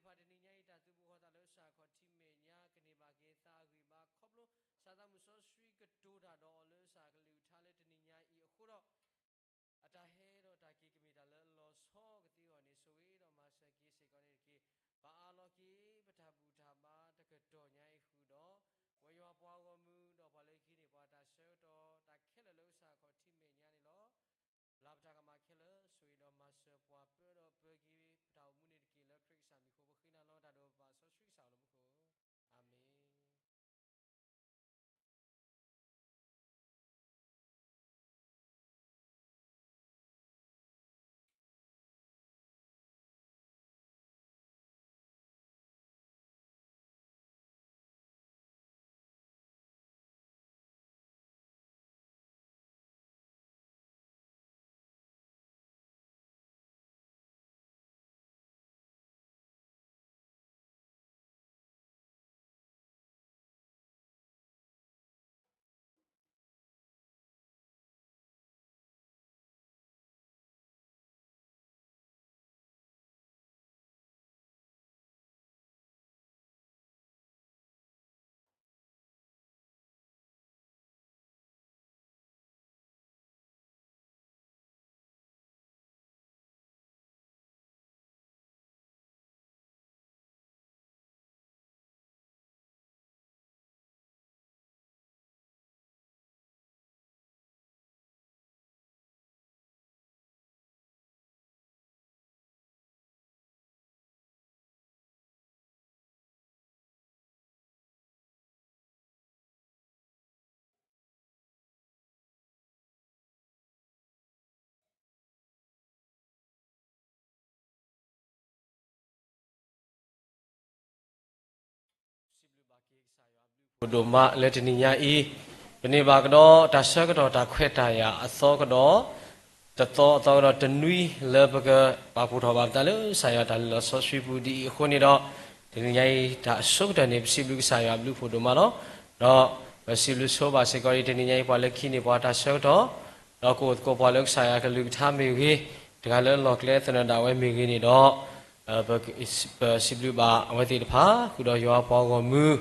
ပတနံၤညါအံၤ တၢ်သူၣ်ဘီၣ်သးလၢစးခီၣ်ထံးမဲာ်ညါ ကန့ၢ်ဘၣ်က့ၤသးအဂံၢ်ဘါ ခီဖျိ စးသးမုၣ်စီဆှံကတိၤတၢ်ဒီးအီၤလၢစးကလုၢ်ကထါလၢတနံၤညါအံၤအဃိဒီး အတၢ်ဟဲဒီးတၢ်က့ၤကမ့ၢ်တၢ်လၢအလီၤဆီကသ့အဂီၢ်န့ၣ် ဆိၣ်ဂ့ၤဒီးမၤစၢၤက့ၤစ့ၢ်ကီးန့ၣ်တက့ၢ်. ပအၢၣ်လီၤက့ၤ ပတၢ်ဘူၣ်တၢ်ဘါတကတီၢ်ညါအံၤဃုာ်ဒီး ပဝဲယွၤပှၤဂီၢ်မုၢ် ဒီးပှၤလၢခံန့ၣ် ပှၤတၢ်ဆၢကတီၢ် တၢ်ခဲလၢာ်လၢကစၢ်ခီၣ်ထံးမဲာ်ညါန့ၣ်လီၤ. ဘျါပတၢ်ကမၣ်ခဲလၢာ် ဆိၣ်ဂ့ၤဒီးမၤစၢၤပှၤ ပၢဒီးပၢက့ၤ ပတၢ်အိၣ်မူန့ၣ်တက့ၢ်လၢခရံာ်ကစၢ်မံၤအဃိ ပဃ့နၤလီၤတၢ်ဒိးဘးစီဆှံကစၢ်အလၢမူခိၣ်, အၤမ့ၣ်. ပဒိၣ်မးလၢတနံၤညါအံၤ, ပန့ၢ်ဘၣ်ကဒီးတၢ်ဆၢကတီၢ်တၢ်ခွဲးတၢ်ယာ်အသီကဒီး တသီအသီကဒီးတနွံလၢပကပာ်ဖှိၣ်ထီၣ်ဘၣ်ပသးလၢကစၢ်ယွၤတၢ်လၢလီၤဆီဆှံပူၤဒ်အံၤအဃိန့ၣ်ဒီး, တနံၤညါအံၤတၢ်အဆိကတၢၢ်န့ၣ် ပစံးဘျုးကစၢ်ယွၤဘျုးဖှိၣ်ဒိၣ်မးလီၤ. ဒီးပစံးဘျုးဆိဘၣ်စ့ၢ်ကီးအံၤ တနံၤညါအံၤပှၤလၢခံန့ၣ် ပှၤတၢ်ဆၢကတီၢ် ဒီးကအိၣ်သကိးပှၤလၢကစၢ်ယွၤကလုၢ်ကထါမ့ၢ်ဂ့ၤ, တဂၤလၢလီၢ်ကျဲသနၢၣ်ဒၣ်ဝဲမ့ၢ်ဂ့ၤန့ၣ်ဒီး, ပစံးဘျုးဘၣ်အဝဲသ့ၣ်တဖၣ် ဃုာ်ဒီးယွၤပှၤဂီၢ်မုၢ်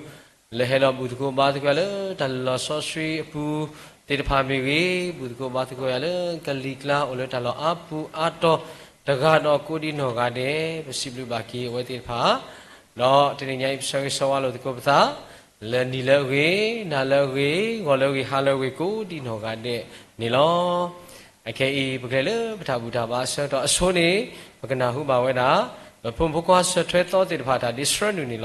လၢဟဲဒီးဘူၣ်သကိးဘါသကိးယၤလၢတၢ်လၢလီၤဆီဆှံအပူၤသ့ၣ်တဖၣ်မ့ၢ်ဂ့ၤ, ဘူၣ်သကိးဘါသကိးယၤလၢကလံၤကျါအိၣ်လၢတၢ်လီၢ်အါပူၤအါတီၤတဂၤဒီးကိးဒံနီၢ်ဂၤဒဲး, ပစံးဘျုးဘၣ်က့ၤအဝဲသ့ၣ်တဖၣ် ဒီးတနံၤညါအံၤပဆၢဂ့ၤဆၢဝါလိာ်သကိးပသး လၢနံၤလၢအဂ့ၤ, နၤလၢအဂ့ၤ, ဂီၤလၢအဂ့ၤ, ဟါလၢအဂ့ၤ ကိးဒံနီၢ်ဂၤဒဲးန့ၣ်လီၤ. အခဲအံၤ ပကလဲၤလၢပတၢ်ဘူၣ်တၢ်ဘါအဆၢကတီၢ်အဆိန့ၣ် ပကနၢ်ဟူဘၣ်ဝဲဒၣ် ပဖိမုၣ်ဖိခွါဆၢထွဲသီသ့ၣ်တဖၣ်တၢ်ဒ့ဆှၢနုာ်န့ၣ်လီၤ.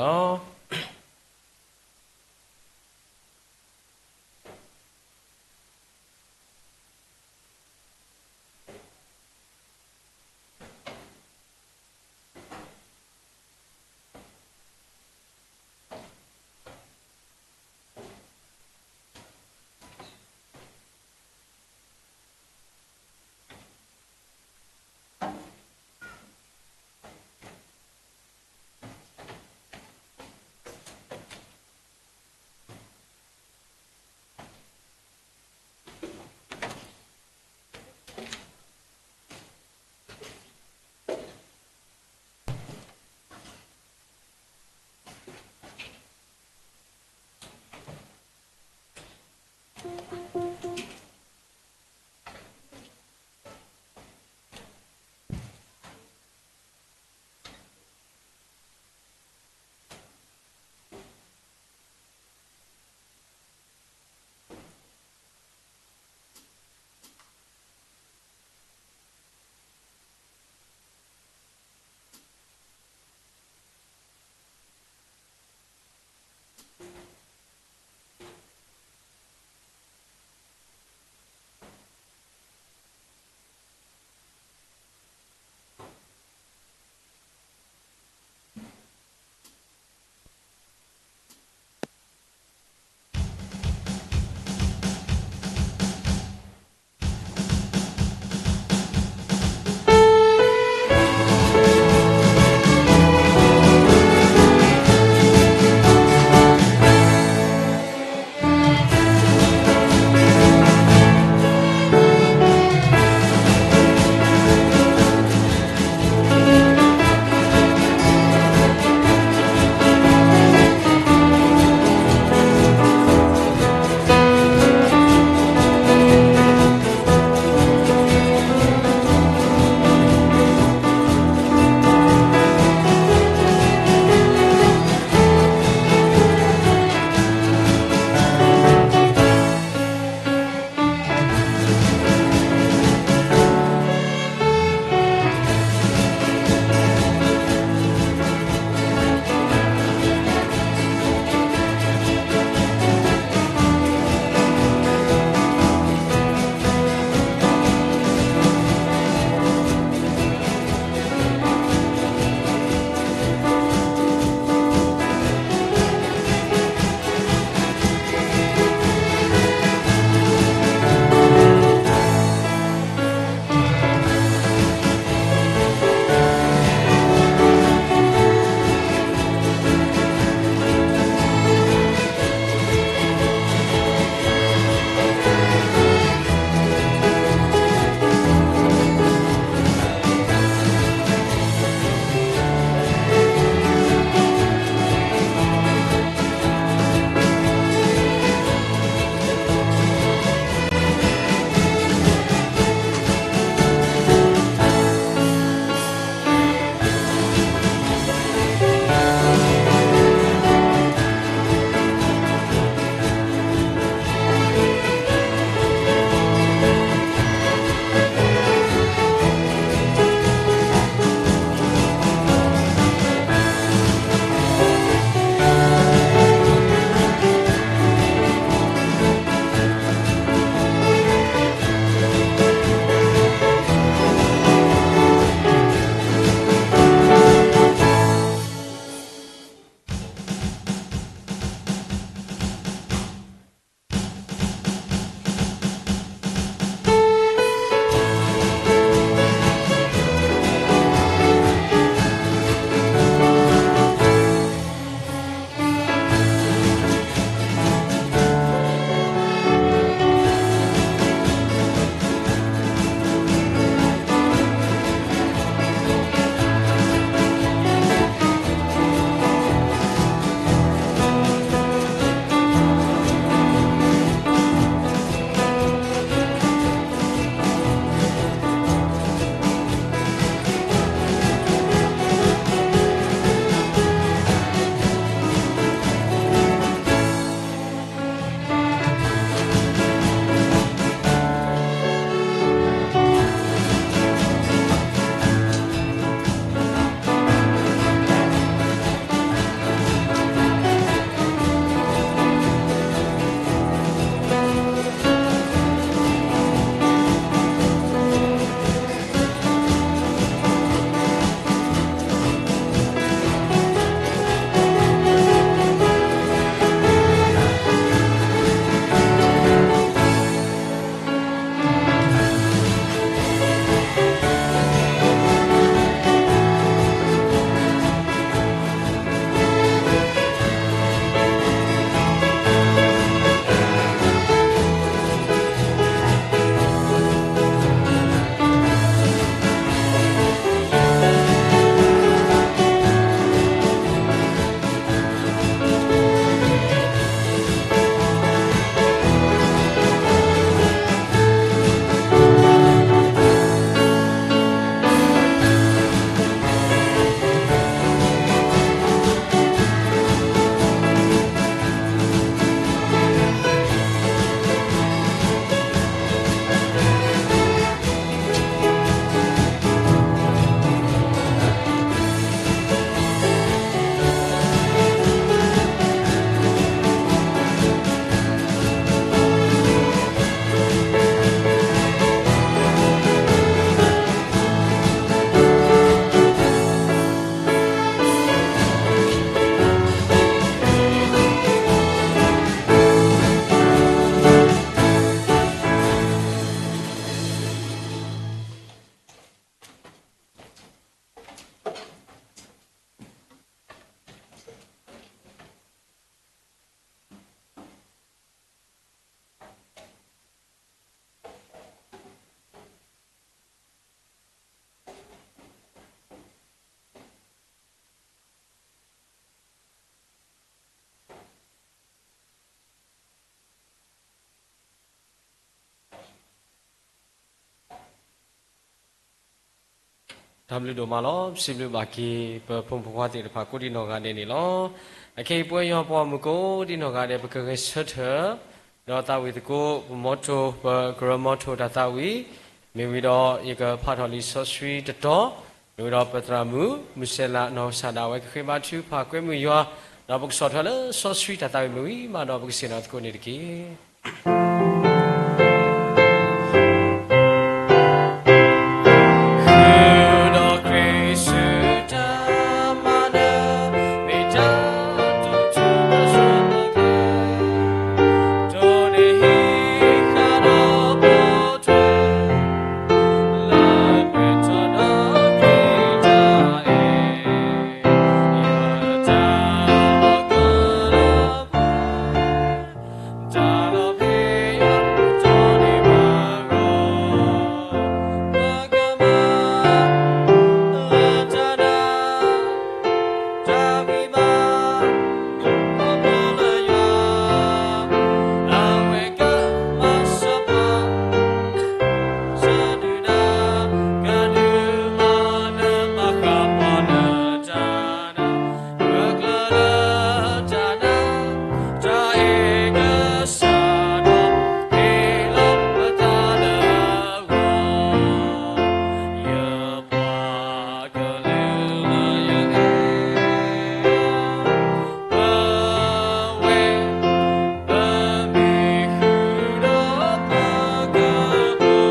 တၢ်ဘျုးဒိၣ်မးလီၤ. ပစံးဘျုးဘၣ်က့ၤ ပဖိမုၣ်ဖိခွါသ့ၣ်တဖၣ် ကိးဒံနီၢ်ဂၤဒဲးန့ၣ်လီၤ. အခဲအံၤ ပဝဲယွၤပှၤမုၣ်ကိးဒံနီၢ်ဂၤဒဲး ပကဂဲၤဆၢထၢၣ် ဒီးသးဝံၣ်သကိး ပမီထိၣ် ပကရၢမီထိၣ်တၢ်သးဝံၣ်, မ့ၢ်ဝံၤဒီး ယကဖးထီၣ်လံာ်စီဆှံတတီၤ, မ့ၢ်ဝံၤဒီး ပသရၣ်မုၣ် မုၢ်စဲးလး နီၢ်ကစၢ်ဒၣ်ဝဲ ကဃ့ဘါထုကဖၣ်ကွဲမုာ်ယွၤ, ဒီးပကဆီၣ်ထွဲလၢစီဆှံတၢ်သးဝံၣ်မ့ၢ်ဝံၤမးဒီး ပကဆ့ၣ်နီၤသကိးန့ၣ်တက့ၢ်. ဃုာ်ဒီးခရံာ်စုတၢ်မၤနၢၤ, မ့ၢ်တၢ်တူၢ်ထူဘၣ်ဆၣ်သကဲး, တိၢ်န့ၢ်ဟံးဃာ်ဒီးပိာ်ထွဲ, လၢကွံာ်ထီၣ်ဒီးခရံာ်တၢ်အဲၣ်, ယတၢ်လီၤကီလၢပှၤ တၢ်လီၤဖဲးယၤ ပတီၢ်န့ၢ်ဘၣ်ဂီၢ်, ပကမၤ လၢတၢ်နာ် တၢ်ဂံၢ်ဘါ ခီဖျိလၢယွၤ အဝဲကမၤစၢၤပှၤ ဆၢဒုၣ်ဒါ ကဒုးမၤနၢၤမၤဃၣ်ပှၤလၢတၢ်နာ် ပကျၢၤလၢတၢ်နာ် တၢ်အဲၣ်ကစၢ်ဒီး ဟ့ၣ်လီၤပသးလၢအဂီၢ်, ယပှၤကလုာ်လၢယအဲၣ် ပဝဲ ပမ့ၢ်ဃုာ်ဒီးပက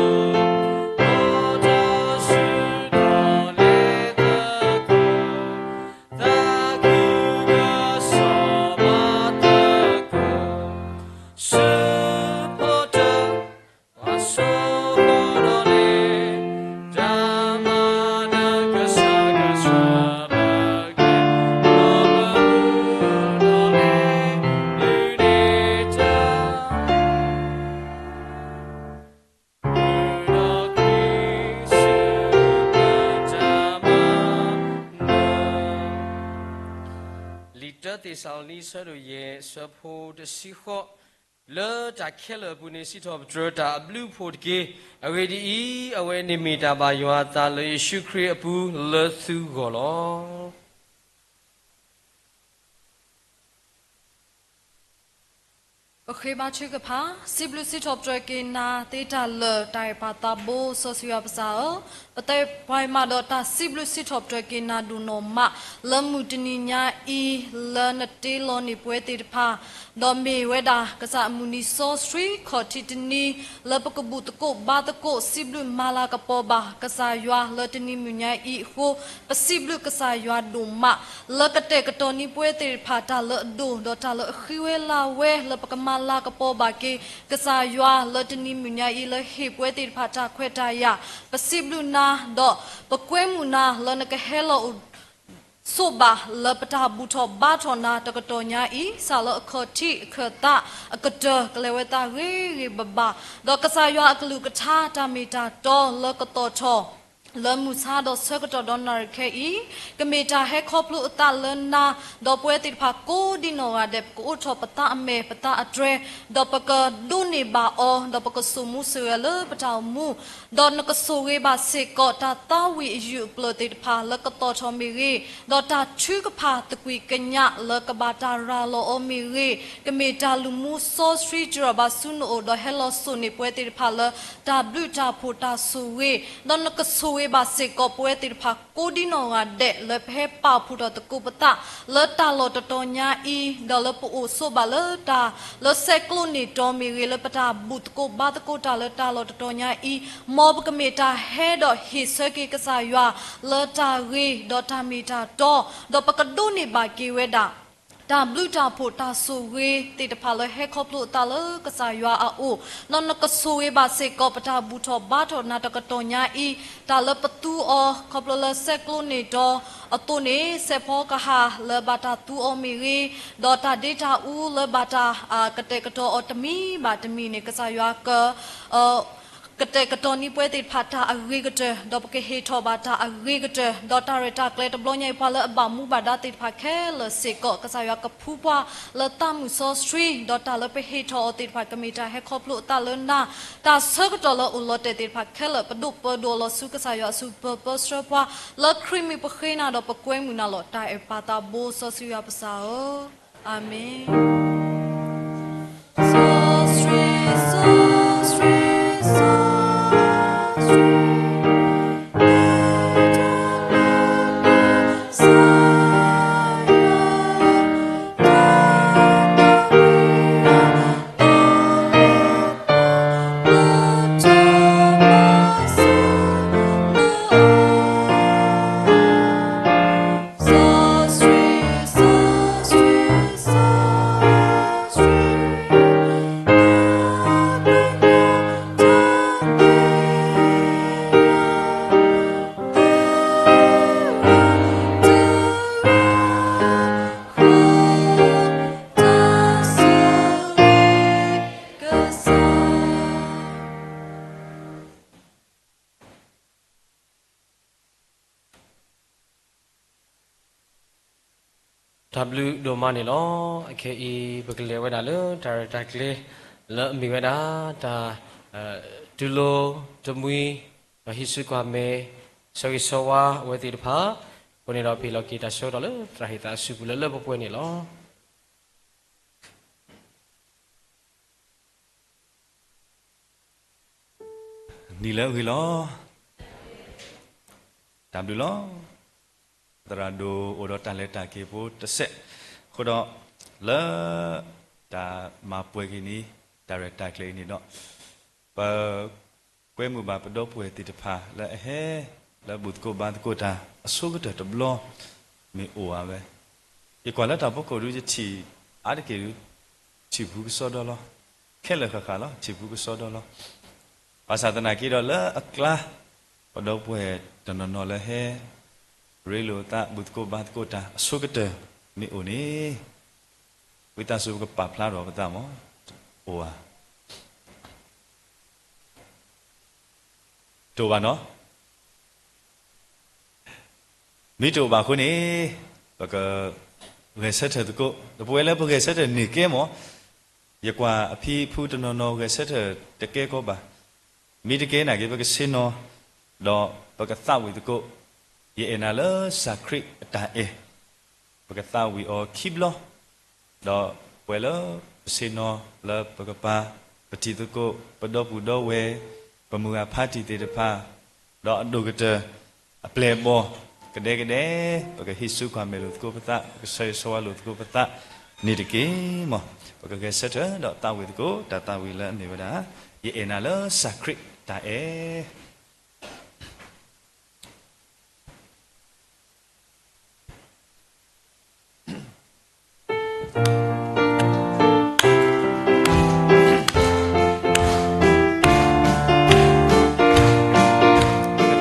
ပူၤ အိၣ်တ့ၢ်ဆူဒီးလဲၤသကိး သးခုကစီၣ်ဘၣ်သကိး ဆူဖိတၢၣ် ပှၤစိာ်ဃီၤဒီးလဲၤ တၢ်မၤနၢၤကစၢ်ကဆှၢပကျဲ ဒီးပမူဒီးလဲၤ ဒုးနဲၣ်တၢ် ဃုာ်ဒီးခရံာ်စုပတၢ်မၤနၢၤ. လံာ်တၢသ့းစၤလနံ ဆၢဒိၣ်ယဲၢ် ဆၢဖိတဆံဃိး, လၢတၢ်ခဲလၢာ်အပူၤန့ၣ် စံးထီၣ်ပတြၢၤတၢ်အဘျုးအဖှိၣ်တက့ၢ်. အဂ့ၢ်ဒ်အံၤ, အဝဲန့ၣ်မ့ၢ်တၢ်ဘၣ်ယွၤအသးလၢယ့ၣ်ၡူးခရံာ်အပူၤလၢသုဂီၢ်လီၤ. ပဃ့ဘါထုကဖၣ်, စံးဘျုးစံးထီၣ်ပတြၢၤက့ၤနၤသ့တၢ်လၢာ် တၢ်အဲၣ်ပၢ်သးဘိစီဆှံယွၤပစၢ်ဧၢ, ပသးပှၢ်မးဒီးတၢ်စံးဘျုးစံးထီၣ်ပတြၢၤက့ၤနၤဒိၣ်နီၢ်မး လၢမုၢ်တနံၤညါအံၤ လၢနတ့လီၤန့ၢ်ပဝဲသ့ၣ်တဖၣ် ဒီးမ့ၢ်ဝဲဒၣ်ကစၢ်အမုၢ်နံၤစီဆှံခီၣ်ထံးတနံၤ လၢပကဘူၣ်သကိးဘါသကိးစံးဘျုးမၤလၤကပီၤဘၣ် ကစၢ်ယွၤလၢတနံၤမုၢ်ညါအံၤအဃိ, ပစံးဘျုးကစၢ်ယွၤဒိၣ်မး လၢကတဲာ်ကတီၤန့ၢ်ပဝဲသ့ၣ်တဖၣ်တၢ်လၢအဒိၣ် ဒီးတၢ်လၢအဃံဝဲလၤဝဲ လၢပကမၤလၤကပီၤဘၣ်က့ၤ ကစၢ်ယွၤလၢတနံၤမုၢ်ညါအံၤ လၢဟ့ၣ်ပဝဲသ့ၣ်တဖၣ်တၢ်ခွဲးတၢ်ယာ်, ပစံးဘျုးနၤ ဒီးပကွဲမုာ်နၤလၢနကဟဲလီၤအိၣ် ဆိးဘၣ်လၢပတၢ်ဘူၣ်ထီၣ်ဘါထီၣ်နၤတကတီၢ်ညါအံၤ, စးလၢအခီၣ်ထံးအခၢၣ်သးအကတၢၢ် ကလဲၤဝဲသးဂ့ၤဂ့ၤဘၣ်ဘၣ်, ဒီးကစၢ်ယွၤအကလုၢ်ကထါတၢ်မ့ၢ်တၢ်တီလၢကသီၣ်ထီၣ် လၢမုၢ်ဆါဒီးဆၢကတီၢ်ဒီးနၣ်ရံၣ်ခဲအံၤ, ကမ့ၢ်တၢ်ဟဲခီဖျိအသးလၢနၤ, ဒီးပဝဲသ့ၣ်တဖၣ်ကိးဒံနီၢ်ဂၤဒဲး ပကအိးထီၣ်ပသးအမဲာ်ပသးအတြဲၤ, ဒီးပကဒိးန့ၢ်ဘၣ်အီၤ, ဒီးပကစိာ်မူစိာ်ဂဲၤလၢပတၢ်အိၣ်မူ ဒီးနကဆိၣ်ဂ့ၤဘၣ်စ့ၢ်ကီး တၢ်သးဝံၣ်အယုၢ်အပျၢၢ်သ့ၣ်တဖၣ်လၢကသီၣ်ထီၣ်မ့ၢ်ဂ့ၤ, ဒီးတၢ်ထုကဖၣ်သကွံာ်ကညးလၢကဘၣ်တၢ်ရၤလီၤအီၤမ့ၢ်ဂ့ၤ, ကမ့ၢ်တၢ်လုၢ်မူစီဆှံတြီၢ်ဘၣ်ဆူနအိၣ် ဒီးဟဲလီၤစိာ်န့ၢ်ပဝဲသ့ၣ်တဖၣ်လၢ တၢ်ဘျုးတၢ်ဖှိၣ်တၢ်ဆိၣ်ဂ့ၤ, ဒီးနကဆိၣ်ဂ့ၤဘၣ်စ့ၢ်ကီးပဝဲသ့ၣ်တဖၣ်ကိးဒံနီၢ်ဂၤဒဲး လၢပဟဲပာ်ဖှိၣ်ထီၣ်သကိးပသး လၢတၢ်လီၢ်တတီၤညါအံၤ, ဒီးလၢပအိၣ်ဆိးဘၣ်လၢတၢ် လၢဆဲးကျိးန့ၢ်တီၤမ့ၢ်ဂ့ၤ, လၢပတၢ်ဘူၣ်သကိးဘါသကိးတၢ်လၢတၢ်လီၢ်တတီၤညါအံၤ, မ်ပကမ့ၢ်တၢ်ဟဲဒီးဟ့ၣ်ဆၢက့ၤကစၢ်ယွၤ လၢတၢ်ဂ့ၤဒီးတၢ်မ့ၢ်တၢ်တီ, ဒီးပကဒိးန့ၢ်ဘၣ်က့ၤဝဲဒၣ် တၢ်ဘျုးတၢ်ဖှိၣ်တၢ်ဆိၣ်ဂ့ၤသ့ၣ်တဖၣ်လၢဟဲခီဖျိအသးလၢကစၢ်ယွၤအအိၣ်, ဒီးနကဆိၣ်ဂ့ၤဘၣ်စ့ၢ်ကီးပတၢ်ဘူၣ်ထီၣ်ဘါထီၣ်နၤတကတီၢ်ညါအံၤ, တၢ်လၢပသူအီၤ ခီဖျိလၢဆဲးကျိးန့ၢ်တီၤအသိးန့ၣ် စဲးဖီကဟၣ်လၢဘၣ်တၢ်သူအီၤမ့ၢ်ဂ့ၤ, ဒီးတၢ်ဒ့တၢ်အူလၢဘၣ်တၢ် ကတဲာ်ကတီၤအီၤတမံၤဘၣ်တမံၤန့ၣ် ကစၢ်ယွၤက ကတဲာ်ကတီၤန့ၢ်ပှၤသ့ၣ်တဖၣ်တၢ်အဂ့ၤကတၢၢ်, ဒီးပကဟ့ၣ်ထီၣ်ဘၣ်တၢ်အဂ့ၤကတၢၢ်, ဒီးတၢ်ရဲၣ်တၢ်ကျဲၤတဘျီညါအံၤ ပှၤလၢအဘၣ်မူဘၣ်ဒါသ့ၣ်တဖၣ်ခဲလၢာ်စ့ၢ်ကီး ကစၢ်ယွၤကဖှူပှၤလၢသးမုၢ်စီဆှံ, ဒီးတၢ်လၢပဟ့ၣ်ထီၣ်အီၤသ့ၣ်တဖၣ် ကမ့ၢ်တၢ်ဟဲခီဖျိအသးလၢနၤ, တၢ်ဆၢကတီၢ်လၢအိၣ်လီၤတဲာ်သ့ၣ်တဖၣ်ခဲလၢာ် ပဒိၣ်ပဒိၣ်လီၤဆူကစၢ်ယွၤအစုပၢၤပၢဆှၢပှၤ, လၢခရံာ်မံၤပဃ့နၤဒီးပကွဲမုာ်နၤလီၤ. တၢ်အဲၣ်ပၢ်သးဘိစီဆှံယွၤပစၢ်ဧၢ, အၤမ့ၣ်. တၢ်ဘျုးဒိၣ်မးန့ၣ်လီၤ. အခဲအံၤ ပကလဲၤဝဲဒၣ်လၢတၢ်ရဲၣ်တၢ်ကျဲၤ လၢအမ့ၢ်ဝဲဒၣ် တၢ် တူၢ်လိာ်တမှံၤ ဒီးဟံးစုကွၢ်မဲာ် ဆၢဂ့ၤဆၢဝါအဝဲသ့ၣ်တဖၣ်, အဃိန့ၣ်ဒီး ပဟ့ၣ်လီၤက့ၤတၢ်ဆၢကတီၢ်လၢသရၣ်ဟ့ၣ်သးအစုပူၤလၢလၢပှဲၤပှဲၤန့ၣ်လီၤ. နံၤလၢအဂ့ၤလီၤ. တၢ်ဘျုးလီၤ. သရၣ်ဒိၣ်အိၣ်ဒီးတၢ်လဲၤတၢ်က့ၤဖိတစဲး, အဃိဒီး လၢ တၢ်မၤပှဲၤက့ၤန့ၣ် တၢ်ရဲၣ်တၢ်ကျဲၤအံၤန့ၣ်ဒီး ပ ကွဲမုာ်ဘၣ်ပဒီပုၢ်ဝဲၢ်သ့ၣ်တဖၣ်လၢအဟဲ လၢဘူၣ်သကိးဘါသကိးတၢ်အဆိကတၢၢ်တဘျီ မ့ၢ်အိၣ်ဧါဝဲ. ယကွၢ်လၢတၢ်ဖီခိၣ်ဒု ယထံၣ် အါတက့ၢ်ဒု ထံၣ်ဖူကစီဒီလီၤ. ခဲလၢာ်ဃၣ်ဃၣ်လီၤ ထံၣ်ဖူကစီဒီလီၤ. ဘၣ်ဆၣ်သနာ်က့ဒီးလၢအကျါ ပဒီပုၢ်ဝဲၢ်တနီၤနီၤလၢဟဲ ရ့လိာ်သး ဘူၣ်သကိးဘါသကိးတၢ်အဆိကတၢၢ်မ့ၢ်အိၣ်န့ၣ် ဝံသးစူၤပကပာ်ဖျါထီၣ်ပသးမး အိၣ်ဧါ. တအိၣ်ဘၣ်နီၤ. မ့ၢ်တအိၣ်ဘၣ်အဃိန့ၣ် ပက ဂဲၤဆၢထၢၣ်သကိး, ဒီးပဝဲလၢပဂဲၤဆၢထၢၣ်န့ၢ်ကဲမး, ယကွၢ်အဖံအဖုတနီၤနီၤဂဲၤဆၢထၢၣ်တကဲကီဘၣ်. မ့ၢ်တကဲနာ်က့ ပကဆ့ၣ်နီၤ ဒီးပကသးဝံၣ်သကိး, ယအဲၣ်နၤလၢစၢ်ခရံာ်အတၢ်အဲၣ် ပကသးဝံၣ်အီၤခံဘျီ, ဒီးပှဲၤလၢပဆ့ၣ်နီၤလၢပကပၤ ပတံၤသကိး ပဒီပုၢ်ဒီဝဲၢ် ပမုၢ်ဂၤဖါတံၢ်သ့ၣ်တဖၣ်, ဒီးအဒိၣ်ကတၢၢ် အပျဲၢ်အဘီၣ် ကဒဲကဒဲ, ပကဟံးစုကွၢ်မဲာ်လိာ်သကိးပသး, ပကဆၢဂ့ၤဆၢဝါလိာ်သကိးပသး န့ၣ်တက့ၢ်မး. ပကဂဲၤဆၢထၢၣ်ဒီးသးဝံၣ်သကိး တၢ်သးဝံၣ်လၢအမ့ၢ်ဝဲဒၣ် ယအဲၣ်နၤလၢစၢ်ခရံာ်တၢ်အဲၣ်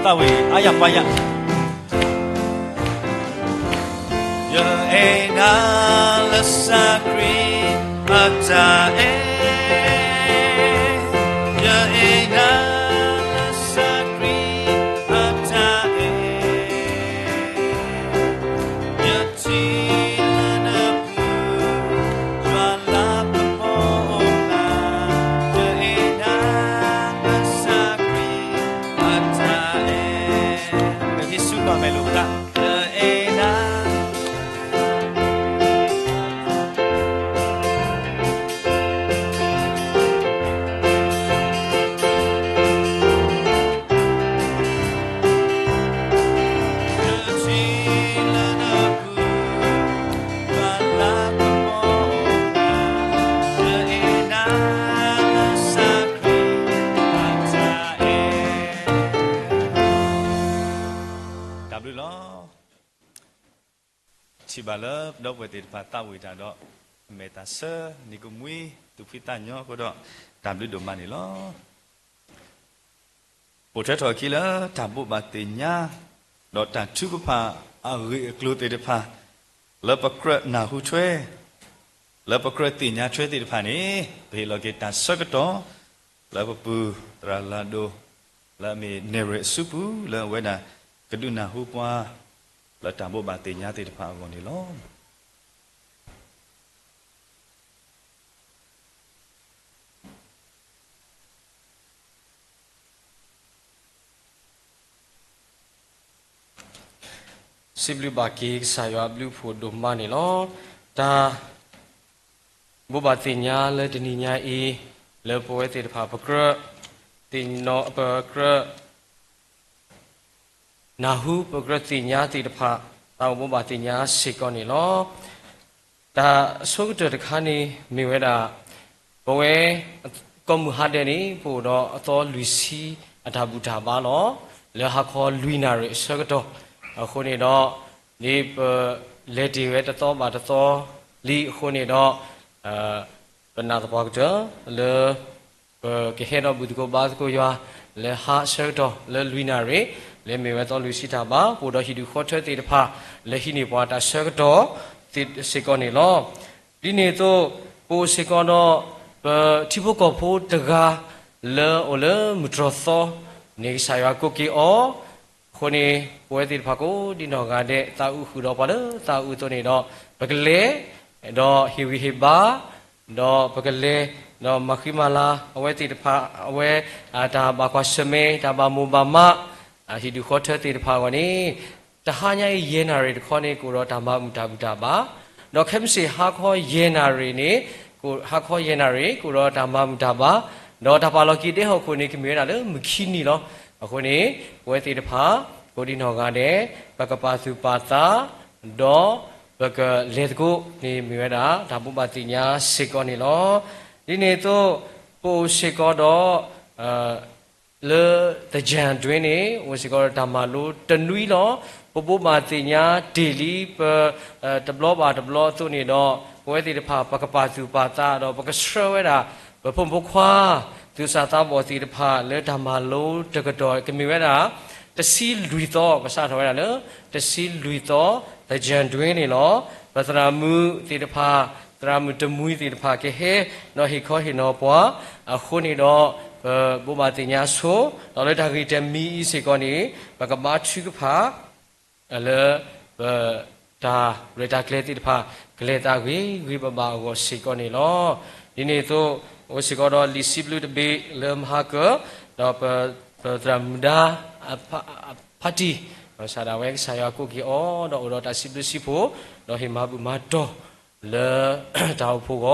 သးဝံၣ်အါယၤပှၤယၤ, ယအဲၣ်နၤလၢစၢ်ခရံာ်အတၢ်အဲၣ်, ယအဲၣ်နၤလၢစၢ်ခရံာ်အတၢ်အဲၣ်, ယထံၣ်လၢနပူၤ ယွၤလၤကပီၤအိၣ်နၤ, ယအဲၣ်နၤလၢစၢ်ခရံာ်အတၢ်အဲၣ်, ပကဟံးစုကွၢ်မဲာ်လိာ်ပသး, ယအဲၣ်နၤ တၢ်ဘျုးလီၤ. ထံၣ်ဘၣ်လၢပဒီပုၢ်ဝဲၢ်သ့ၣ်တဖၣ်သးဝံၣ်တၢ်ဒီး မဲာ်သးဆၢ နံၤကမှံ သူၣ်ဖှံသးညီအဃိဒီး တၢ်ဘျုးဒိၣ်မးန့ၣ်လီၤ. ပိာ်ထွဲထီၣ်အခံလၢတၢ်ဘိးဘၣ်သ့ၣ်ညါ ဒီးတၢ်ထုကဖၣ်အဂ့ၢ်အကျိၤသ့ၣ်တဖၣ် လၢပကြၢးနၢ်ဟူထွဲ လၢပကြၢးသ့ၣ်ညါထွဲသ့ၣ်တဖၣ်န့ၣ် ပဟ့ၣ်လီၤက့ၤတၢ်ဆၢကတီၢ် လၢပပုၢ်သရၣ်လၤဒိၣ် လၢအမ့ၢ်နဲၣ်ရွဲၣ်အစုပူၤ လၢအဝဲဒၣ်ကဒုးနၢ်ဟူပှၤ လၢတၢ်ဘိးဘၣ်သ့ၣ်ညါသ့ၣ်တဖၣ်အဂီၢ်န့ၣ်လီၤ. စံးဘျုးဘၣ်က့ၤကစၢ်ယွၤအဘျုးအဖှိၣ်ဒိၣ်မးန့ၣ်လီၤ. တၢ်ဘိးဘၣ်သ့ၣ်ညါလၢတနံၤညါအံၤ လၢပဝဲသ့ၣ်တဖၣ် ပကြၢးသ့ၣ်နီၣ် ပကြၢး နၢ်ဟူ ပကြၢးသ့ၣ်ညါသ့ၣ်တဖၣ် တၢ်အိၣ်ဘိးဘၣ်သ့ၣ်ညါစ့ၢ်ကီးန့ၣ်လီၤ. တၢ်အဆိကတၢၢ်တခါန့ၣ် မ့ၢ်ဝဲဒၣ် ပဝဲ ကိးမုၢ်ဟါဒဲးန့ၣ် ပအိၣ်ဒီးအသီလွံၢ်ဆံအတၢ်ဘူၣ်တၢ်ဘါလီၤ. လၢဟါခီလွံၢ်နၣ်ရံၣ်အဆၢကတီၢ် အဃိန့ၣ်ဒီး ဒ်ပလဲၤတ့ၢ်ဝဲတသီဘၣ်တသီလံအဃိန့ၣ်ဒီး ပနာ်သပှၢ်ကတၢၢ်လၢ ပကဟဲဒီးဘူၣ်သကိးဘါသကိးယွၤ လၢဟါအဆၢကတီၢ်လၢလွံၢ်နၣ်ရံၣ် လၢမ့ၢ်ဝဲသီလွံၢ်ဆံတၢ်ဘါ ပအိၣ်ဒီးဟံၣ်ဒူၣ်ဃီထၢသ့ၣ်တဖၣ် လၢဟံးန့ၢ်ပှၤတၢ်ဆၢကတီၢ်သ့ၣ်စ့ၢ်ကီးန့ၣ်လီၤ. ဒ်န့ၣ်အသိး ပအိၣ်စ့ၢ်ကီးဒီး ပထံဖိကီၢ်ဖိတဂၤ လၢအိၣ်လၢမုၢ်တြီၢ်သီန့ၣ် ကစၢ်ယွၤကိးက့ၤအီၤ အဃိန့ၣ် ပဝဲသ့ၣ်တဖၣ်ကိးဒံနီၢ်ဂၤဒဲး သးအုးဃုာ်ဒီးပှၤလၢသးအုးအသိးန့ၣ်ဒီး ပကလဲၤ ဒီးဟ့ၣ်ဂံၢ်ဟ့ၣ်ဘါ ဒီးပကလဲၤ ဒီးမၤဃံမၤလၤ အဝဲသ့ၣ်တဖၣ် အဝဲ တၢ်ဘၣ်ကွၢ်ဆၢၣ်မဲာ် တၢ်ဘၣ်မိၢ်ဘၣ်မး ဟံၣ်ဒူၣ်ဃီထၢသ့ၣ်တဖၣ်အဂီၢ်န့ၣ် တဟါညါအံၤယဲၢ်နၣ်ရံၣ်တခီန့ၣ် ကအိၣ်ဒီးတၢ်မၤဘူၣ်တၢ်ဘူၣ်တၢ်ဘါ ဒီးခဲမုၢ်ဆ့ၣ်ဟါခီယဲၢ်နၣ်ရံၣ်န့ၣ် ဟါခီယဲၢ်နၣ်ရံၣ် ကအိၣ်ဒီးတၢ်မၤဘူၣ်တၢ်ဘါ ဒီးတၢ်ပာ်လီၤက့ၤဒဲဟီၣ်ခိၣ်န့ၣ် ကမ့ၢ်ဝဲဒၣ်လၢမုၢ်ခံနံၤလီၤ. အဃိန့ၣ် ပဝဲသ့ၣ်တဖၣ် ကိးဒံနီၢ်ဂၤဒဲး ပကပာ်သူၣ်ပာ်သး ဒီးပကလဲၤသကိးန့ၣ် မ့ၢ်ဝဲဒၣ် တၢ်ဘိးဘၣ်သ့ၣ်ညါစ့ၢ်ကီးန့ၣ်လီၤ. ဒ်န့ၣ်အသိး ပအိၣ်စ့ၢ်ကီးဒီး လၢသၢၣ်ယၢၣ်တွ့န့ၣ် အိၣ်စ့ၢ်ကီးဒီးတၢ်မၤလိတနွံလီၤ. ပဘိးဘၣ်သ့ၣ်ညါတ့ၢ်လံ ပ တဘျီဘၣ်တဘျီအသိးန့ၣ်ဒီး ပဝဲသ့ၣ်တဖၣ် ပကပာ်သူၣ်ပာ်သးဒီး ပကဆှၢဝဲဒၣ် ပဖိမုၣ်ဖိခွါ သူၣ်စၢ်သးဘီၣ်သ့ၣ်တဖၣ် လၢတၢ်မၤလိတကတီၢ် ကမ့ၢ်ဝဲဒၣ် တဆံလွံၢ်သီ ပစးထီၣ်ဝဲဒၣ်လၢ တဆံလွံၢ်သီ သၢၣ်ယၢၣ်တွ့န့ၣ်လီၤ. ပသရၣ်မုၣ်သ့ၣ်တဖၣ် သရၣ်မုၣ်တမှံၤသ့ၣ်တဖၣ် ကဟဲဒီးဟ့ၣ်ခီဟ့ၣ်နီၤပှၤ အဃိန့ၣ်ဒီး ပဘိးဘၣ်သ့ၣ်ညါဆိ ဒီးလၢတၢ်ဂ့ၢ်တမံၤအံၤစ့ၢ်ကီးန့ၣ် ပကဘါထုကဖၣ် လၢ ပ တၢ်ရဲၣ်တၢ်ကျဲၤသ့ၣ်တဖၣ် ကလဲၤသးဂ့ၤဂ့ၤဘၣ်ဘၣ်အဂီၢ်စ့ၢ်ကီးန့ၣ်လီၤ. ဒ်န့ၣ်အသိး အိၣ်စ့ၢ်ကီးဒီးလံာ်စံးဘျုးတဘ့ၣ်လၢမဟါကၢၤ ဒီးပ ပသရၣ်မုၣ်ဒါ အဖါတံၢ် ဘၣ်ဆၣ်ဒၣ်ဝဲကစၢ်ယွၤကိးက့ၤအီၤ ဒီးအိၣ်ဒီးတၢ်စံးဘျုးစံးဖှိၣ် ဒီးဟ့ၣ်မၤဘူၣ်မၤတီၢ် လၢ တၢ်အိၣ်ဖှိၣ်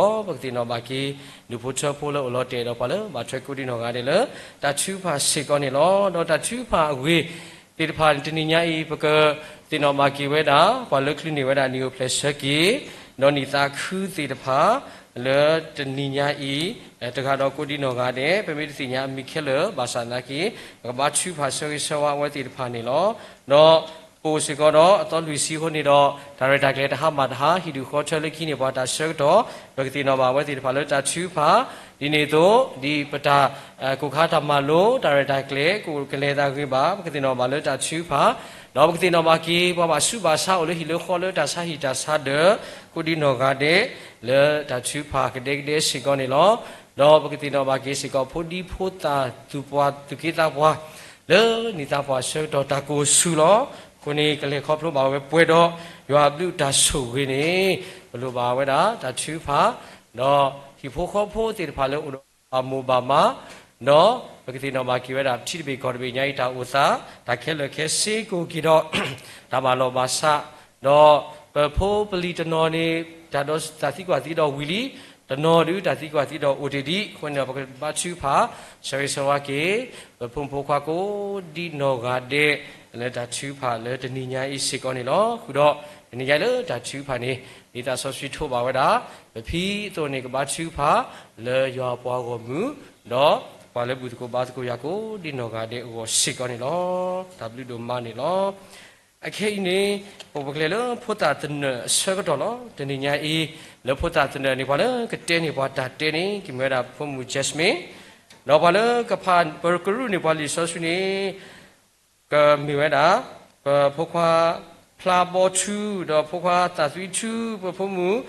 အဂီၢ် ပကသ့ၣ်နီၣ်ဘၣ်က့ၤ ဒူၣ်ဖိထၢဖိလၢအိၣ်လီၤတဲာ်ဒီးပှၤလၢ ဘၣ်ထွဲကိးဒံနီၢ်ဂၤဒဲးလၢ တၢ်ထုကဖၣ်စ့ၢ်ကီးန့ၣ်လီၤ. ဒီးတၢ်ထုကဖၣ်အဂ့ၢ်သ့ၣ်တဖၣ် တနံၤညါအံၤ ပကသ့ၣ်နီၣ်ဘၣ်က့ၤဝဲဒၣ် ပှၤလၢချုးန့ၢ်ဝဲဒၣ်နံၣ်အိၣ်ဖျဲၣ်ဆၢက့ၤ ဒီးနံၣ်သးခုသ့ၣ်တဖၣ် လၢတနံၤညါအံၤ တဂၤဒီးကိးဒံနီၢ်ဂၤဒဲး ပမ့ၢ်တသ့ၣ်ညါအမံၤခဲလၢာ် ဘၣ်ဆၣ်သနာ်က့ ပကဘါထုကဖၣ်ဆၢဂ့ၤဆၢဝါအဝဲသ့ၣ်တဖၣ်န့ၣ်လီၤ. ဒီး ပအိၣ်စ့ၢ်ကီးဒီးအသီလွံၢ်ဆံအဃိန့ၣ်ဒီး တၢ်ရဲၣ်တၢ်ကျဲၤတဟါမၢ်တဟါ ဟံၣ်ဒူၣ်ဃီထၢလၢကဟံးန့ၢ်ပှၤတၢ်ဆၢကတီၢ် ပကသ့ၣ်နီၣ်ဘၣ်အဝဲသ့ၣ်တဖၣ်လၢတၢ်ထုကဖၣ် ဒ်န့ၣ်အသိး ဒ်ပတၢ် ကိၣ်ခါတၢ်မၤလိ တၢ်ရဲၣ်တၢ်ကျဲၤ ကအိၣ်ကလဲၤသးဂ့ၤဘၣ် ပကသ့ၣ်နီၣ်ဘၣ်လၢတၢ်ထုကဖၣ် ဒီးပကသ့ၣ်နီၣ်ဘၣ်က့ၤ ပှၤဘၣ်ဆူးဘၣ်ဆါအိၣ်လၢဟံၣ်လၢဃီလၢတၢ်ဆါဟံၣ်တၢ်ဆါဒၢး ကိးဒံနီၢ်ဂၤဒဲး လၢတၢ်ထုကဖၣ်ကဒဲကဒဲစ့ၢ်ကီးန့ၣ်လီၤ. ဒီးပကသ့ၣ်နီၣ်ဘၣ်က့ၤစ့ၢ်ကီး ဖိဒံဖိသၣ်သူၣ်ပှၢ်သူၣ်က့သးပှၢ် လၢနံၣ်သးပှၢ်ဆၢကတီၢ်တၢ်ကိၢ်ဆူၣ်လီၤ. အဃိန့ၣ် ကလဲၤခီဖျိဘၣ်ဝဲပှဲၤဒီး ယွၤအဘျုးတၢ်ဆိၣ်ဂ့ၤန့ၣ် ပလိၣ်ဘၣ်ဝဲဒၣ်တၢ်ထုကဖၣ် ဒီးဟံၣ်ဖိဃီဖိသ့ၣ်တဖၣ်လၢအိၣ်ဒီးဘၣ်မိၢ်ဘၣ်မး ဒီးပကသ့ၣ်နီၣ်ဘၣ်က့ၤဝဲဒၣ် ပထံတဘ့ၣ်ကီၢ်တဘ့ၣ်ညါအံၤတၢ်အိၣ်သး တၢ်ခဲလၢာ်ခဲဆ့ကအိၣ်က့ၤဒီး တၢ်ဘၣ်လီၢ်ဘၣ်စး ဒီးပဖိပလံၤတနီၤန့ၣ် တၢ်ဒီးတၢ်သံကွၢ်သံဒီးဝံၤလံ, တနီၤဒုးတၢ်သံကွၢ်သံဒီးအိၣ်တ့ၢ်ဒံး, အဃိန့ၣ်ဒီး ပကဘါထုကဖၣ် ဆၢဂ့ၤဆၢဝါက့ၤ ပဖိမုၣ်ဖိခွါကိးဒံနီၢ်ဂၤဒဲး လၢတၢ်ထုကဖၣ်လၢတနံၤညါအံၤစ့ၢ်ကီးန့ၣ်လီၤ. ဃုာ်ဒီး တနံၤညါအံၤလၢတၢ်ထုကဖၣ်န့ၣ် ဒ်သးစီဆှံထိးဘၣ်ဝဲဒၣ် ပဖံအသိးန့ၣ် ကဘါထုကဖၣ်လၢယွၤအပှၤဂီၢ်မုၢ်, ဒီးပှၤလၢဘူၣ်သကိးဘါသကိးယွၤကိးဒံနီၢ်ဂၤဒဲးအဂီၢ်စ့ၢ်ကီးန့ၣ်လီၤ. တၢ်ဘျုးဒိၣ်မးန့ၣ်လီၤ. အခဲအံၤန့ၣ် ပအိၣ်ပကျဲလၢဖိသၣ်သနၢၣ်အဆၢကတီၢ်လီၤ. တနံၤညါအံၤ လၢဖိသၣ်သနၢၣ်န့ၣ် ပှၤလၢကတဲန့ၢ်ပှၤတၢ်တဲန့ၣ် ကမ့ၢ်ဝဲဒၣ်ဖိမုၣ် Jasmine, ဒီးပှၤလၢကဖး ပကရူၢ်န့ၢ်ပှၤလံာ်စီဆှံန့ၣ် ကမ့ၢ်ဝဲဒၣ် ပဖိခွါဖျါဘီထူ, ဒီးဖိခွါသးသွံထူ, ပဖိမုၣ်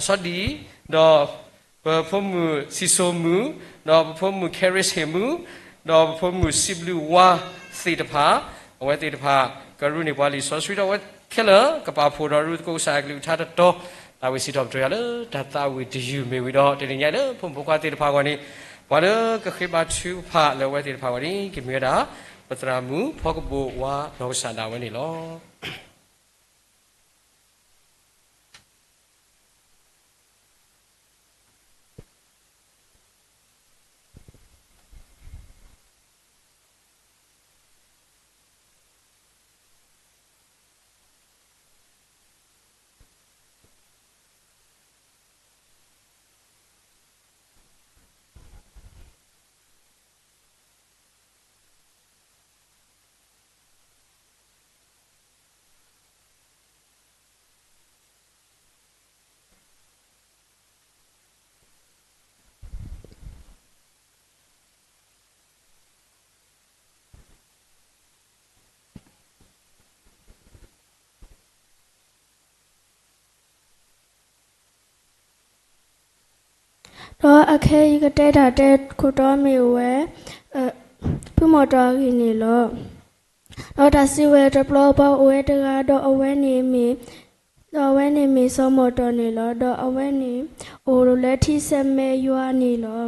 စီၤဒံ, ဒီး ပဖိမုၣ်စံၣ်စိၤမုၣ်, ဒီးပဖိမုၣ်ခဲရ့စ့ၣ်မုၣ်, ဒီးပဖိမုၣ်စံးဘျုးဝါသ့ၣ်တဖၣ်, အဝဲသ့ၣ်တဖၣ် ကရူၢ်န့ၢ်ပှၤလံာ်စီဆှံဒီး အဝဲခဲလၢာ် ကပာ်ဖှိၣ်ဒီးရူၢ်သကိးကစၢ်အကလုၢ်ကထါတတီၤ, သးဝံၣ်စံးထီၣ်ပတြၢၤယၤလၢတၢ်သးဝံၣ်တယုၢ်မ့ၢ်ဝံၤဒီး တနံၤညါလၢဖိမုၣ်ဖိခွါသ့ၣ်တဖၣ်အဂီၢ်န့ၣ်, ပှၤလၢကဃ့ဘါထုကဖၣ်လၢအဝဲသ့ၣ်တဖၣ်အဂီၢ်န့ၣ် ကမ့ၢ်ဝဲဒၣ် ပသရၣ်မုၣ်ဖီကဘိၣ်ဝါနီၢ်ကစၢ်ဒၣ်ဝဲန့ၣ်လီၤ. ဒီးအခဲအံၤကတဲတၢ်တဲခိၣ်တီမ့ၢ်ဝဲ ဖုမီၢ်တီၢ်အဂ့ၢ်န့ၣ်လီၤ. ဒီးတၢ်စံးဝဲတဘျီ ပှၤအိၣ်ဝဲတဂၤ ဒီးအဝဲန့ၣ်မ့ၢ်, ဒီးအဝဲန့ၣ်မ့ၢ်စီၤမီၢ်တီၢ်န့ၣ်လီၤ. ဒီးအဝဲန့ၣ်အိၣ်လၢထံဆဲးမဲးယွၤန့ၣ်လီၤ.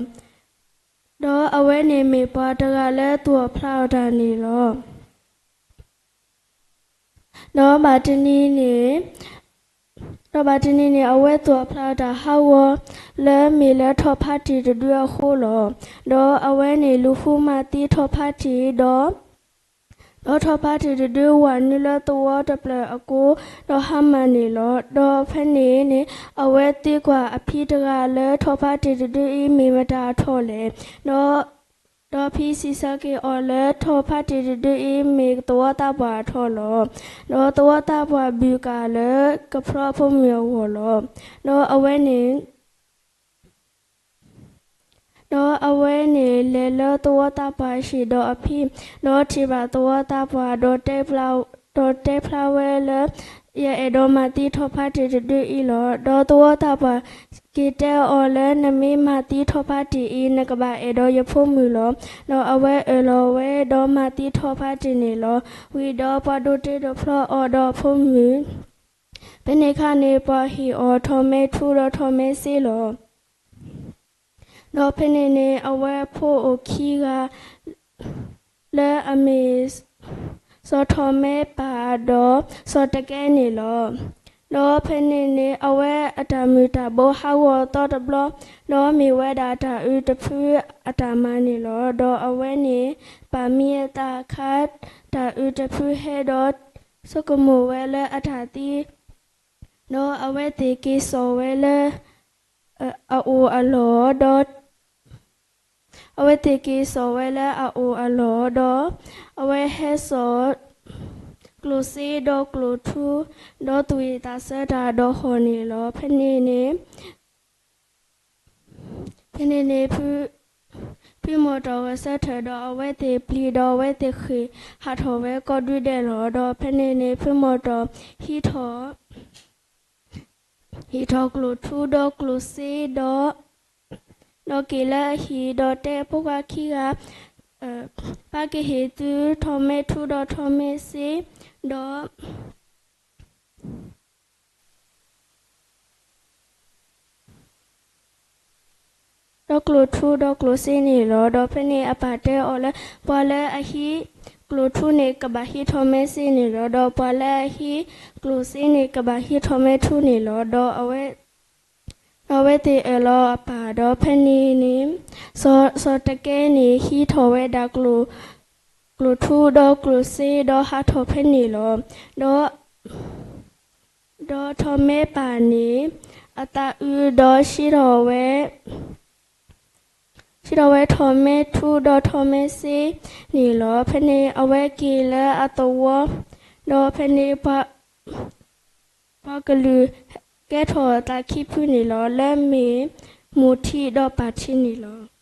ဒီးအဝဲန့ၣ်မ့ၢ်ပှၤတဂၤလၢသူၣ်အီၣ်ဖျးအီၣ်တၢ်န့ၣ်လီၤ. ဒီးဘၣ်တနံၤန့ၣ်, ဒီးဘၣ်တနံၤန့ၣ် အဝဲသူၣ်အီၣ်ဖျးအီၣ်တၢ်ဟးဂီၤ လၢမ့ၢ်လၢထီၣ်ဖးတံၢ်တဒုအဃိလီၤ. ဒီးအဝဲန့ၣ်လူၤဃုမၤသံထီၣ်ဖးတံၢ်ဒီး, ဒီးထီၣ်ဖးတံၢ်တဒုဝးနုာ်လၢသဝီတဖျၢၣ်အကိ, ဒီးဟါမၢ်န့ၣ်လီၤ. ဒီးဖဲန့ၣ်န့ၣ် အဝဲသံကွၢ်အဖံတဂၤလၢ ထီၣ်ဖးတံၢ်တဒုအံၤမ့ၢ်မတၤအထီၣ်လဲၣ်. ဒီး ဒီးဖံစံးဆၢက့ၤအီၤလၢ ထီၣ်ဖးတံၢ်တဒုအံၤမ့ၢ်သဝီသးပှၢ်အထီၣ်လီၤ. ဒီးသဝီသးပှၢ်ဘုၣ်ကၢ်လၢ ကဖျီအဖိမုၣ်အဂီၢ်လီၤ. ဒီးအဝဲန့ၣ် ဒီးအဝဲန့ၣ်လဲၤလၢသဝီသးပှၢ်အဟံၣ်ဒီးအဖံ, ဒီးထံၣ်ဘၣ်သဝီသးပှၢ်, ဒီးတဲဖျါဝဲလၢ ယအဲၣ်ဒိးမၤသံထီၣ်ဖးတံၢ်တဒုအံၤလီၤ. ဒီးသဝီသးပှၢ်က့ၤတဲအီၤလၢ နမ့ၢ်မၤသံထီၣ်ဖးတံၢ်အံၤ နကဘၣ်အဲၣ်ဒိးယဖိမုၣ်လီၤ. ဒီးအဝဲအၢၣ်လီၤဝဲဒီးမၤသံထီၣ်ဖးတံၢ်န့ၣ်လီၤ. ဝံၤဒီးပှၤဒိးတ့ဒိးဖျီအီၤဒီးအဖိမုၣ်, ဖဲန့ၣ်အခါန့ၣ် ပှၤဟ့ၣ်အီၤထီၣ်မဲထူဒီးထီၣ်မဲစ့လီၤ. ဒီးဖဲန့ၣ်န့ၣ် အဝဲဖိအိၣ်ခံဂၤ လၢအမ့ၢ် စီၤထီၣ်မဲပၢ်ဒီးစီၤတကဲန့ၣ်လီၤ. ဒီးဖဲန့ၣ်န့ၣ် အဝဲအတၢ်မုာ်တၢ်ဘိဟးဂီၤအသီတဘျီ, ဒီးမ့ၢ်ဝဲဒၣ်တၢ်အုးတဖုအတၢ်မၤန့ၣ်လီၤ. ဒီးအဝဲန့ၣ်ပာ်မံအသးအခါ တၢ်အုးတဖုဟဲဒီး ဆိကမိၣ်ဝဲလၢအတၢ်သံ, ဒီးအဝဲသ့ၣ်က့ၤစိာ်ဝဲလၢ အအိၣ်အလီၢ်ဒီး အဝဲသ့ၣ်က့ၤစိာ်ဝဲလၢအအိၣ်အလီၢ်ဒီး အဝဲဟဲစိာ် ကျိၣ်စ့ဒီးကျိၣ်ထူ ဒီးသူၣ်ဝံၣ်သးဆၢတၢ်ဒီးဟီၣ်န့ၣ်လီၤ. ဖဲန့ၣ်န့ၣ် ဖဲန့ၣ်န့ၣ် ဖုမီၢ်တီၢ်ဂဲၤဆၢထၢၣ်ဒီးအဝဲသ့ၣ်ပျံၤဒီးအဝဲသ့ၣ်ဃ့ၢ်ဟးထီၣ်ဝဲကိးဒုဒဲးလီၤ. ဒီးဖဲန့ၣ်န့ၣ် ဖုမီၢ်တီၢ်ဟံးထီၣ် ဟံးထီၣ်ကျိၣ်ထူဒီးကျိၣ်စ့ဒီး ဒီးက့ၤလၢအဟံၣ်ဒီးတဲဖိခွါခံဂၤ ပၢ်ကဟ့ၣ်သုထီၣ်မဲထူဒီးထီၣ်မဲစ့ ဒီး ဒီးကျိၣ်ထူဒီးကျိၣ်စ့န့ၣ်လီၤ. ဒီးဖဲန့ၣ်အပၢ်တဲအီၤလၢ ပှၤလၢအဟံးကျိၣ်ထူန့ၣ် ကဘၣ်ဟံးထီၣ်မဲစ့န့ၣ်လီၤ. ဒီးပှၤလၢအဟံးကျိၣ်စ့န့ၣ် ကဘၣ်ဟံးထီၣ်မဲထူန့ၣ်လီၤ. ဒီးအဝဲ ဒီးအဝဲသ့ၣ်အၢၣ်လီၤအပၢ်ဒီး ဖဲန့ၣ်န့ၣ် စီၤတကဲန့ၣ် ဟံးထီၣ်ဝဲဒၣ် ကျိၣ်ထူဒီးကျိၣ်စ့ဒီးဟးထီၣ်ဖဲန့ၣ်လီၤ. ဒီး ဒီးထီၣ်မဲပၢ်န့ၣ် အသးအုးဒီးဟံးထီၣ်ဝဲ ဟံးထီၣ်ဝဲထီၣ်မဲထူဒီးထီၣ်မဲစ့န့ၣ်လီၤ. ဖဲန့ၣ်အဝဲက့ၤလၢအသဝီ ဒီးဖဲန့ၣ် ပှၤကလုာ်ကဲထီၣ်သးခံဖုန့ၣ်လီၤ. လၢမ့ၢ်မိၢ်ထံဒီးပၢ်ထံန့ၣ်လီၤ.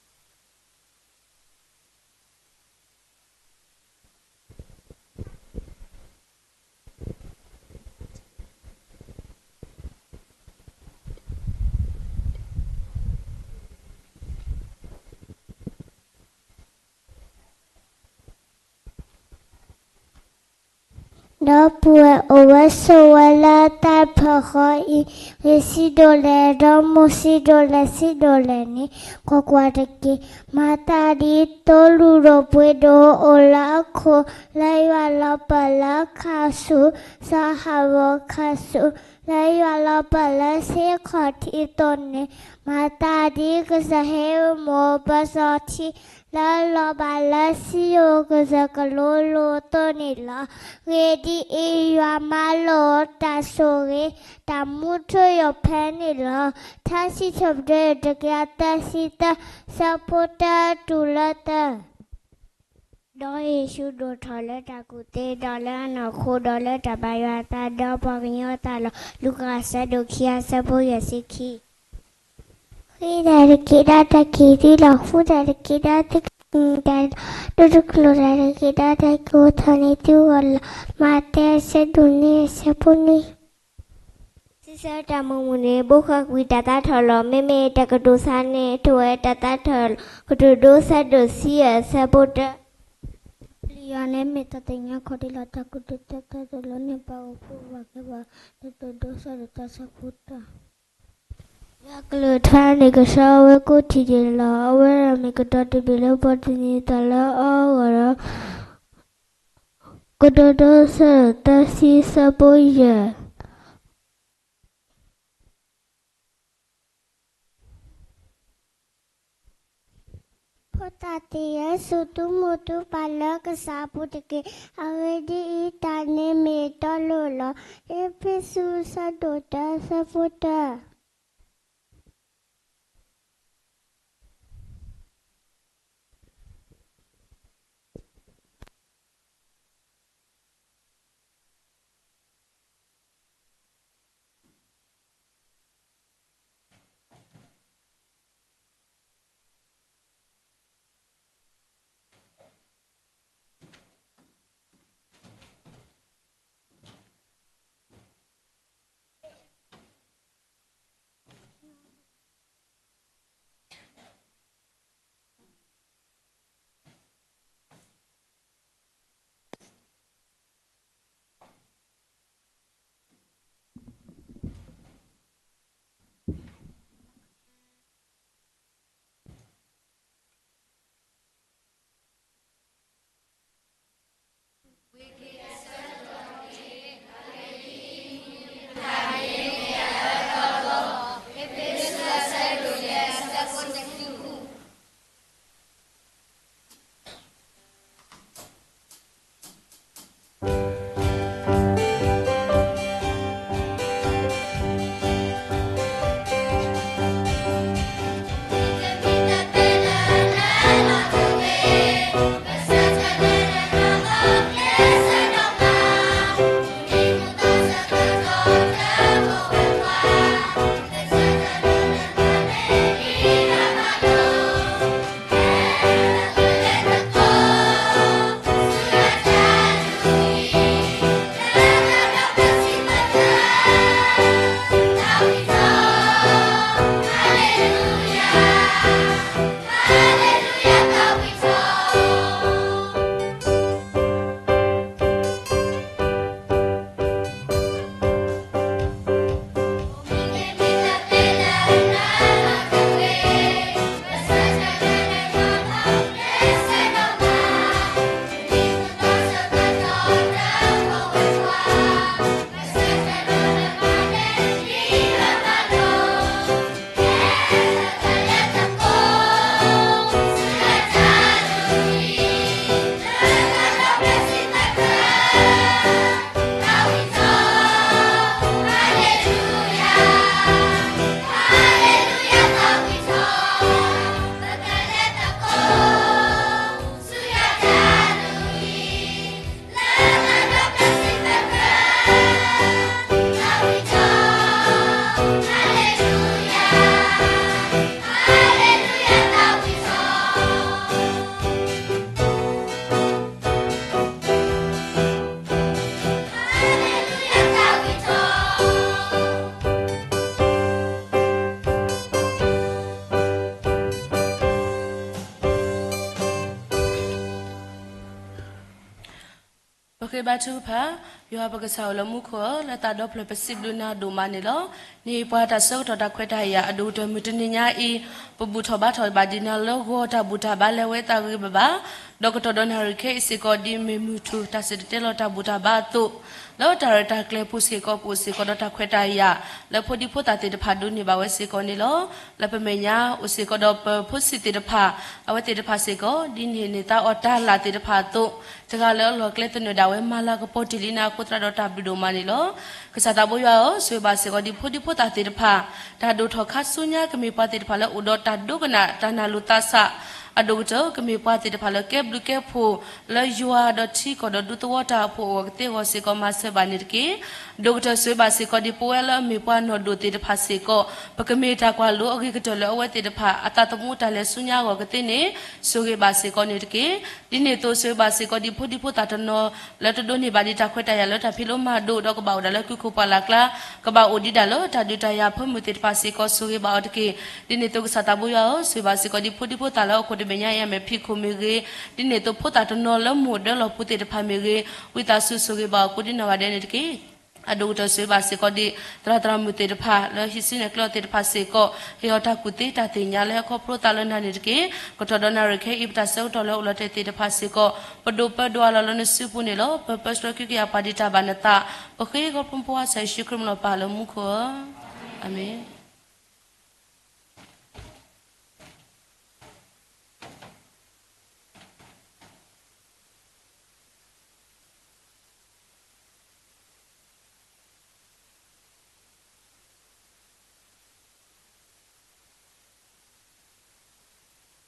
ဒီပုၢ်ဝဲၢ်အိၣ်ဝဲဆိးဝဲလၢတၢ်တဖျၢၣ်ဃီအံၤ, ဂ့ၤစံးဒိၣ်လဲၣ်, ဒီးမိၢ်စံးဒိၣ်လဲၣ်, စံးဒိၣ်လဲၣ်န့ၣ်, ကွၢ်ကွၢ်တက့ၢ်. မၤသးဒ်သိးလူၤဒိၣ်ပှ့ၤဒိၣ်အိၣ်လၢအခိၣ်, လၢယွၤလီၤပၢၢ်လၢခါဆူၣ်, စီၤဟးရိၣ်ခါဆူၣ်, လၢယွၤလီၤပၢၢ်လၢစ့ခီၣ်ထံးအသိးန့ၣ်, မၤသးဒ်ကစၢ်ဟ့ၣ်မိၢ်ပၢၤစီၤထံ လၢလီၤဘၣ်လၢစံယိၣ်ကစၢၢ်ကလိလိအသိးန့ၣ်လီၤ. ဂ့ၢ်ဒ်အံၤ, ယွၤမၤလိာ်တၢ်ဆိၣ်ဂ့ၤ, တၢ်မူထူယိာ်ဖဲန့ၣ်လီၤ. ထါစံးထီၣ်ပတြၢၤ တကယၤသၢဆံသၢ, ဆၢဖိတၢတုၤလၢသၢ. ဒီးယ့ၣ်ၡူးဒိၣ်ထီၣ်လၢတၢ်ကူၣ်သ့, ဒီးလၢအနီၢ်ခိ, ဒီးလၢတၢ်ဘါယွၤအသး, ဒီးပှၤကညီအသးလီၤ. လူၤကၣ်အဆၢဒိၣ်ခံ အဆၢဖိယဲၢ်ဆံခံ. ဃ့တၢ်တက့ၢ်, ဒီးတၢ်ကဟ့ၣ်သုလီၤ. ဃုတၢ်တက့ၢ်, ဒီးသုကန့ၢ်တၢ်လီၤ. ဒိတကျိာ်တၢ်တက့ၢ်, ဒီးတၢ်ကအိၣ်ထီၣ်န့ၢ်သုဂီၢ်လီၤ. မးသဲ အဆၢဒိၣ်နွံ အဆၢဖိနွံ. စံးဆၢတၢ်မုာ်မုာ်န့ၣ် ဘိးဃၣ်ကွံာ်တၢ်သးထီၣ်လီၤ. မ့မ့ၢ်တၢ်ကတိၤသးန့ၣ် ထိၣ်ဝဲတၢ်သးထီၣ်လီၤ. ကတိၤဒိ အဆၢဒိၣ်တဆံယဲၢ် အဆၢဖိတၢ. ပျံၤယွၤန့ၣ်မ့ၢ်တၢ်သ့ၣ်ညါခီၣ်ထံးလီၤ. တၢ်ကူၣ်သ့တၢ်သးထီၣ်လီၤန့ၣ် ပာ်ဂၢၢ်ပာ်ကျၢၤဘၣ်က့ၤပှၤ. ကတိၤဒိ အဆၢဒိၣ်တၢ အဆၢဖိတၢ. ယွၤအကလုၢ်ကထါန့ၣ် ကဆှီဝဲကိးထံၣ်ဒဲးလီၤ. အဝဲဒၣ်မ့ၢ်ကတီၤတဘ့ၣ်လၢပှၤသန့ၤသးလၢအအီအဂီၢ်လီၤ. ကတိၤဒိ အဆၢဒိၣ်သၢဆံ အဆၢဖိယဲၢ်. ဖိသၣ်သ့ၣ်ဧၢ, စူၢ်သုမိၢ်သုပၢ်လၢကစၢ်အပူၤတက့ၢ်. အဂ့ၢ်ဒ်အံၤ, တၢ်န့ၣ်မ့ၢ်တီလိၤလီၤ. အ့းဖ့းစူး အဆၢဒိၣ်တၢ အဆၢဖိတၢ. ဘါထုကဖၣ်, ယွၤပကစၢ်အိၣ်လၢမူခိၣ်ဧၢ, လၢသးဒီဖျၢၣ်ပစံးဘျုးနၤဒိၣ်မးန့ၣ်လီၤ. န့ၣ်ပှၤတၢ်ဆၢကတီၢ်တၢ်ခွဲးတၢ်ယာ်အဒိၣ်ကတၢၢ်မုၢ်တနံၤညါအံၤ, ပဘူၣ်ထီၣ်ဘါထီၣ်ဘၣ်ဒ်နၤလၢဂီၤတၢ်ဘူၣ်တၢ်ဘါလၢအဝဲသးဂ့ၤဘၣ်ဘၣ်, ဒီးကတီၢ်ဒီးနၣ်ရံၣ်ခဲအံၤစ့ၢ်ကီး ဒ်မ့ၢ်မုၢ်ထူၣ်တၢ်စံၣ်တဲၤတဲလီၤတၢ်ဘူၣ်တၢ်ဘါအသိး, လၢတၢ်ရဲၣ်တၢ်ကျဲၤပူၤစ့ၢ်ကီး ပအိၣ်စ့ၢ်ကီးဒီးတၢ်ခွဲးတၢ်ယာ် လၢဖိဒံဖိသၣ်သ့ၣ်တဖၣ်ဒိးန့ၢ်ဘၣ်ဝဲစ့ၢ်ကီးန့ၣ်လီၤ. လၢပမဲာ်ညါအိၣ်စ့ၢ်ကီးဒီးပဖိဆံးသ့ၣ်တဖၣ်, အဝဲသ့ၣ်တဖၣ်စ့ၢ်ကီး ဒ်န့ၣ်န့ၢ်သါအီၤတၢ်လၢ်သ့ၣ်တဖၣ်အသိး, တဂၤလၢအလီၢ်ကျဲသနၢၣ်ဒၣ်ဝဲမၤလၤကပီၤတ့ၢ်လံနၤအဃိသတးဒီးတၢ်ဘျုးဒိၣ်မးန့ၣ်လီၤ. ကစၢ်သးဘိယွၤဧၢ, ဆိၣ်ဂ့ၤဘၣ်စ့ၢ်ကီးဒ်ဖိဒံဖိသၣ်သ့ၣ်တဖၣ်, တၢ်ဒိၣ်ထီၣ်ခါဆူညါကမ့ၢ်ပှၤသ့ၣ်တဖၣ်လၢအိၣ်ဒီးတၢ်ဒိကနၣ်တၢ်နာ်လိာ်သးစၢ်, အဒိၣ်ကတၢၢ်ကမ့ၢ်ပှၤသ့ၣ်တဖၣ်လၢကဲဘျုးကဲဖှိၣ်လၢယွၤဒီးထံကီၢ်ဒီးဒူသဝီတၢ်အိၣ်ဖှိၣ်အဂီၢ်ကသ့အဂီၢ်စ့ၢ်ကီးမၤစၢၤဘၣ်န့ၣ်တက့ၢ်. ဒိၣ်ကတၢၢ်ဆိၣ်ဂ့ၤဘၣ်စ့ၢ်ကီးဒ်ပဝဲလၢအမ့ၢ်ပှၤနီၢ်ဒိၣ်သ့ၣ်တဖၣ်စ့ၢ်ကီး, ပကမ့ၢ်တၢ်ကွၢ်လိအဂ့ၤကတၢၢ်လၢအဝဲသ့ၣ်တဖၣ်အသးသမူတၢ်လဲၤဆူညါအဂီၢ်ကသ့န့ၣ်, ဆိၣ်ဂ့ၤဘၣ်စ့ၢ်ကီးန့ၣ်တက့ၢ်. ဒ်န့ၣ်အသိးဆိၣ်ဂ့ၤဘၣ်စ့ၢ်ကီးဒ်ဖိဒံဖိသၣ်တနီၤ လၢတဒိးန့ၢ်ဘၣ်ဒံးတၢ်ခွဲးတၢ်ယာ်လၢတၢ်ဖံးလိမၤဒိး ဒီးကဘၣ်အိၣ်ဒၣ်လၢကုၢ်ခိၣ်ပှၢ်လၢ်ကျါ, ကဘၣ်အိၣ်ဒံးဒၣ်လၢတၢ်ဒုးတၢ်ယၤအဖၢမုၢ်သ့ၣ်တဖၣ်စ့ၢ်ကီး ဆိၣ်ဂ့ၤဘၣ်အီၤတက့ၢ်. ဒ်န့ၣ်အသိးကစၢ်သးဘိယွၤဧၢ, ဆိၣ်ဂ့ၤဘၣ်စ့ၢ်ကီးဒ်ဖိဒံဖိသၣ်လၢဟီၣ်ခိၣ်တဘ့ၣ်ညါအံၤအမဲာ်ဖံးခိၣ်မ့ၢ်ဂ့ၤ, ဒ်န့ၣ်အသိးဖိသၣ်တနီၤလၢမိၢ်ဒၢလီၢ်ပူၤသ့ၣ်တဖၣ်မ့ၢ်ဂ့ၤ, ဝံသးစူၤဆိၣ်ဂ့ၤဘၣ်အီၤကိးဒ်နီၢ်ဂၤဒဲးန့ၣ်တက့ၢ်. အဒိၣ်ကတၢၢ်ဆိၣ်ဂ့ၤဘၣ်စ့ၢ်ကီးဒ် သရၣ်သရၣ်မုၣ်သ့ၣ်တဖၣ်လၢဟံးစုနဲၣ်ကျဲအီၤသ့ၣ်တဖၣ်စ့ၢ်ကီး, ဟ့ၣ်အီၤတၢ်ကူၣ်သ့တၢ်သ့ၣ်ညါလၢဟဲခီဖျိသးလၢနၤန့ၣ်တက့ၢ်. ကတီၢ်ဒီးနၣ်ရံၣ်ခဲအံၤပတၢ်ဆၢကတီၢ်လၢအိၣ်လီၤတဲာ်သ့ၣ်တဖၣ်စ့ၢ်ကီး, ပဒိၣ်ပၢဒိၣ်အလီၢ်လၢနစုပူၤန့ၣ်လီၤ. ပပၢဆှၢက့ၤကယၤပှၤဒံးတၢ်ဘၣ်နသး, ပဃ့ခီဖျိ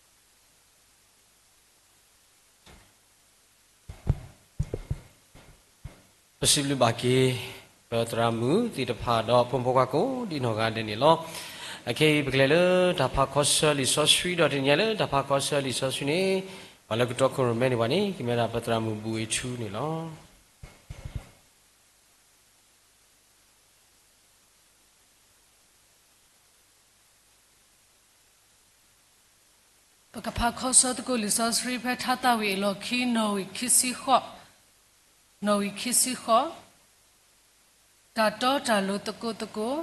ဖိခွါကစၢ်ယ့ၣ်ၡူးခရံာ်မံၤလီၤပၢ်လၢမူခိၣ်ဧၢ, အၤမ့ၣ်. ပစံးဘျုးဘၣ်က့ၤ ပသရၣ်မုၣ်သ့ၣ်တဖၣ်ဒီးဖိမုၣ်ဖိခွါကိးဒ်နီၢ်ဂၤဒဲးန့ၣ်လီၤ. အခဲအံၤ ပကလဲၤလၢတၢ်ဖးခီဆၢလံာ်စီဆှံဒီးတနံၤညါလၢတၢ်ဖးခီဆၢလံာ်စီဆှံန့ၣ်, ပှၤလၢကတီခိၣ်ရိၣ်မဲန့ၢ်ပှၤန့ၣ် ကမ့ၢ်ဒၣ်ပသရၣ်မုၣ်ဘူၣ်အ့ၣ်ထူန့ၣ်လီၤ. ပကဖးခီဆၢသကိးလံာ်စီဆှံဖဲထါသးဝံၣ်အလီၢ်ခံ နီၣ်ဝံာ်ခံဆံဃိး, နီၣ်ဝံာ်ခံဆံဃိး, တၢ်တီတၢ်လိၤသကိးသကိး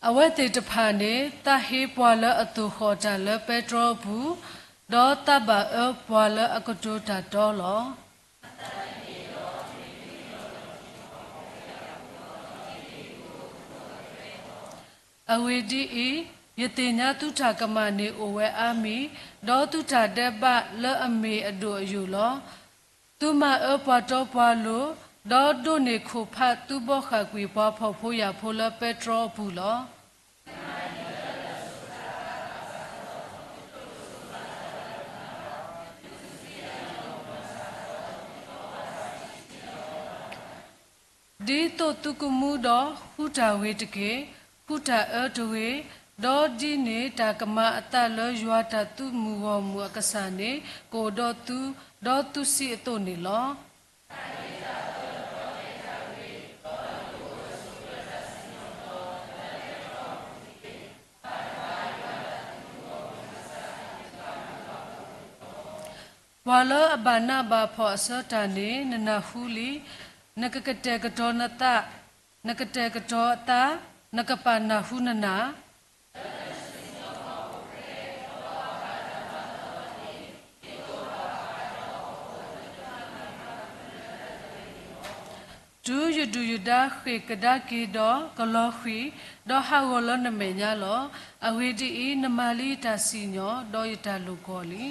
အဝဲသ့ၣ်တဖၣ်န့ၣ် သးဟ့ပှၤလၢအသိၣ်ဃီၣ်တၢ်လၢပဲတြီအပူၤ, ဒီးသးဘၣ်အၢပှၤလၢအကတိၤတၢ်တီလီၤ. အဂ့ၢ်ဒ်အံၤ, ယသ့ၣ်ညါသုတၢ်ကမၣ်န့ၣ်အိၣ်ဝဲအါမံၤ, ဒီးသုတၢ်ဒဲးဘးလၢအမ့ၢ်အဒိၣ်အယိာ်လီၤ. သုမၤအၢပှၤတီပှၤလိၤ, ဒီးဒိးန့ၢ်ခိၣ်ဖးသုဘီဃာ်ကွံာ်ပှၤဖှီၣ်ဖိယာ်ဖိလၢပဲတြီအပူၤလီၤ. ဒ်သိးသုကမူဒီး, ဃုတၢ်ဂ့ၤတက့ၢ်, ဃုတၢ်အၢတဂ့ၤ, ဒီးဒ်န့ၣ်တၢ်ကမၤအသးလၢယွၤတၢ်သုးမုၢ်ဂီၢ်မုၢ်အကစၢ်န့ၣ် ကအိၣ်ဒီးသု, ဒီးသုစံးအသိးန့ၣ်လီၤ. ပှၤလၢအဘၣ်နးဘၣ်ဖှီၣ်အဆၢတၢ်န့ၣ် နနၢ်ဟူလံ. နကကတဲာ်ကတီၤနသး, နကတဲာ်ကတီၤအသး, နကပာ်နၢ်ဟူနနၢ် တုၤယဒုၣ်ယဒါဃ့ၢ်ကဒါက့ၤဒီး, ကလီၤဃံၤ, ဒီးဟးဂီၤလၢနမဲာ်ညါလီၤ. အဂ့ၢ်ဒ်အံၤ, နမၤလံယတၢ်စံၣ်ညီၣ်, ဒီးယတၢ်လိာ်ကွီၢ်လံ.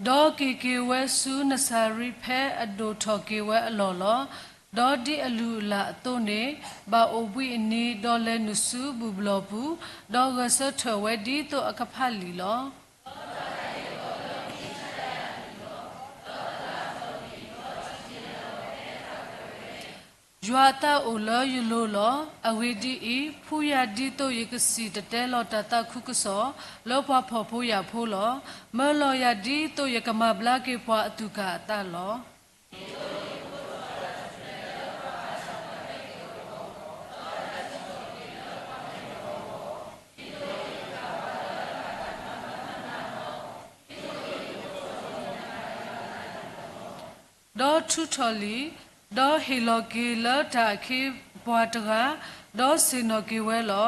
ဒီးက့ၤက့ၤဝဲဆူနစၤရံဖဲအဒိၣ်ထီၣ်က့ၤဝဲအလီၢ်လီၤ. ဒီးဒ်အလုၢ်အလၢ်အသိးန့ၣ်, ဘၣ်အိၣ်ဘှံးအနံၤ, ဒီးလဲၤနုာ်ဆူဘူၣ်ဘျီၣ်ပူၤ, ဒီးဂဲၤဆၢထၢၣ်ဝဲဒ်သိးအကဖးလံာ်လီၤ. ယွၤအသးအိၣ်လၢယလိၤလီၤ. အဂ့ၢ်ဒ်အံၤ, ဖှူယၤဒ်သိးယကစံၣ်တဲၤတဲလီၤတၢ်သးခုကစီၣ် လၢပှၤဖှီၣ်ဖိယာ်ဖိလီၤ. မၢလီၤယၤဒ်သိးယကမၤဘျါက့ၤပှၤအသူၣ်ကၢ်အသးလီၤ. ဒီးထုးထီၣ်လံာ်, ဒီးဟ့ၣ်လီၤက့ၤလၢတၢ်အခ့အပှၤတဂၤ, ဒီးဆ့ၣ်နီၤက့ၤဝဲလီၤ.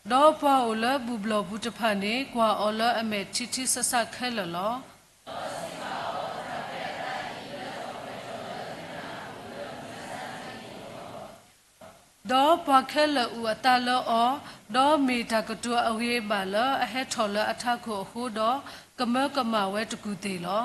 ဒီးပှၤအိၣ်လၢဘူၣ်ဘျီၣ်ပူၤတဖၣ်န့ၣ် ကွၢ်အီၤလၢအမဲာ်ထံထံဆးဆးခဲလၢာ်လီၤ. ဒီးပှၤခဲလၢာ်အုၣ်အသးလၢအီၤ, ဒီးမ့ၢ်တၢ်ကတိၤအဂ့ၤအဘၣ်လၢအဟဲထီၣ်လၢအထးခိၣ်အဃိဒီး, ကမၢကမၣ်ဝဲတကူၢ်သ့ၣ်လီၤ.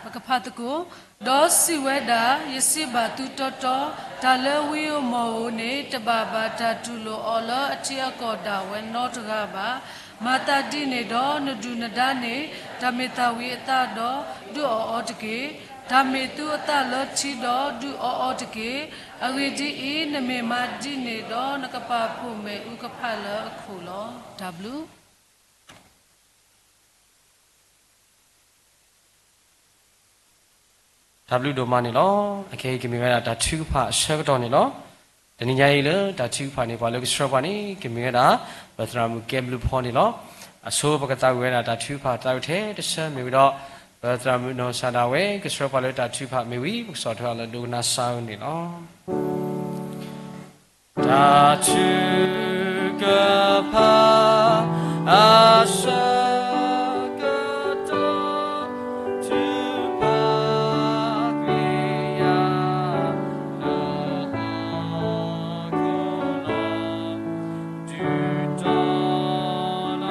ပကဖးသကိး, ဒီးစံးဝဲဒၣ်, ယစံးဘၣ်သုတီတီ, တၢ်လၢဝံဧိၤမီၢ်ဧိၤန့ၣ် တဘၣ်ဘၣ်တၢ်တူၢ်လိာ်အီၤလၢအထံအကီၢ်ဒၣ်ဝဲနီတဂၤဘၣ်. မၤသးဒ်န့ၣ်ဒီးနဒုၣ်နဒါန့ၣ်, တၢ်မ့ၢ်သၣ်ဝံၤအသးဒီးဒုးအီၣ်အီၤတက့ၢ်. တၢ်မ့ၢ်သူအသးလၢထံဒီးဒုးအီၣ်အီၤတက့ၢ်. အဂ့ၢ်ဒ်အံၤ, နမ့ၢ်မၤဒ်န့ၣ်ဒီးနကပာ်ဖှိၣ်မ့ၣ်အူကဖးလၢအခိၣ်လီၤ. တၢ်ဘျုး တၢ်ဘျုးဒိၣ်မးန့ၣ်လီၤ. အခဲအံၤကမ့ၢ်ဝဲဒၣ်တၢ်ထုကဖၣ်အဆၢကတီၢ်န့ၣ်လီၤ. တနံၤညါအံၤလၢတၢ်ထုကဖၣ်န့ၣ် ပှၤလၢကဆှၢပှၤန့ၣ် ကမ့ၢ်ဝဲဒၣ် ပသရၣ်မုၣ်ကဲဘျုးဖီန့ၣ်လီၤ. အဆိပကသးဝံၣ်ဝဲဒၣ်တၢ်ထုကဖၣ်သးဝံၣ်ထဲတဆၢမ့ၢ်ဝံၤဒီး, ပသရၣ်မုၣ်နီၢ်စၢ်ဒၣ်ဝဲ ကဆှၢပှၤလၢတၢ်ထုကဖၣ်မ့ၢ်ဝံၤ ပကစးထီၣ်လၢဒိကနၣ်စၢ်အံၤန့ၣ်လီၤ. တၢ်ထုကဖၣ် အဆၢကတီၢ် ထုကဖၣ်ကွံာ်ယၤ လၢဟီၣ်ခိၣ်လီၤ ဒုးတီၤလီၤယၤ လၢ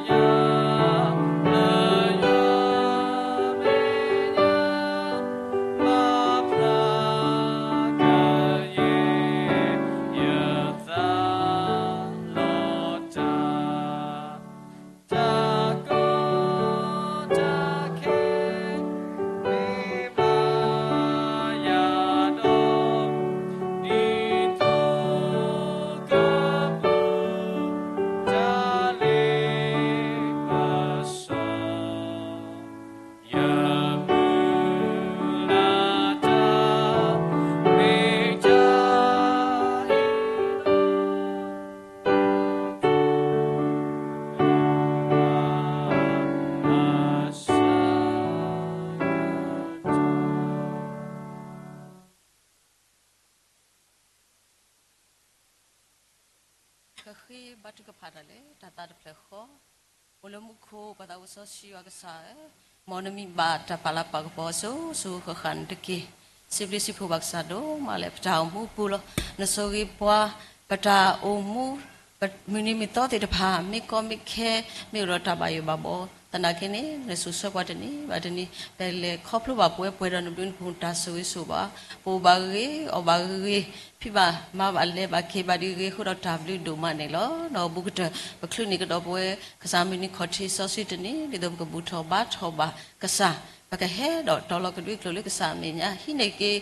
ယွၤမဲာ်ညါ မၤဖျါကယဲၢ် ယသးလီၤတၢ် တၢ်ကီတၢ်ခဲ မ့ၢ်ဘၣ်ယၤဒီး ဒ်သိးကပူၤ တၢ်လ့ပစီ ယမုၢ်လၢ်တၢ်မ့ၢ်တၢ်အ့ၣ်လိာ် အဆၢကတီၢ် ကဃ့ဘါထုကဖၣ်တၢ်လၢတၢ်သးတဖျၢၣ်ဃီ, အိၣ်လၢမူခိၣ်ပှၤသးစီဆှံယွၤကစၢ်ဧၢ, မ်နမံၤဘၣ်တၢ်ပာ်လၤပာ်ကပီၤအစိၤစိၤဃၣ်ဃၣ်န့ၣ်တက့ၢ်. စံးဘျုးစံးဖှိၣ်ဘၣ်ကစၢ်ဒိၣ်မးလၢပတၢ်အိၣ်မူပူၤလီၤ. နဆိၣ်ဂ့ၤပှၤ, ပတၢ်အိၣ်မူ မုၢ်နံၤမုၢ်သီသ့ၣ်တဖၣ် မ့ၢ်ကီမ့ၢ်ခဲ မ့ၢ်အိၣ်ဒီးတၢ်ဘၣ်ယိၣ်ဘၣ်ဘီ, သနာ်က့န့ၣ် နဆိၣ်ဆှၢပှၤတနံၤဘၣ်တနံၤ, ပလဲၤခီဖျိဘၣ်ပဝဲပှဲၤဒီးနဘျုးနဖှိၣ်တၢ်ဆိၣ်ဂ့ၤဆိၣ်ဝါ, ပအိၣ်ဘၣ်ဂ့ၤဂ့ၤ အီၣ်ဘၣ်ဂ့ၤဂ့ၤ ဖံးဘၣ်မၤဘၣ်လဲၤဘၣ်က့ၤဘၣ်ဒ်ဂ့ၤ အဃိဒီးတၢ်ဘျုးဒိၣ်မးန့ၣ်လီၤ. ဒီးဘူးကတၢၢ် ပချုးန့ၢ်ကဒီးပဝဲ ကစၢ်မုၢ်နံၤခီၣ်ထံးစီဆှံတနံၤ ဒ်သိးပကဘူၣ်ထီၣ်ဘါထီၣ်ဘၣ်ကစၢ်, ပကဟဲဒီးတီၤလီၤကဒွံကျိာ်လၢကစၢ်အမဲာ်ညါ ဟံးန့ၢ်က့ၤ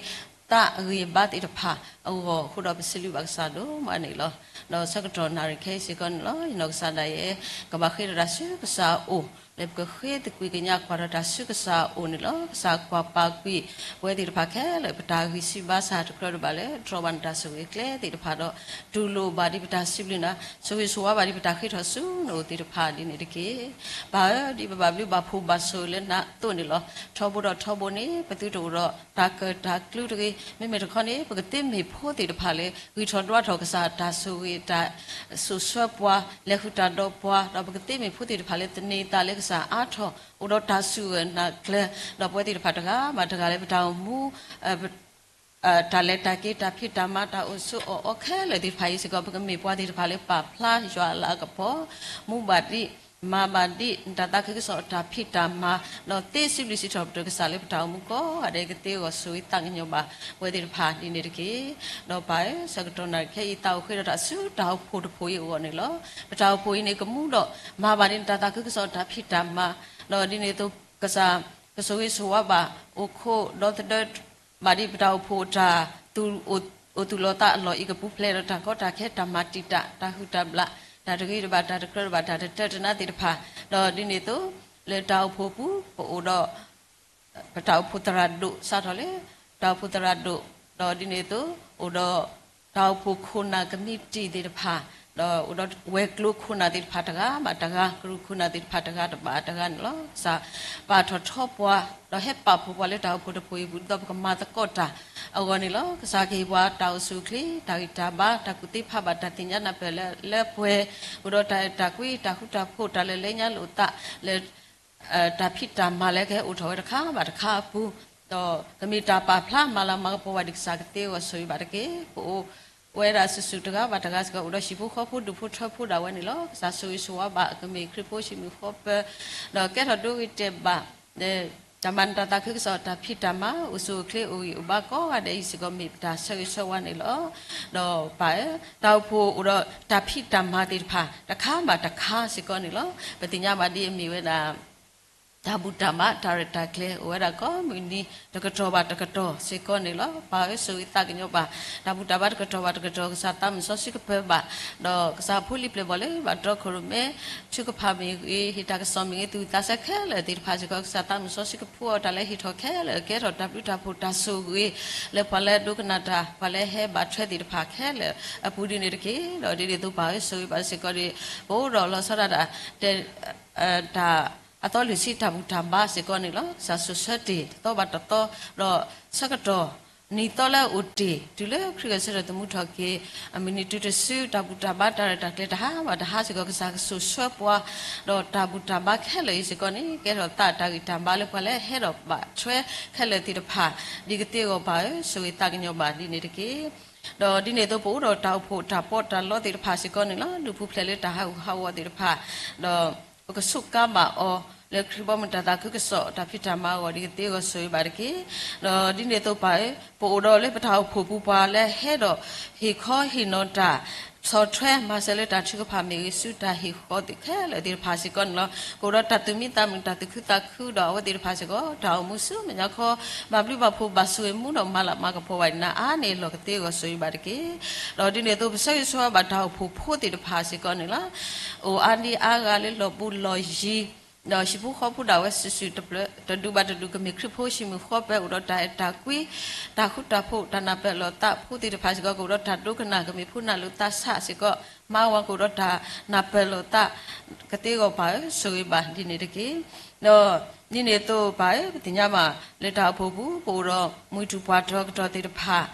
သးအဂံၢ်အဘါသ့ၣ်တဖၣ်အဂီၢ် အဃိဒီးပစံးဘျုးဘၣ်ကစၢ်ဒိၣ်မးန့ၣ်လီၤ. ဒီးဆၢကတီၢ်နၣ်ရံၣ်ခဲအံၤစ့ၢ်ကီးန့ၣ်လီၤ ယနီၢ်ကစၢ်ဒၣ်ယဲ ကဘၣ်ဃ့ဒီးတၢ်ဆူကစၢ်အအိၣ် လၢပကဃ့သကွံာ်ကညးကွၢ်ဒီးတၢ်ဆူကစၢ်အအိၣ်န့ၣ်လီၤ. ကစၢ်ကွၢ်ပာ်ကွံာ်ပဝဲသ့ၣ်တဖၣ်ခဲလၢာ် ပတၢ်ဂံၢ်ဆူၣ်ဘါဆၣ်တကြၢးတဘၣ်လၢ တြီဘၣ်နတၢ်ဆိၣ်ဂ့ၤကျဲသ့ၣ်တဖၣ်ဒီး တူၢ်လိာ်ဘၣ်ဒ်ပတၢ်စံးဘျုးနၤ, ဆိၣ်ဂ့ၤဆိၣ်ဝါဘၣ်ဒ်ပတၢ်ဃ့ထီၣ်ဆူနအိၣ်သ့ၣ်တဖၣ်ဒ်န့ၣ်တက့ၢ်. ပၢ်ဧၢ, ဒ်ပဘၣ်ဘျုးဘၣ်ဖှိၣ်ဘၣ်ဆိၣ်ဂ့ၤလၢနၤအသိးန့ၣ်လီၤ. ထီဘိဒီးထီဘိန့ၣ် ပသုတအိၣ်ဒီးတၢ်ကၢၣ်တၢ်ကျူတဂ့ၤ. မ့မ့ၢ်တခီန့ၣ် ပကသ့မ့ၢ်ဖိသ့ၣ်တဖၣ်လၢ ဂံၢ်ထီၣ်ဒွးထီၣ်ကစၢ်တၢ်ဆိၣ်ဂ့ၤ တၢ်စိာ်ဆှၢပှၤ လဲၤဃုာ်တၢ်ဒီးပှၤ, ဒီးပကသ့မ့ၢ်ဖိသ့ၣ်တဖၣ်လၢ သန့ၤသးလၢကစၢ်အါထီၣ် အိၣ်ဒီးတၢ်စူၢ်ဂၢၢ်နာ်ကျၢၤ, ဒီးပဝဲသ့ၣ်တဖၣ်တဂၤဘၣ်တဂၤလၢပတၢ်အိၣ်မူ တၢ်လဲၤတၢ်က့ၤ တၢ်ဖံးတၢ်မၤ တၢ်အိၣ်ဆိးအီၣ်အီခဲလၢာ်သ့ၣ်တဖၣ်အံၤစ့ၢ်ကီး ပကမ့ၢ်ပှၤသ့ၣ်တဖၣ်လၢပာ်ဖျါယွၤအလၤကပီၤ, မူဘၣ်ဒံး, မၤဘၣ်ဒံး နတၢ်သးခုကစီၣ်အတၢ်ဖံးတၢ်မၤ, ဒီးသ့စံးဘျုးစံးထီၣ်ပတြၢၤကစၢ်လၢပတၢ်အိၣ်မူကိးဂၤဒဲး ကသ့အဂီၢ်ဆိၣ်ဂ့ၤသးကညီၤဘၣ်ပဝဲသ့ၣ်တဖၣ်ဒ်န့ၣ်တက့ၢ်. ဒီးပၢ်ဧၢ, ဆၢကတီၢ်နၣ်ရံၣ်ခဲအံၤ သးအိၣ်ဃ့ဒီးတၢ်ဆူတၢ်အိၣ်ဖှိၣ်တဖှိၣ်အံၤအဂီၢ်န့ၣ်လီၤ. ပတၢ်အိၣ်ဖှိၣ်အံၤန့ၣ် ကမူဒီး မၤဘၣ်ဒံးနတၢ်သးခုကစီၣ်အတၢ်ဖံးတၢ်မၤ, ဒီးဒ်န့ၣ်အသိး ကစၢ် ကဆိၣ်ဂ့ၤဆိၣ်ဝါဘၣ် အိၣ်ခိးဒီသဒၢ ဘၣ်ဒံးပတၢ်အိၣ်ဖှိၣ်တၢ် အိၣ်သူၣ်လီၤသးအလီၢ်အံၤကပူၤဖျဲးဒီးတၢ်ကီတၢ်ခဲ တၢ်မၤတံာ်တာ် တၢ်ဟုၣ်တၢ်ဘျး တၢ်တဂ့ၤတဘၣ် တၢ်တကြၢးတဘၣ် တၢ်တတၢတနါသ့ၣ်တဖၣ်, ဒီးဒ်န့ၣ်အသိး လၢတၢ်အိၣ်ဖှိၣ်ပူၤ ပအိၣ်ဒီး ပတၢ်အိၣ်ဖှိၣ်သရၣ်ဒိၣ် စးထီၣ်လၢ တၢ်အိၣ်ဖှိၣ်သရၣ်ဒိၣ်, ဒီးဒ်န့ၣ်အသိး အိၣ်ဒီး တၢ်အိၣ်ဖှိၣ်ခိၣ်နၢ်ကမံးတံာ်သ့ၣ်တဖၣ်, ဒီးအိၣ်ဒီးဝဲၤကျိၤခိၣ်နၢ်သ့ၣ်တဖၣ်တဂၤဘၣ်တဂၤ, ကရူၢ်ခိၣ်နၢ်သ့ၣ်တဖၣ်တဂၤဘၣ်တဂၤန့ၣ်လီၤ. ကစၢ်ပာ်ထီၣ်ထီပှၤ, ဒီးဟဲပာ်ဖှိၣ်ပှၤလၢတၢ်အိၣ်ဖှိၣ်တဖှိၣ်အံၤပူၤ ဒ်သိးပကမၤသကိးတၢ်အဂီၢ်န့ၣ်လီၤ. ကစၢ်ကဟ့ၣ်ပှၤတၢ်အိၣ်ဆူၣ်အိၣ်ချ့, တၢ်ဂံၢ်တၢ်ဘါ, တၢ်ကူၣ်သ့ဖးဘၣ်တၢ်သ့ၣ်ညါနၢ်ပၢၢ်လၢ လၢပှဲၤ, အိၣ်ဒီးတၢ်အဲၣ်တၢ်ကွံ, တၢ်ဃူတၢ်ဖိး, တၢ်လၢာ်လၢညါလိာ်သးလၢ တၢ်ဖံးတၢ်မၤလၢကဟဲအိၣ်ထီၣ်ဝဲတခါဘၣ်တခါအပူၤ, ဒီးကမ့ၢ်တၢ်ပာ်ဖျါမၤလၤမၤကပီၤဘၣ်ဒ်ကစၢ်ကသ့အဂီၢ်ဆိၣ်ဂ့ၤဘၣ်တက့ၢ်. ပအိၣ်ဝဲဒၣ်စုာ်စုာ်တဂၤဘၣ်တဂၤစ့ၢ်ကီး အိၣ်ဒီးဟံၣ်ဖိဃီဖိဒူၣ်ဖိထၢဖိဒၣ်ဝဲန့ၣ်လီၤ. ကစၢ်ဆိၣ်ဂ့ၤဆိၣ်ဝါဘၣ် ကမ့ၢ်ခရံာ်ဖိဟံၣ်မုၢ်ဃီပၢၤ, ဒီးကဲထီၣ်ဒိဂ့ၤတဲာ်ဘၣ် တၢ်မၤနၢၤတၢ်သးခုကစီၣ် တၢ်ဖံးတၢ်မၤ အိၣ်ဆူၣ်အိၣ်ချ့အိၣ်ဂံၢ်အိၣ်ဘါကိးဂၤဒဲးအံၤစ့ၢ်ကီး မ့ၢ်ပတၢ်ဆၢဂ့ၤဆၢဝါန့ၣ်လီၤ. ဒီးပၢ်ဧၢ, တၢ်အိၣ်ဖှိၣ်အိၣ်ဒီးတၢ်ဖံးတၢ်မၤသ့ၣ်တဖၣ် တခါဘၣ်တခါစ့ၢ်ကီးန့ၣ်လီၤ. ပသ့ၣ်ညါဘၣ်ဒ်အမ့ၢ်ဝဲဒၣ် တၢ်ဘူၣ်တၢ်ဘါတၢ်ရဲၣ်တၢ်ကျဲၤ အိၣ်ဝဲဒၣ်ကိးမုၢ်နံၤ တကတီၢ်ဘၣ်တကတီၢ်စ့ၢ်ကီးန့ၣ်လီၤ. ပၢ်ဧၢ ဆိၣ်ဂ့ၤသးကညီၤဘၣ် တၢ်ဘူၣ်တၢ်ဘါတကတီၢ်ဘၣ်တကတီၢ် ကစၢ်သးမုၢ်စီဆှံကပၢၤဘၣ်, ဒီးကစၢ်ဖိလံၤပျဲၢ်ဘီၣ်လၢဘၣ်တြီခိၣ်ရိၣ်မဲ ထုကဖၣ်မ့ၢ်ဂ့ၤ, ဟ့ၣ်တၢ်ကစီၣ်မ့ၢ်ဂ့ၤ, သူၣ်ဝံၣ်သးစဲခဲလၢာ်သ့ၣ်တဖၣ်စ့ၢ်ကီး ကစၢ်သးမုၢ်စီဆှံကဖှူအီၤတၢ်လၢဟ့ၣ်ထီၣ်ခဲလၢာ် ကဲထီၣ်တၢ်ဘျုးတၢ်ဖှိၣ်တၢ်ဆိၣ်ဂ့ၤ လၢပှၤလၢဒိကနၣ်တၢ် ပှၤလၢဟဲဘၣ်ထွဲသ့ၣ်တဖၣ်ခဲလၢာ်အပူၤဒ်န့ၣ်တက့ၢ်. ဒီးဒ်န့ၣ်အသိးပၢ်ဧၢ ဆိၣ်ဂ့ၤဘၣ်စ့ၢ်ကီးဒီး ပအိၣ်ဒီးလီၤဆီဒၣ်တၢ် တဲ တၢ်အသီလွံၢ်ဆံတၢ်ဘူၣ်တၢ်ဘါစ့ၢ်ကီးန့ၣ်လီၤ. ကစၢ်စိၤဆၢတ့ၢ်တသီဘၣ်တသီ, ဒီးဆၢကတီၢ်နံၤသီလၢအအိၣ်တ့ၢ် တုၤလၢခရံာ်ဂဲၤဆၢထၢၣ်သမူထီၣ်က့ၤ အမုၢ်နံၤတုၤတစု တၢ်ဘူၣ်တၢ်ဘါတၢ်ရဲၣ်တၢ်ကျဲၤတဟါဘၣ်တဟါစ့ၢ်ကီး ကစၢ်ကစိာ်ဆှၢပှၤ, ဒီးတၢ်ဘူၣ်တၢ်ဘါခဲလၢာ်အံၤစ့ၢ်ကီးန့ၣ် ကဲထီၣ်သးတၢ်ဂံၢ်တၢ်ဘါလၢပှၤလၢဟဲဒီးဘၣ်ထွဲခဲလၢာ်သ့ၣ်တဖၣ် ဒ်ကသ့အဂီၢ်ပၢ်ဧၢ ဆိၣ်ဂ့ၤသးကညီၤဘၣ်ဒ်န့ၣ်တက့ၢ်. ဒီးဒ်န့ၣ်အသိးပအိၣ်ဒီးတၢ်အိၣ်ဖှိၣ်တၢ်ပီးတၢ်လီသ့ၣ်တဖၣ်စ့ၢ်ကီးန့ၣ်လီၤ. ဒုးပူၤဖျဲးလၢတၢ်ဟးဂူာ်ဟးဂီၤသ့ၣ်တဖၣ်, ဒီးပကစူးကါဘၣ်အီၤ လၢခရံာ်ဘီမုၢ်တၢ်သးခုကစီၣ် တၢ်ဖံးတၢ်မၤအဂီၢ် ဒ်ကသ့အဂီၢ်ဆိၣ်ဂ့ၤဘၣ်တက့ၢ်. ဒီးဒ်န့ၣ်အသိးပၢ်ဧၢ ပအိၣ်ဒီးလၢပတၢ်အိၣ်ဖှိၣ်ပူၤပှၤလၢဟဲဒီးဟ့ၣ်ခီဟ့ၣ်နီၤတၢ် ဆီၣ်ထွဲမၤစၢၤလၢတၢ်ထုကဖၣ်မ့ၢ်ဂ့ၤ ဆူတၢ်ဟ့ၣ်ဃီသ့ၣ်ခဲလၢာ်သ့ၣ်တဖၣ်စ့ၢ်ကီးန့ၣ်လီၤ. ကအိၣ်ဒီးတၢ်သူၣ်မံသးမုာ် တၢ်သူၣ်ခုသးခုဒီးအဝဲသ့ၣ်တဖၣ်စ့ၢ်ကီး တၢ်အိၣ်မူဆူမဲာ်ညါခီ ဘၣ်ဘျုးဘၣ်ဖှိၣ်ဘၣ်ဆိၣ်ဂ့ၤမူဒီးမၤလၤမၤကပီၤဘၣ်ဒ်နၤအါန့ၢ်အလီၢ် ကသ့အဂီၢ်ဆိၣ်ဂ့ၤဘၣ်တက့ၢ်. ဒီးဒ်န့ၣ်အသိးပဆၢဂ့ၤဆၢဝါဘၣ်တၢ်အိၣ်ဖှိၣ်ဖိသ့ၣ်တဖၣ်စ့ၢ်ကီးန့ၣ်လီၤ. အိၣ်အါဒံအါဂၤလၢလီၢ်ဘူးလီၢ်ယံၤ ဒီးဟံၣ်ဖိဃီဖိဒၣ်ဝဲစုာ်စုာ်တဖျၢၣ် တဒူၣ်ဘၣ်တဒူၣ် ကမ့ၢ်ခရံာ်ဖိဟံၣ်မုၢ်ဃီပၢၤ အိၣ်ဒီးတၢ်အဲၣ်တၢ်ကွံ တၢ်ဃူတၢ်ဖိး တၢ်နၢ်ပၢၢ်လိာ်သးဖိသ့ၣ်တဖၣ်စ့ၢ်ကီး ကအိၣ်ဒီးတၢ်ဒိကနၣ် ကမ့ၢ်ဖိနၢ်လိာ်သးဆးစ့ၢ်ကီး မါဝၤကအိၣ်ဒီးတၢ်နၢ်ပၢၢ်လိာ်သး ကသ့အဂီၢ်ပၢ်ဧၢ ဆိၣ်ဂ့ၤဘၣ်ဒ်န့ၣ်တက့ၢ်. ဒီးဒ်န့ၣ်အသိးပၢ်ဧၢ ပသ့ၣ်ညါဘၣ်လၢတၢ်အိၣ်ဖှိၣ်ပူၤ ပအိၣ်ဒီးမုၢ်တူၢ်ပှၢ်တီၤကတီၢ်သ့ၣ်တဖၣ်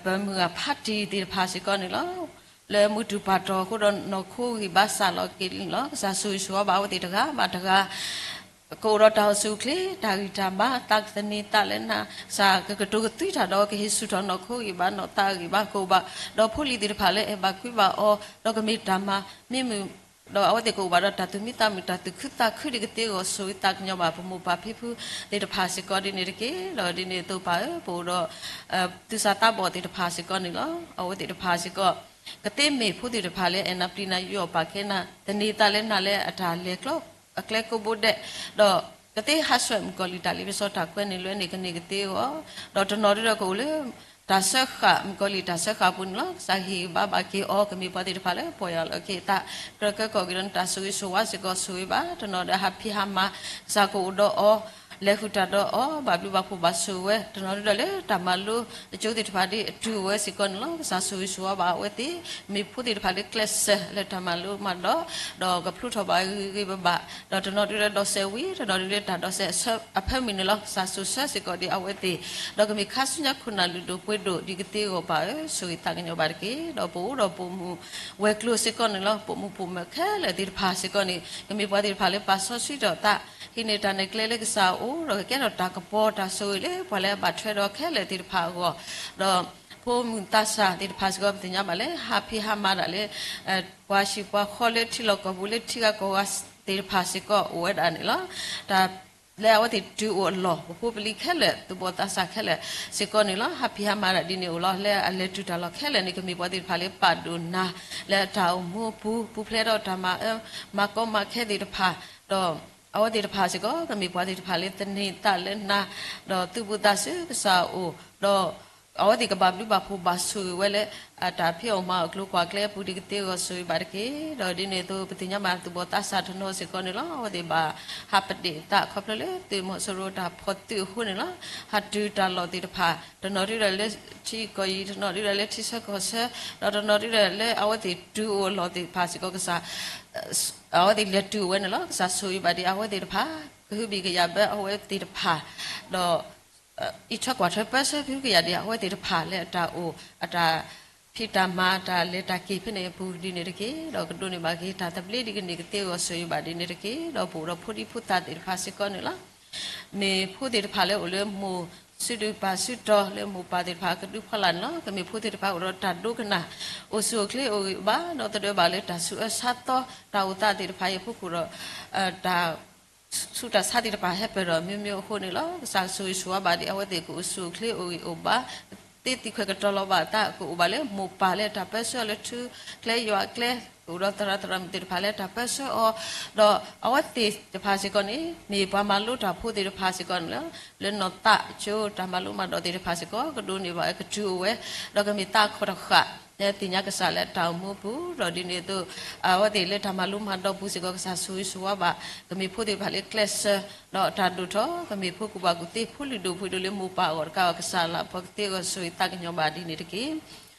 ပမုၢ်ဂၢ်ဖးတံၢ်သ့ၣ်တဖၣ်စ့ၢ်ကီးန့ၣ်လီၤ. လၢမုၢ်တူၢ်ပှၢ်တီၤအဃိဒီးနီၢ်ခိဂံၢ်ဘါစၢ်လီၤက့ၤန့ၣ်လီၤ. ကစၢ်ဆိၣ်ဂ့ၤဆိၣ်ဝါဘၣ်အဝဲသ့ၣ်တဂၤဘၣ်တဂၤ ကအိၣ်ဒီးတၢ်အိၣ်ဆူၣ်အိၣ်ချ့ တၢ်ဂံၢ်တၢ်ဘါ သးကသန့ၤသးလၢနၤ ကစၢ်ကကတိၤကသွံတၢ်ဒီး ကဟ့ၣ်ဆူၣ်ထီၣ်နီၢ်ခိဂံၢ်ဘါ နီၢ်သးဂံၢ်ဘါ ကအိၣ်ဘၣ်ဒီးဖိလံၤသ့ၣ်တဖၣ်လၢအဲၣ်ဘၣ်ကွံဘၣ်အီၤ ဒီးကမ့ၢ်တၢ်မၤမံမုာ် ဒီးအဝဲသ့ၣ်ကအိၣ်ဘၣ်ဒီးတၢ်သူၣ်မံသးမုာ် တၢ်သူၣ်ခုသးခုဒ်ကသ့အဂီၢ် ဆိၣ်ဂ့ၤသးကညီၤဘၣ်ပမိၢ်ပၢ်ဖံဖုသ့ၣ်တဖၣ်စ့ၢ်ကီးဒ်န့ၣ်တက့ၢ်. ဒီးဒ်န့ၣ်အသိးပၢ်ဧၢ ပအိၣ်ဒီး သူၣ်စၢ်သးဘီၣ်သ့ၣ်တဖၣ်စ့ၢ်ကီးန့ၣ်လီၤ. အဝဲသ့ၣ်တဖၣ်စ့ၢ်ကီး ကသ့မ့ၢ်ဖိသ့ၣ်တဖၣ်လၢအဲၣ်နၤပျံၤနၤ ယူးယီၣ်ပာ်ကဲနၤ သန့ၤသးလၢနၤလၢအတၢ်လဲၤကျဲအကျဲကိးဘိဒဲး ဒီးကသ့ဟးဆှဲးမုၣ်ကီၤလံၢ်တၢ်လ့ပစီတၢ်ကွဲးန့ၢ်လွဲန့ၢ်ကန့ၢ်ကသ့အဂီၢ် ဒီးတနီၤဒုဒီးကအိၣ်လၢ တၢ်စၢဃာ် မုၣ်ကီၤလံၢ်တၢ်စၢဃာ်အပူၤန့ၣ်လီၤ. ကစၢ်ဟ့ၣ်ဂံၢ်ဘါဘၣ်က့ၤအီၤ ကမ့ၢ်ပှၤသ့ၣ်တဖၣ်လၢပီၢ်ယၢ်လီၤက့ၤအသး ကြၢးကဲကီၢ်က့ၤဒီးနတၢ်ဆိၣ်ဂ့ၤဆိၣ်ဝါစ့ၢ်ကီး ဆိၣ်ဂ့ၤဘၣ် တနီၤဒီးဟးဖံးဟးမၤ ကစၢ်ကအိၣ်ဒီးအီၤ လဲၤဃုာ်တၢ်ဒီးအီၤ ဘၣ်ဘျုးဘၣ်ဖှိၣ်ဘၣ်ဆိၣ်ဝဲ တနီၤဒုဒီးလၢတၢ်မၤလိတကၠိသ့ၣ်တဖၣ်ဒ်အတုၤဝဲစ့ၢ်ကီးန့ၣ်လီၤ. ကစၢ်ဆိၣ်ဂ့ၤဆိၣ်ဝါဘၣ်အဝဲသ့ၣ် မ့ၢ်ဖိသ့ၣ်တဖၣ်လၢကျဲးစၢးလၢတၢ်မၤလိမၤဒိး ဒီးကဖျိထီၣ်ဘၣ်ဂ့ၤဂ့ၤဘၣ်ဘၣ် ဒီးတနီၤဒုဒီးဒီးစဲးဝံၤ တနီၤဒုလၢတၢ်ဒီးစဲးအဖၢမုၢ်န့ၣ်လီၤ. ကစၢ်ဆိၣ်ဆၢစ့ၢ်ကီးဒ်အဝဲသ့ၣ် ဒီးကမ့ၢ်ခါဆူညါခိၣ်နၢ်လုၢ်ဒိၣ်ပှ့ၤဒိၣ် ဒ်ကသ့အဂီၢ်ပၢ်ဧၢ ဆိၣ်ဂ့ၤသးကညီၤဘၣ်တက့ၢ်. ဒီးပအိၣ်ဒီးပိာ်မုၣ်ဝဲၤကျိၤစ့ၢ်ကီးန့ၣ်လီၤ. ပိာ်မုၣ်ပိာ်မၢၤခဲလၢာ်သ့ၣ်တဖၣ်စ့ၢ်ကီးန့ၣ် ကမ့ၢ်ပှၤသ့ၣ်တဖၣ်လၢပာ်စီဆှံထီၣ်သး ဟံးန့ၢ်တၢ်နဲၣ်ကျဲလၢကစၢ်အအိၣ် ဒီးကကဲထီၣ်တၢ်ကပီၤတၢ်ဆိၣ်ဂ့ၤလၢပှၤလၢအဘၣ်ထွဲဒီးခဲလၢာ်သ့ၣ်တဖၣ်အဂီၢ် ဒီးဖိမုၣ်သးစၢ်သ့ၣ်တဖၣ်စ့ၢ်ကီး ပသ့ၣ်ညါဘၣ်လၢ ဟးဖံးဟးမၤဒၣ်လၢ ပှၤဟံၣ်ပှၤဃီလၢထံလီၢ်ကီၢ်ပူၤလၢထံဂၤကီၢ်ဂၤသ့ၣ်တဖၣ်စ့ၢ်ကီး အိၣ်ဝဲဒၣ်န့ၣ်လီၤ. တၢ်လၢအဝဲသ့ၣ်တုၤအိၣ်အလီၢ် ပဖိပလံၤခဲလၢာ် သူၣ်ဘီၣ်သးစၢ်ခဲလၢာ်စ့ၢ်ကီးန့ၣ်လီၤ. ဟးဖံးဟးမၤဒၣ်ဒ်န့ၣ်အိၣ်လီၤ. လၢအလဲၤတုၤတၢ်လီၢ်ခဲလၢာ်န့ၣ် ကမ့ၢ်ပှၤသ့ၣ်တဖၣ်လၢပာ်ဒိၣ်နၤ လၢအတၢ်အိၣ်မူအပူၤ ပူၤဖျဲးဒီးတၢ်မၤအၢ မၤကီမၤခဲသ့ၣ်တဖၣ် ဒီးအဝဲသ့ၣ်တဖၣ်စ့ၢ်ကီး ကမ့ၢ်ပှၤသ့ၣ်တဖၣ်လၢသန့ၤသးလၢနၤ ဒီးသုးဘူးသးစူၤကစၢ်အအိၣ် ဒီး အဝဲသ့ၣ်ကဘၣ်ဘျုးဘၣ်ဖှိၣ်ဘၣ်ဆိၣ်ဂ့ၤဝဲလၢ အတၢ်ဖံးအီၣ်မၤအီၣ်ကျိၤကွၢ်ကျဲအပူၤဒ်ကသ့အဂီၢ်ဆိၣ်ဂ့ၤဘၣ်တက့ၢ်. ဒီးဒ်န့ၣ်အသိး ပသ့ၣ်ညါဘၣ်သူၣ်ဘီၣ်သးစၢ်တနီၤစ့ၢ်ကီးန့ၣ်လီၤ. အဝဲသ့ၣ်ဘၣ်ဟးပဒ့ၣ်သးခီဖျိလၢသုးမီၤစိရိၤတၢ်ဖီၣ်သုးအဃိန့ၣ်လီၤ. ဟးတုၤတၢ်လီၢ်သ့ၣ်တဖၣ် တနီၤဒုဒီးလၢထံကီၢ်အံၤ တနီၤဒုဒီးလၢထံဆၢကီၢ်ဆၢ ဒီးတနီၤဒုဒီးလၢအဝဲသ့ၣ်တုၤအိၣ်အလီၢ်သ့ၣ်တဖၣ်စ့ၢ်ကီးကစၢ် အဝဲသ့ၣ်လဲၤတုၤအိၣ်ဝဲန့ၣ်လီၤ. ကစၢ်ဆိၣ်ဂ့ၤဘၣ်ဒ်အဝဲသ့ၣ်တဖၣ် ကဟုဘံၣ်ကယာ်ဘၢအဝဲသ့ၣ်တဖၣ် ဒီး အံးထွဲကွၢ်ထွဲပၢဆှၢကဟုကယာ်ဒံးအဝဲသ့ၣ်တဖၣ်လၢအတၢ်အိၣ် အတၢ်ဖံးတၢ်မၤတၢ်လဲၤတၢ်က့ၤဖဲန့ၣ်အပူၤဒ်န့ၣ်တက့ၢ်. ဒီးကဒိးန့ၢ်ဘၣ်က့ၤတၢ်သဘျ့ဒ်ကန့ၢ်ကသ့အဂီၢ်ဆိၣ်ဂ့ၤဘၣ်ဒ်န့ၣ်တက့ၢ်. ဒီးပအိၣ်ဒီးဖိဒံဖိသၣ်သ့ၣ်တဖၣ်စ့ၢ်ကီးန့ၣ်လီၤ. မ့ၢ်ဖိသ့ၣ်တဖၣ်လၢအိၣ်လၢမိၢ်စုဒုၣ်ပၢ်စုတီၤလၢမိၢ်ပၢ်သ့ၣ်တဖၣ်ကဒုဖီလာ်န့ၣ်လီၤ. ကမ့ၢ်ဖိသ့ၣ်တဖၣ်အိၣ်ဒီးတၢ်ဒိကနၣ် အိၣ်ဆူၣ်အိၣ်ချ့အိၣ်ဂံၢ်အိၣ်ဘါ ဒီးသဒၢဘၣ်လၢတၢ်ဆူးအၢဆါသီ တၢ်အိၣ်သးသ့ၣ်တဖၣ်အံၤအဖီခိၣ်ဒီး တၢ် ဆူးတၢ်ဆါသ့ၣ်တဖၣ်ဟဲပၢၢ်ဒီးမျိုးမျိုးအဃိန့ၣ်လီၤ. ကစၢ်ကဆိၣ်ဂ့ၤဆိၣ်ဝါဘၣ်ဒံးအဝဲသ့ၣ်ကအိၣ်ဆူၣ်အိၣ်ချ့အိၣ်ဂံၢ်အိၣ်ဘါ သ့သံခွဲးကတီၤလီၤဘၣ်အသး ကအိၣ်ဘၣ်လၢမိၢ်ပၢ်လၢတၢ်ပၢဆှၢအီၤလၢထူကျဲယွၤကျဲ ကအိၣ်ဒီးသရၣ်သရၣ်မုၣ်သ့ၣ်တဖၣ်လၢတၢ်ပၢဆှၢအီၤ ဒီးအဝဲသ့ၣ်တဖၣ်စ့ၢ်ကီးန့ၣ် မ့ၢ်ပှၤမၤလိတၢ်ဖိသ့ၣ်တဖၣ်စ့ၢ်ကီးန့ၣ်လီၤ. လၢနီၢ်သးကၠိတၢ်မၤလိမၤဒိးသ့ၣ်တဖၣ်စ့ၢ်ကီး ကဒိးန့ၢ်ဘၣ်ကတုၤအိၣ်ဝဲ ဒီးကမ့ၢ်သးခီၣ်တဃာ် လၢသ့ၣ်ညါကစၢ်လၢတၢ်အိၣ်မူအပူၤ ဒီးဒ်န့ၣ်အသိး အဝဲသ့ၣ်လၢတၢ်မၤလိမၤဒိးပူၤစ့ၢ်ကီး ကစၢ်ဆိၣ်ဂ့ၤဆိၣ်ဝါဘၣ် ကမ့ၢ်ဖိသ့ၣ်တဖၣ်လၢကျဲးစၢး ဒီးတၢ်ဒိၣ်ထီၣ် ကမ့ၢ်ဖိကူၣ်ဘၣ်ကူၣ်သ့ ဖိလုၢ်ဒိၣ်ပှ့ၤဒိၣ်လၢမိၢ်ပၢ်အဂီၢ်တကးဘၣ် ကစၢ်လၢအပှၤကသ့အဂီၢ်ဆိၣ်ဂ့ၤသးကညီၤဘၣ်ဒ်န့ၣ်တက့ၢ်.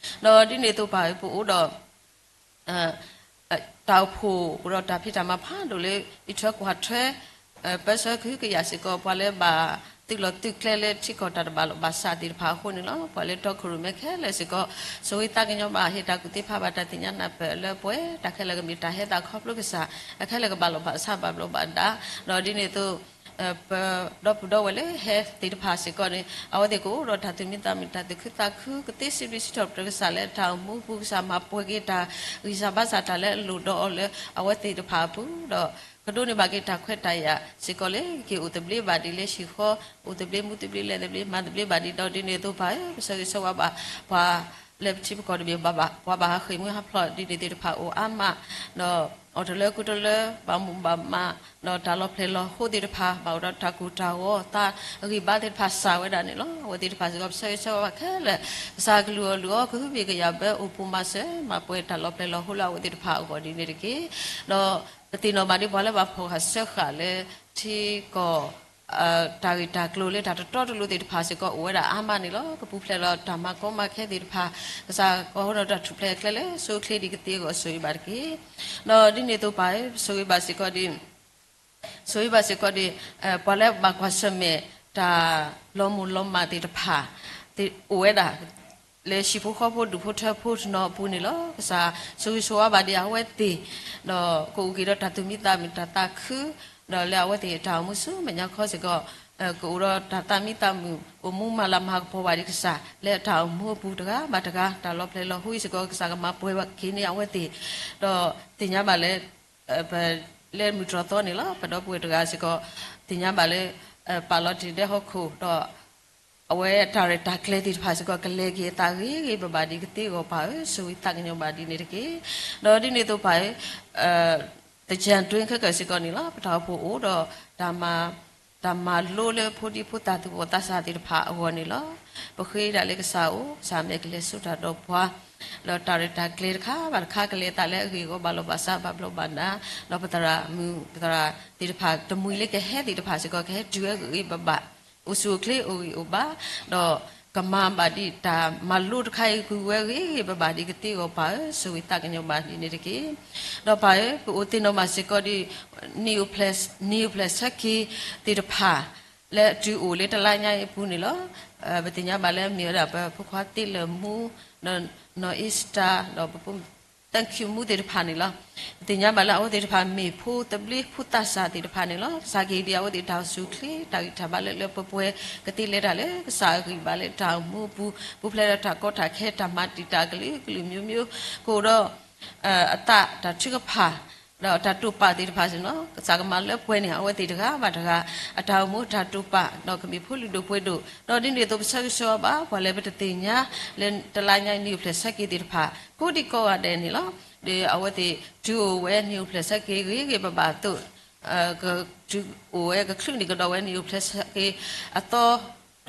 ဒီးဒ်န့ၣ်အသိးပၢ်ဧၢ ပအိၣ်ဒီး တၢ်အိၣ်ဖှိၣ်အိၣ်ဒီးတၢ်ဖံးတၢ်မၤဖးဒိၣ်လၢ အံးထွဲကွၢ်ထွဲ ပၢဆှၢကဟုကယာ်စ့ၢ်ကီး ပှၤလၢဘၣ်သုးလီၢ်သုးကျဲလၢထံကီၢ်တၢ်တဘၣ်လိာ်ဘၣ်စးသ့ၣ်တဖၣ်အဃိန့ၣ်လီၤ. ပှၤလၢတီခိၣ်ရိၣ်မဲခဲလၢာ်စ့ၢ်ကီး ဆိၣ်ဂ့ၤသးကညီၤဘၣ် ဟ့ၣ်တၢ်ကူၣ်သ့ဖးဘၣ်တၢ်သ့ၣ်ညါနၢ်ပၢၢ်လၢပှဲၤ တၢ်ခဲလၢာ်ကမ့ၢ်တၢ်ဟဲသးခီဖျိကစၢ် အခဲလၢာ်ကဘၣ်လိာ်ဘၣ်စးဘၣ်ဘျီးဘၣ်ဒါ ဒီးဒ်န့ၣ်အသိး ပဒီပုၢ်ဒီဝဲၢ်လၢဟဲသ့ၣ်တဖၣ်စ့ၢ်ကီးန့ၣ် အဝဲသ့ၣ်ကအိၣ်ဒီးတၢ်သူၣ်မံသးမုာ် တၢ်သူၣ်ခုသးခု ကသ့စံးဘျုးစံးထီၣ်ပတြၢၤကစၢ်လၢတၢ်အိၣ်မူအပူၤ ကစၢ်မၤပှဲၤက့ၤတၢ်ဂံၢ်စၢ်ဘါစၢ်တၢ်လၢအလိၣ်ဒီးအီၤလၢအဝဲသ့ၣ်တဖၣ်အပူၤ ဒီးကဒိးန့ၢ်ဘၣ်က့ၤတၢ်ခွဲးတၢ်ယာ်စ့ၢ်ကီးလၢကက့ၤအိၣ်သဘျ့ဘၣ်ဒ်လၢဟံၣ်ဃီ အိၣ်သဘျ့မူသဘျ့လဲၤသဘျ့မၤသဘျ့ဘၣ်ဒ်ဒီးဒ်န့ၣ်အသိးပၢ်ဧၢ ပဆၢဂ့ၤဆၢဝါဘၣ် ပှၤလၢပထံပကီၢ်တဘ့ၣ်ဘၣ်ဘၣ် ပှၤဘၣ်ဟးဃ့ၢ်မှံဟးဖျိးဒ်န့ၣ်သ့ၣ်တဖၣ်အိၣ်အါမး ဒီး အိၣ်တလၢကူတလၢ ဘၣ်မူဘၣ်မး ဒီးတၢ်လီၤဖျဲၣ်လီၤဟိသ့ၣ်တဖၣ် ဘၣ်အိၣ်ဒီးတၢ်ကိၢ်တၢ်ဂီၤ သးအဂံၢ်ဘါသ့ၣ်တဖၣ်စၢ်ဝဲဒၣ်န့ၣ်လီၤ. အဝဲသ့ၣ်တဖၣ်စ့ၢ်ကီးပဆၢဂ့ၤဆၢဝါဘၣ်ခဲလၢာ် ကစၢ်ကလုၢ်အီၣ်လုၢ်အီ ကဟုဘံၣ်ကယာ်ဘၢ အိၣ်ဖှိၣ်မၤစၢၤ မၤပှဲၤတၢ်လီၤဖျဲၣ်လီၤဟိလၢအဝဲသ့ၣ်တဖၣ်အဂီၢ်ဒ်န့ၣ်တက့ၢ်. ဒီးပသ့ၣ်နီၣ်ဘၣ်ဒ်ပှၤလၢဘၣ်ဖှီၣ်ဃာ်စၢဃာ်လၢထံကီၢ် တၢ်ဂ့ၢ်တၢ်ကျိၤလၢတၢ်တတီတလိၤသ့ၣ်တဖၣ်စ့ၢ်ကီးအိၣ်ဝဲဒၣ်အါမးန့ၣ်လီၤ. ကပူၤဖျဲးလီၤတၢ်မၤကီမၤခဲသ့ၣ်တဖၣ် ကစၢ်ကဟီဒီးတၢ်ထူၣ်ဖျဲးအကျဲလၢ ဆိၣ်ဂ့ၤသးကညီၤဘၣ်ဒ်န့ၣ်တက့ၢ်. ဒီးဒ်န့ၣ်အသိးပၢ်ဧၢ ပဆိၣ်ဂ့ၤဘၣ်စ့ၢ်ကီးဒ် ဆိၣ်ဂ့ၤဘၣ်စ့ၢ်ကီးဒ် ပှၤလၢဘၣ်ကွၢ်ဆၢၣ်မဲာ်တၢ်လီၤမုၢ်လီၤမၢ်သ့ၣ်တဖၣ် အိၣ်ဝဲဒၣ် လၢဟံၣ်ဖိဃီဖိဒူၣ်ဖိထၢဖိတနီၤအပူၤန့ၣ်လီၤ. ကစၢ်ဆိၣ်ဂ့ၤဆိၣ်ဝါဘၣ်ဒ်အဝဲသ့ၣ် ဒီးကအိၣ်က့ၤဒီးတၢ်သူၣ်မံသးမုာ်တၢ်သးခု ဒီးလၢအဝဲသ့ၣ်တၢ်အိၣ်မူဆူမဲာ်ညါခီစ့ၢ်ကီး ကအိၣ်ဒီးတၢ်သးမံသးမုာ် အိၣ်မူမၤလၤမၤကပီၤဘၣ်ဒ်ကစၢ် လၢတၢ်အိၣ်မူအပူၤတဂၤဘၣ်တဂၤ တၢ်လီၤဖျဲၣ်လီၤဟိစ့ၢ်ကီး ကစၢ်ကမၤပှဲၤက့ၤန့ၢ်အဝဲသ့ၣ် ဒီးသ့ၣ်ညါဘၣ်လၢ ပ လၢမုၢ်တြီၢ်သီန့ၣ်လီၤ. ပဒီပုၢ်ဝဲၢ်တဂၤစ့ၢ်ကီး သ့ၣ်ညါဘၣ်လၢ ပာ်လီၤတ့ၢ်ဒဲဟီၣ်ခိၣ်ဒီး အဝဲတၢ်ရဲၣ်တၢ်ကျဲၤသ့ၣ်တဖၣ်စ့ၢ်ကီး ကလဲၤက့ၤအသးဂ့ၤဂ့ၤဘၣ်ဘၣ်ဒ်ကသ့အဂီၢ်ပၢ်ဧၢ ဆိၣ်ဂ့ၤသးကညီၤဘၣ်ဒ်န့ၣ်တက့ၢ်. ဒီးဒ်န့ၣ်အသိးပၢ်ဧၢ သၢၣ်ကၠၢၣ်တွ့ခဲကၢၢ်စ့ၢ်ကီးန့ၣ်လီၤ. ပတၢ်အိၣ်ဖှိၣ်အိၣ်ဒီး တၢ်မၤလိလၢဖိဒံဖိသၣ်သူၣ်ဘီၣ်သးစၢ်သ့ၣ်တဖၣ်အဂီၢ်န့ၣ်လီၤ. ပဃ့ဒၣ်လၢကစၢ်အအိၣ် ကစၢ်မ့ၢ်ကလဲၤစိာ်တၢ်ဒီးပှၤ ဒီးတၢ်ရဲၣ်တၢ်ကျဲၤတခါဘၣ်တခါကလဲၤအသးလၢအဂ့ၢ်အဂီၢ်ဘၣ်လီၤဘၣ်စးဘၣ်ဘျီးဘၣ်ဒါ ဒီးပသရၣ်မုၣ်ပသရၣ်သ့ၣ်တဖၣ်တမှံၤလၢကဟဲသ့ၣ်တဖၣ်စ့ၢ်ကီး ကဟဲတုၤဝဲဂ့ၤဂ့ၤဘၣ်ဘၣ် အိၣ်ဆူၣ်အိၣ်ချ့အိၣ်ဂံၢ်အိၣ်ဘါ ဒီးကမၤဘၣ်ဒ်တၢ်မၤလိတခါအံၤ ကွံာ်ဝဲဂ့ၤဂ့ၤဘၣ်ဘၣ်ဒ်ကသ့အဂီၢ်ပၢ်ဧၢ ဆိၣ်ဂ့ၤသးကညီၤဘၣ်ဒ်န့ၣ်တက့ၢ်. ဒီးပၢ်ဧၢ ပအိၣ်သ့ၣ်နီၣ်မးစ့ၢ်ကီးဒ် နံၣ်အိၣ်ဖျဲၣ်ဆၢက့ၤသ့ၣ်တဖၣ် လၢအတုၤအိၣ်လၢတလါညါအံၤအပူၤန့ၣ်လီၤ. ပသ့ၣ်ညါဘၣ်လၢမ့ၢ်ဝဲဒၣ်ပဖိခွါသ့လၢာ်မူ နီၢ်အ့စတၢၢ် ဒီးပဖိ သၢၣ်ခၠူၣ်မူသ့ၣ်တဖၣ်န့ၣ်လီၤ. ပသ့ၣ်ညါဘၣ်လၢအဝဲသ့ၣ်တဖၣ်မ့ၢ်ဖိသဘျ့ဖိသးစၢ်သ့ၣ်တဖၣ်န့ၣ်လီၤ. ကစၢ်ကဟ့ၣ်ဒံးအဝဲသ့ၣ်တၢ်အိၣ်ဆူၣ်အိၣ်ချ့ တၢ်ဂံၢ်တၢ်ဘါလၢလၢပှဲၤပှဲၤ ကသ့လဲၤတၢ်လၢကစၢ်အဂံၢ်ဘါလၢတၢ်အိၣ်မူအပူၤ ပူၤဖျဲးဒီးတၢ်ကီတၢ်ခဲ တၢ်မၤတံာ်တာ်ကလုာ်ကလုာ်မျိုးမျိုး ကအိၣ်ဒီး အသးတၢ်ထုကဖၣ် ဒီးတၢ်တိာ်ပာ်သ့ၣ်တဖၣ်စ့ၢ်နီၤ ကစၢ်ကမၤလၢပှဲၤန့ၣ် အဝဲသ့ၣ်တဂၤဘၣ်တဂၤ အတၢ်အိၣ်မူတၢ်တိာ်ပာ် ဒီးကမ့ၢ်ဖိလုၢ်ဒိၣ်ပှ့ၤဒိၣ် ဒီးဒ်န့ၣ်အသိးပဆၢဂ့ၤဆၢဝါဘၣ် ပှၤလၢပတသ့ၣ်ညါ လၢတလါညါနံၣ်အိၣ်ဖျဲၣ်ဆၢက့ၤသ့ၣ်တဖၣ် ကိးဒံကိးဂၤဒဲးန့ၣ်လီၤ. ဒီးအဝဲသ့ၣ်တုၤအိၣ်ဝဲနံၣ်အိၣ်ဖျဲၣ်ဆၢက့ၤဂ့ၤဂ့ၤဘၣ်ဘၣ်အသိး ကတုၤအိၣ်ဝဲကချုးန့ၢ်ကဒီးဝဲနံၣ်အိၣ်ဖျဲၣ်ဆၢက့ၤအသီ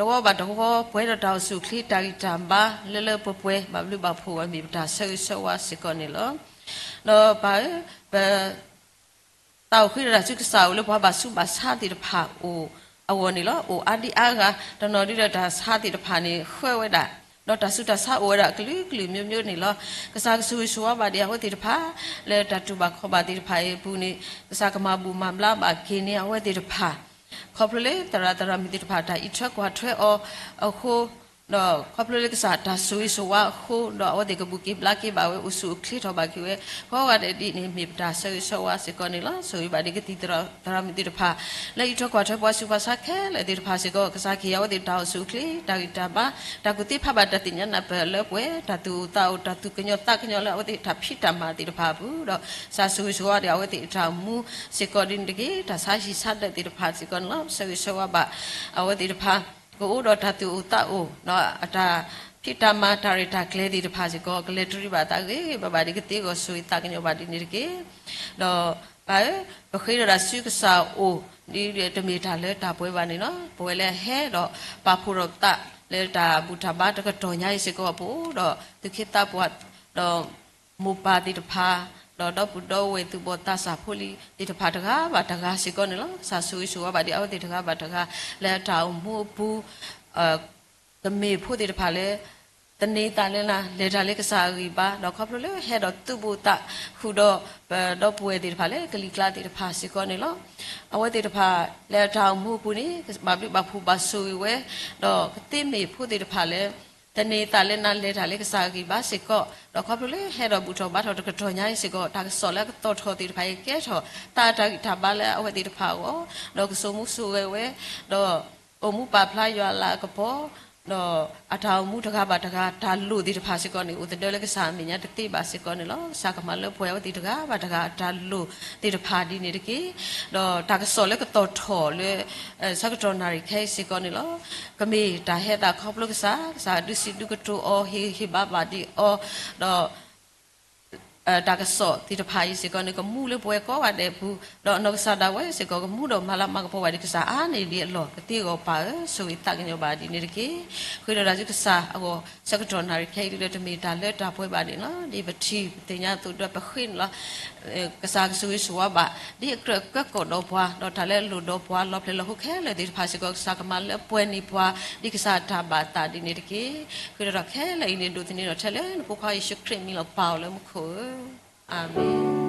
တဝီဘၣ်တဝီ ပှဲၤဒီးတၢ်အိၣ်ဆူၣ်အိၣ်ချ့ တၢ်ဂံၢ်တၢ်ဘါ လၢလၢပှဲၤပှဲၤ ဘၣ်ဘျုးဘၣ်ဖှိၣ်ဝဲ မ့ၢ်ပတၢ်ဆၢဂ့ၤဆၢဝါစ့ၢ်ကီးန့ၣ်လီၤ. ဒီးပၢ်ဧၢ, ပ သးအိၣ်ဃံဒီးတၢ်ဆူကစၢ်အိၣ်လၢပှၤဘၣ်ဆူးဘၣ်ဆါသ့ၣ်တဖၣ်အိၣ်အဂီၢ်န့ၣ်လီၤ. အိၣ်အါဒံအါဂၤ, တနီၤဒုဒီးတၢ်ဆါသ့ၣ်တဖၣ်န့ၣ် ဃၢဝဲဒၣ်, ဒီးတၢ်ဆူးတၢ်ဆါအိၣ်ဝဲဒၣ် ကလုာ်ကလုာ်မျိုးမျိုးန့ၣ်လီၤ. ကစၢ်ကဆိၣ်ဂ့ၤဆိၣ်ဝါဘၣ်ဒံးအဝဲသ့ၣ်တဖၣ် လၢတၢ်တူၢ်ဘၣ်ခီၣ်ဘၣ်သ့ၣ်တဖၣ်အံၤအပူၤန့ၣ် ကစၢ်ကမၤဘူၣ်မၤဘျါဘၣ်က့ၤန့ၢ်အဝဲသ့ၣ်တဖၣ် ခီဖျိလၢသရၣ်သရၣ်မုၣ်သ့ၣ်တဖၣ် တၢ်အံးထွဲကွၢ်ထွဲအီၤအဃိ, ဒီးခီဖျိလၢကစၢ်တၢ်ဆိၣ်ဂ့ၤဆိၣ်ဝါအဃိ, ဒီးအဝဲသ့ၣ်ကဘူၣ်က့ၤဘျါက့ၤဘၣ်ဝဲ အိၣ်ဆူၣ်အိၣ်ချ့ထီၣ်ဘၣ်က့ၤဝဲ ကိးဂၤဒဲးဒ်န့ၣ် မ့ၢ်ပတၢ်ဆၢဂ့ၤဆၢဝါစ့ၢ်ကီးန့ၣ်လီၤ. ဆိၣ်ဂ့ၤဘၣ်ဒံးကသံၣ်သရၣ်သရၣ်မုၣ်သ့ၣ်တဖၣ် လၢအံးထွဲကွၢ်ထွဲပှၤဆူးပှၤဆါခဲလၢာ်သ့ၣ်တဖၣ်စ့ၢ်ကီး ကစၢ်ကဟ့ၣ်အဝဲသ့ၣ်တၢ်အိၣ်ဆူၣ်အိၣ်ချ့ တၢ်ဂံၢ်တၢ်ဘါ တၢ်ကူၣ်သ့ဖးဘၣ် တၢ်သ့ၣ်ညါနၢ်ပၢၢ်လၢပှဲၤ တၢ်သူၣ်အိၣ်သးအိၣ် တၢ်သူၣ်ကညီၤသးကညီၤလၢအဝဲသ့ၣ်တၢ်ဖံးတၢ်မၤသ့ၣ်တဖၣ်အပူၤ, ဒီးကစၢ်ဆိၣ်ဂ့ၤဆိၣ်ဝါဒံးအဝဲသ့ၣ်တၢ်အိၣ်မူစ့ၢ်ကီးဒ်န့ၣ်တက့ၢ်. တၢ်ဆါဟံၣ်ဆါဒၢးသ့ၣ်တဖၣ်စ့ၢ်ကီးန့ၣ်လီၤ. ဆၢဂ့ၤဆၢဝါဘၣ်အဝဲသ့ၣ်တဖၣ် ကအိၣ်ဒီးတၢ်သူၣ်အိၣ်သးအိၣ် ဒီးအတၢ်ဖံးတၢ်မၤတၢ်ရဲၣ်တၢ်ကျဲၤသ့ၣ်တဖၣ်စ့ၢ်ကီး ကလဲၤတရံးဘၣ်သးဂ့ၤဂ့ၤဘၣ်ဘၣ်ဒ်ကသ့အဂီၢ် ဆိၣ်ဂ့ၤသးကညီၤဘၣ်ဒ်န့ၣ်တက့ၢ်. ဒီးပၢ်ဧၢ, ပဃ့ဒီးတၢ်ဆူကစၢ်အိၣ် ဒ်တမ့ၢ်တၢ်လၢတၢ်ပှဲၤဘၣ်န့ၣ်လီၤ. ပဝဲလၢအဟဲဒီးပာ်ဖှိၣ်ထီၣ်ပသးလၢတၢ်ဘူၣ်တၢ်ဘါတကတီၢ်ညါအံၤစ့ၢ်ကီး ပအိၣ်ဒီးသူၣ်က့သးပှၢ် ဒီးမိၢ်ပၢ်သ့ၣ်တဖၣ် ဒီးဒီပုၢ်ဒီဝဲၢ်သူၣ်ဘီၣ်သးစၢ်ဖိလံၤသ့ၣ်တဖၣ်တဂၤဘၣ်တဂၤစ့ၢ်ကီးန့ၣ်လီၤ. ကစၢ်ဆိၣ်ဂ့ၤဆိၣ်ဝါဘၣ်ဒံးအဝဲသ့ၣ်တဂၤဘၣ်တဂၤ လၢတၢ်အိၣ်မူအပူၤ ကမ့ၢ်ဖိသ့ၣ်တဖၣ်လၢ သန့ၤသးလၢနၤ လဲၤတၢ်လၢကစၢ်အဂံၢ်ဘါ ဒီးခီဖျိလၢဟဲဒီးသူၣ်ဘူၣ်သးဃုာ်ဒီး ပဒီပုၢ်ဝဲၢ်သ့ၣ်တဖၣ်လၢကလံၤကျါသ့ၣ်တဖၣ်စ့ၢ်ကီးန့ၣ်လီၤ. အဝဲသ့ၣ်တဖၣ်လၢတၢ်အိၣ်မူအပူၤန့ၣ် ဘၣ်ဘျုးဘၣ်ဖှိၣ်ဘၣ်ဆိၣ်ဂ့ၤဝဲ ဒီးကသ့မ့ၢ်ဖိသ့ၣ်တဖၣ်လၢ သန့ၤသးလၢနၤ လဲၤတၢ်လၢကစၢ်အဂံၢ်ဘါစ့ၢ်ကီး ဒီးခီဖျိလၢဟဲဒီးဘူၣ်ထီၣ်ဘါထီၣ်တကတီၢ်ညါအံၤစ့ၢ်ကီး တၢ်ကစီၣ်လၢအကသီၣ်ထီၣ်သ့ၣ်တဖၣ်အံၤ ကဲထီၣ်သးတၢ်ဂံၢ်တၢ်ဘါလၢအဝဲသ့ၣ်တဖၣ်အဂီၢ် ဒီးကစိာ်မူစိာ်ဂဲၤဝဲ ဒီးအိၣ်မူပာ်ဖျါယွၤအလၤကပီၤ ဒီးအတၢ်အိၣ်မူတဂၤဘၣ်တဂၤ တၢ်လိၣ်သ့ၣ်တဖၣ်စ့ၢ်ကီးန့ၣ် အိၣ်သဒၢလၢကစၢ်အမဲာ်ညါတသ့ဘၣ်စ့ၢ်ကီးန့ၣ်လီၤ. ကစၢ်ကမၤလၢပှဲၤအဝဲသ့ၣ်တဂၤဘၣ်တဂၤအတၢ်လိၣ်သ့ၣ်တဖၣ်ဒ်န့ၣ်တက့ၢ်. ဒီးတၢ်ကစီၣ်လၢကသီၣ်ထီၣ်လၢ ဆၢကတီၢ်နၣ်ရံၣ်ခဲအံၤစ့ၢ်ကီးန့ၣ်လီၤ. ကမ့ၢ်တၢ်ဟဲသးခီဖျိကစၢ်, ကစၢ်ဒုးစံးဒုးကတိၤအီၤ ဟ့ၣ်ဂံၢ်ဟ့ၣ်ဘါဘၣ်ဒံးအီၤ, ဒီး တၢ်ကစီၣ်သ့ၣ်တဖၣ်အံၤစ့ၢ်ကီးန့ၣ် ကမူလၢပဝဲကိးဂၤဒဲးအပူၤ, ဒီးအနီၢ်ကစၢ်ဒၣ်ဝဲစ့ၢ်ကီး ကမူဒီးမၤလၤမၤကပီၤဘၣ်ဒံးကစၢ်အါန့ၢ်ဒံးအလီၢ် ကသ့အဂီၢ်ပၢ်ဧၢ, ဆိၣ်ဂ့ၤသးကညီၤဘၣ်ဒ်န့ၣ်တက့ၢ်. ဃ့ဒီးတၢ်ဆူကစၢ်အဂီၢ် ဆၢကတီၢ်နၣ်ရံၣ်ခဲအံၤဒ်လၢတမ့ၢ်တၢ်လၢတၢ်ပှဲၤဘၣ်န့ၣ်လီၤ. ဒ်ပထံၣ်ပသ့ၣ်ညါအသိးဒီးပဃ့န့ၣ်လီၤ. ကစၢ်ကဆိၣ်ဂ့ၤဆိၣ်ဝါဘၣ် ဒ်အကြၢးကၢကီၣ်ဒီးပှၤ ဒီးတၢ်လၢအလိၣ်ဒီးပှၤ လီၤဖျဲၣ်လီၤဟိခဲလၢာ်သ့ၣ်တဖၣ်စ့ၢ်ကီး ကစၢ်ကမၤလၢပှဲၤန့ၢ်ပှၤ ဒ်ကစၢ်အတၢ်ဘၣ်သးဒ်န့ၣ်တက့ၢ်. ဃ့ဒီးတၢ်ခဲလၢာ်အံၤန့ၣ် ဒိးသန့ၤဒီးထဲလၢနဖိခွါယ့ၣ်ၡူးခရံာ်အမံၤလီၤ ပၢ်အိၣ်လၢမူခိၣ်ဧၢ, အၤမ့ၣ်.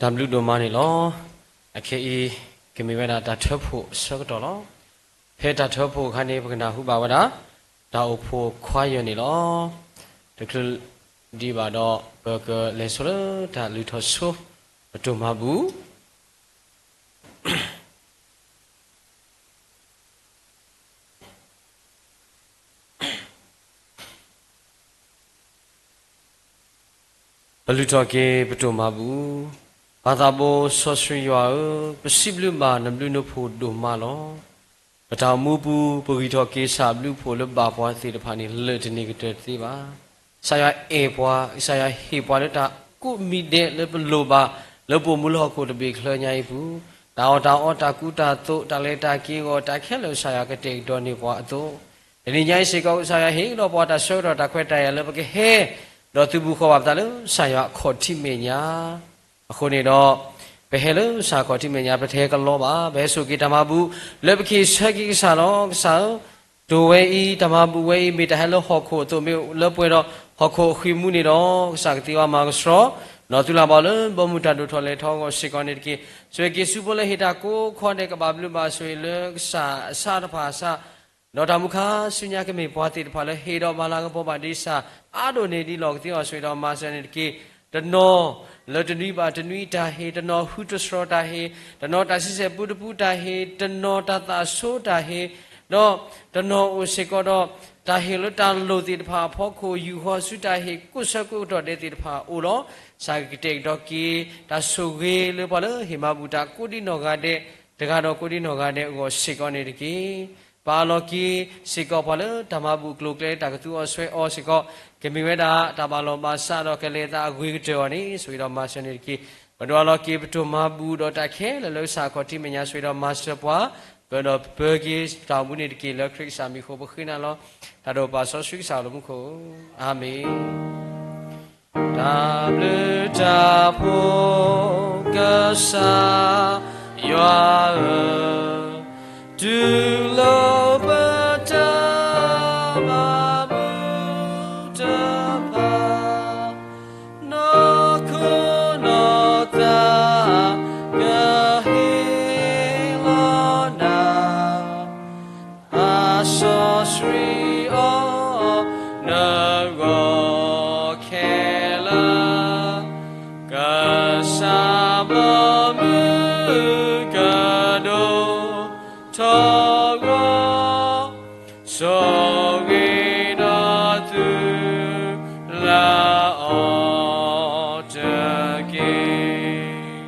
တၢ်ဘျုးဒိၣ်မးန့ၣ်လီၤ. အခဲအံၤ ကမ့ၢ်ဝဲဒၣ်တၢ်ထၢဖှိၣ်အဆၢကတီၢ်လီၤ. ဖဲတၢ်ထၢဖှိၣ်အခါန့ၣ် ပကနၢ်ဟူဘၣ်ဝဲဒၣ် တၢ်အိၣ်ဖှိၣ်ခွါယၢၢ်န့ၣ်လီၤ. တချုးဒံးဘၣ်ဒီး ပကလဲၤဆိလၢတၢ်လုၢ်ထီၣ်ဆိ ပတိၢ်မၤဘူၣ် ပလုၢ်ထီၣ်က့ၤ ပတိၢ်မၤဘူၣ်. ပၢ်သးဘိစီဆှံယွၤဧၢ, ပစံးဘျုးဘၣ်နဘျုးနဖှိၣ်ဒိၣ်မးလီၤ. ပတၢ်အိၣ်မူပူၤ ပဂံၢ်ထီၣ်က့ၤဆၣ်ဘျုးဖှိၣ်လၢဘၣ်ပှၤသ့ၣ်တဖၣ်န့ၣ် လၢာ်တန့ၢ်ကတၢၢ်တသ့ဘၣ်. ကစၢ်ယွၤအဲၣ်ပှၤ, ကစၢ်ယွၤဟ့ၣ်ပှၤလၢတၢ်ကိးမံၤဒဲးလၢပလိၣ်ဘၣ် လၢပအိၣ်မူလၢဟီၣ်ခိၣ်တဘ့ၣ်ချၢညါအံၤပူၤ, တၢ်အီၣ်တၢ်အီ တၢ်ကူတၢ်သိး တၢ်လဲၤတၢ်က့ၤအဂီၢ် တၢ်ခဲလၢာ်ကစၢ်ယွၤကတဲာ်ကတီၤန့ၢ်ပှၤအသိး, တနံၤညါအံၤစ့ၢ်ကီး ကစၢ်ယွၤဟ့ၣ်ဒီးပှၤတၢ်ဆၢကတီၢ်တၢ်ခွဲးတၢ်ယာ်လၢပကဟဲ ဒီးသုးဘူးဃီၤဘၣ်ပသးလၢကစၢ်ယွၤအခီၣ်ထံးမဲာ်ညါ အဃိန့ၣ်ဒီး ပဟဲလၢကစၢ်အခီၣ်ထံးမဲာ်ညါ ပတဟဲကလီဘၣ်, ပဟဲစိာ်က့ၤတၢ်မၤဘူၣ် လၢပကဟ့ၣ်ဆၢက့ၤကစၢ်လီၤ. ကစၢ်ဧၢ, တိၢ်ဝဲအံၤ တၢ်မၤဘူၣ်ဝဲအံၤ မ့ၢ်တၢ်ဟဲလၢဟီၣ်ခိၣ်အသိး မ့ၢ်လၢပှဲၤဒီးဟီၣ်ခိၣ်အဃံအမူန့ၣ်ဒီး ကစၢ်ကသ့ဝဲမၤကဆှီ, ဒီးသုလၢ်ဘၣ်လၢဘီမုၢ်တၢ်ဒိၣ်ထီၣ်လဲၤထီၣ်အဂီၢ်စ့ၢ်ကီးန့ၣ်တက့ၢ်. ဆိၣ်ဂ့ၤက့ၤဆူဖိလၢဟ့ၣ်တၢ်ကိးခီဒဲး ကဘၣ်ဘျုးဘၣ်ဆိၣ်ဂ့ၤလၢကစၢ်အဆၣ်တဖၣ်အဆၣ် ဒီးတၢ်မူခါဆူညါကမ့ၢ်ပှၤသ့ၣ်တဖၣ်လၢဟ့ၣ်ဒီးမၤလၤကပီၤဘၣ်ဒံးကစၢ် အါဒိၣ်န့ၢ်ဒံးလီၢ်ကသ့အီၤ ဆိၣ်ဂ့ၤဒီးမၤစၢၤန့ၣ်တက့ၢ်. တနီၤလၢတနွံဘၣ်တနွံတၢ်ဟ့ၣ်, တနီၤဟုတစှီၤတၢ်ဟ့ၣ်, တနီၤတၢ်ဆံဆဲၣ်ပူတပူတၢ်ဟ့ၣ်, တနီၤတၢ်သးဆိတၢ်ဟ့ၣ်, ဒီးတနီၤအိၣ်စ့ၢ်ကီးဒီး တၢ်ဟ့ၣ်လၢတၢ်လိၣ်သ့ၣ်တဖၣ်အဖီခိၣ် ယူာ်ဃီၤဆူတၢ်ဟ့ၣ်ကိးဆၢကိးကတီၢ်ဒဲးသ့ၣ်တဖၣ်အိၣ်လီၤ. စးကတဲာ်ကတီၤက့ၤ တၢ်ဆိၣ်ဂ့ၤလၢပှၤလၢဟ့ၣ်မၤဘူၣ်တၢ်ကိးဒံနီၢ်ဂၤဒဲး, တဂၤဒီးကိးဒံနီၢ်ဂၤဒဲးအဂီၢ်စ့ၢ်ကီးန့ၣ်တက့ၢ်. ပာ်လီၤက့ၤစ့ၢ်ကီးပှၤလၢတၢ်မၤဘူၣ်ကျိၤကျဲ တၢ်ကသူအီၤဆှဲးအီၤစ့ၢ်ကီး ကမ့ၢ်ဝဲဒၣ်တၢ်ဘၣ်လီၤဘၣ်စးဒီးကလဲၤအသးအဂ့ၤကတၢၢ်အီၤန့ၣ် ဆိၣ်ဂ့ၤဒီးမၤစၢၤန့ၣ်တက့ၢ်. ပဒွးလီၤက့ၤပတိၢ်မၤဘူၣ်ဒီးတၢ်ခဲလၢာ်လၢကစၢ်အခီၣ်ထံးမဲာ်ညါ ဆိၣ်ဂ့ၤဒီးမၤစၢၤပှၤ ပၢၤဒီးပပၢၤက့ၤတၢ်အိၣ်မူန့ၣ်တက့ၢ်. လၢခရံာ်ကစၢ်မံၤအဃိပဃ့နၤလီၤ. တၢ်ဒိၣ်ပာ်စီဆှံကစၢ်လၢမူခိၣ်, အၤမ့ၣ်. တၢ်ဘျုးတၢ်ဖှိၣ် ကစၢ်ယွၤဧၢ, တူၢ်လိာ်ပတၢ်မၤဘူၣ်တဖၣ်, နီၢ်ခိနီၢ်သးကဟ့ၣ်လီၤနၤ အစီဆှံအီၤ နဂီၢ်ခဲလၢာ်, ကစၢ်ဘီမုၢ်ကဒိၣ်ထီၣ်ဂီၤ, ဆိၣ်ဂ့ၤဒီးသုလၢအီၤတက့ၢ်.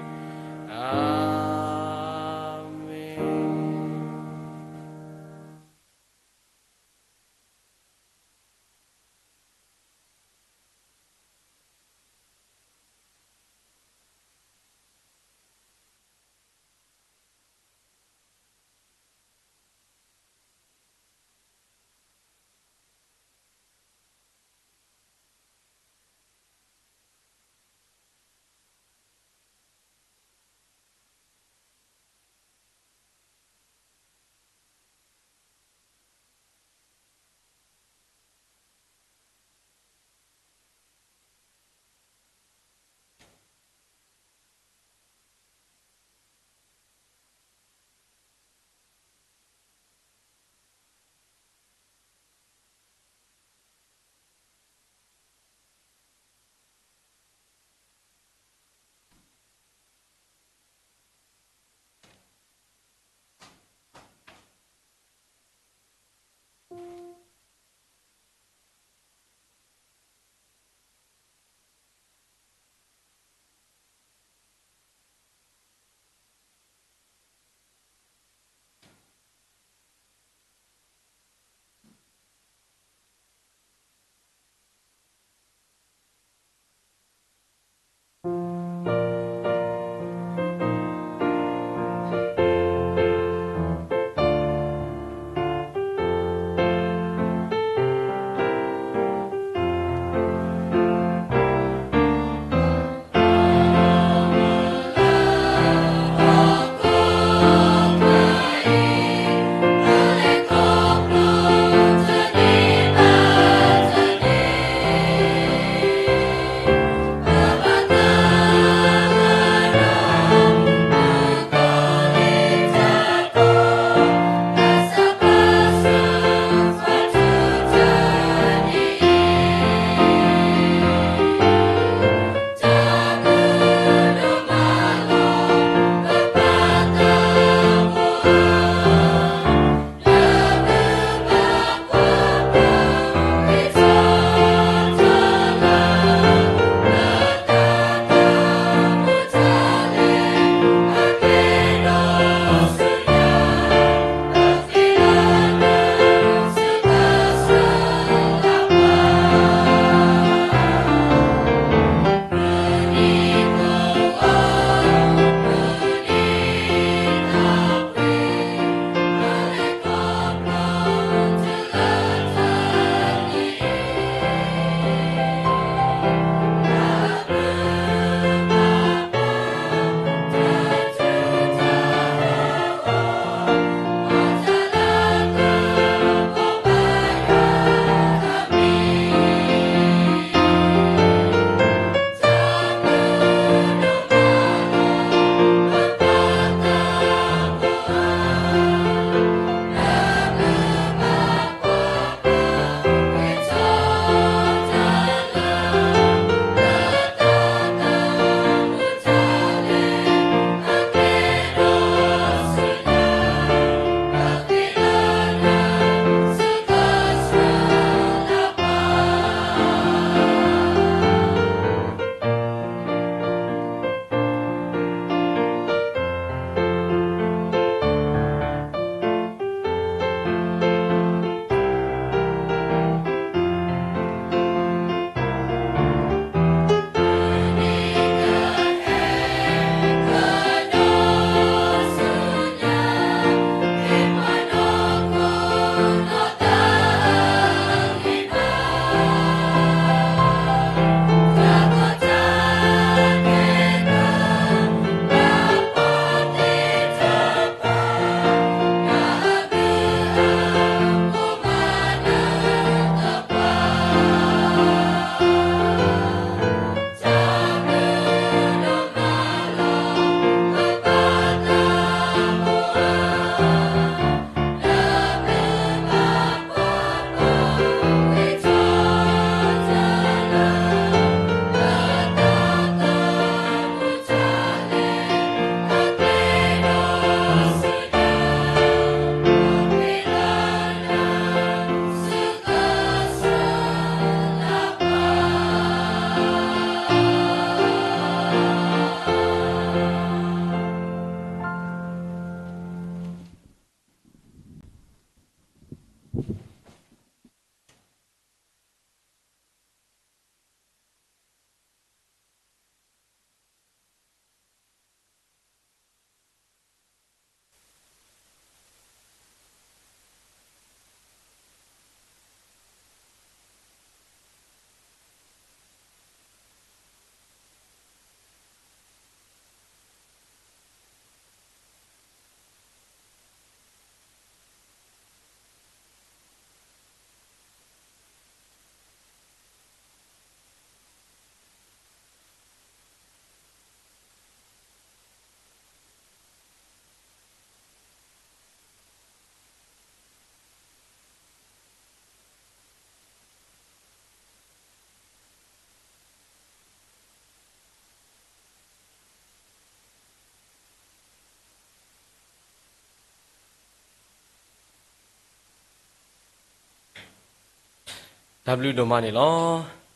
တၢ်ဘျုးဒိၣ်မးန့ၣ်လီၤ.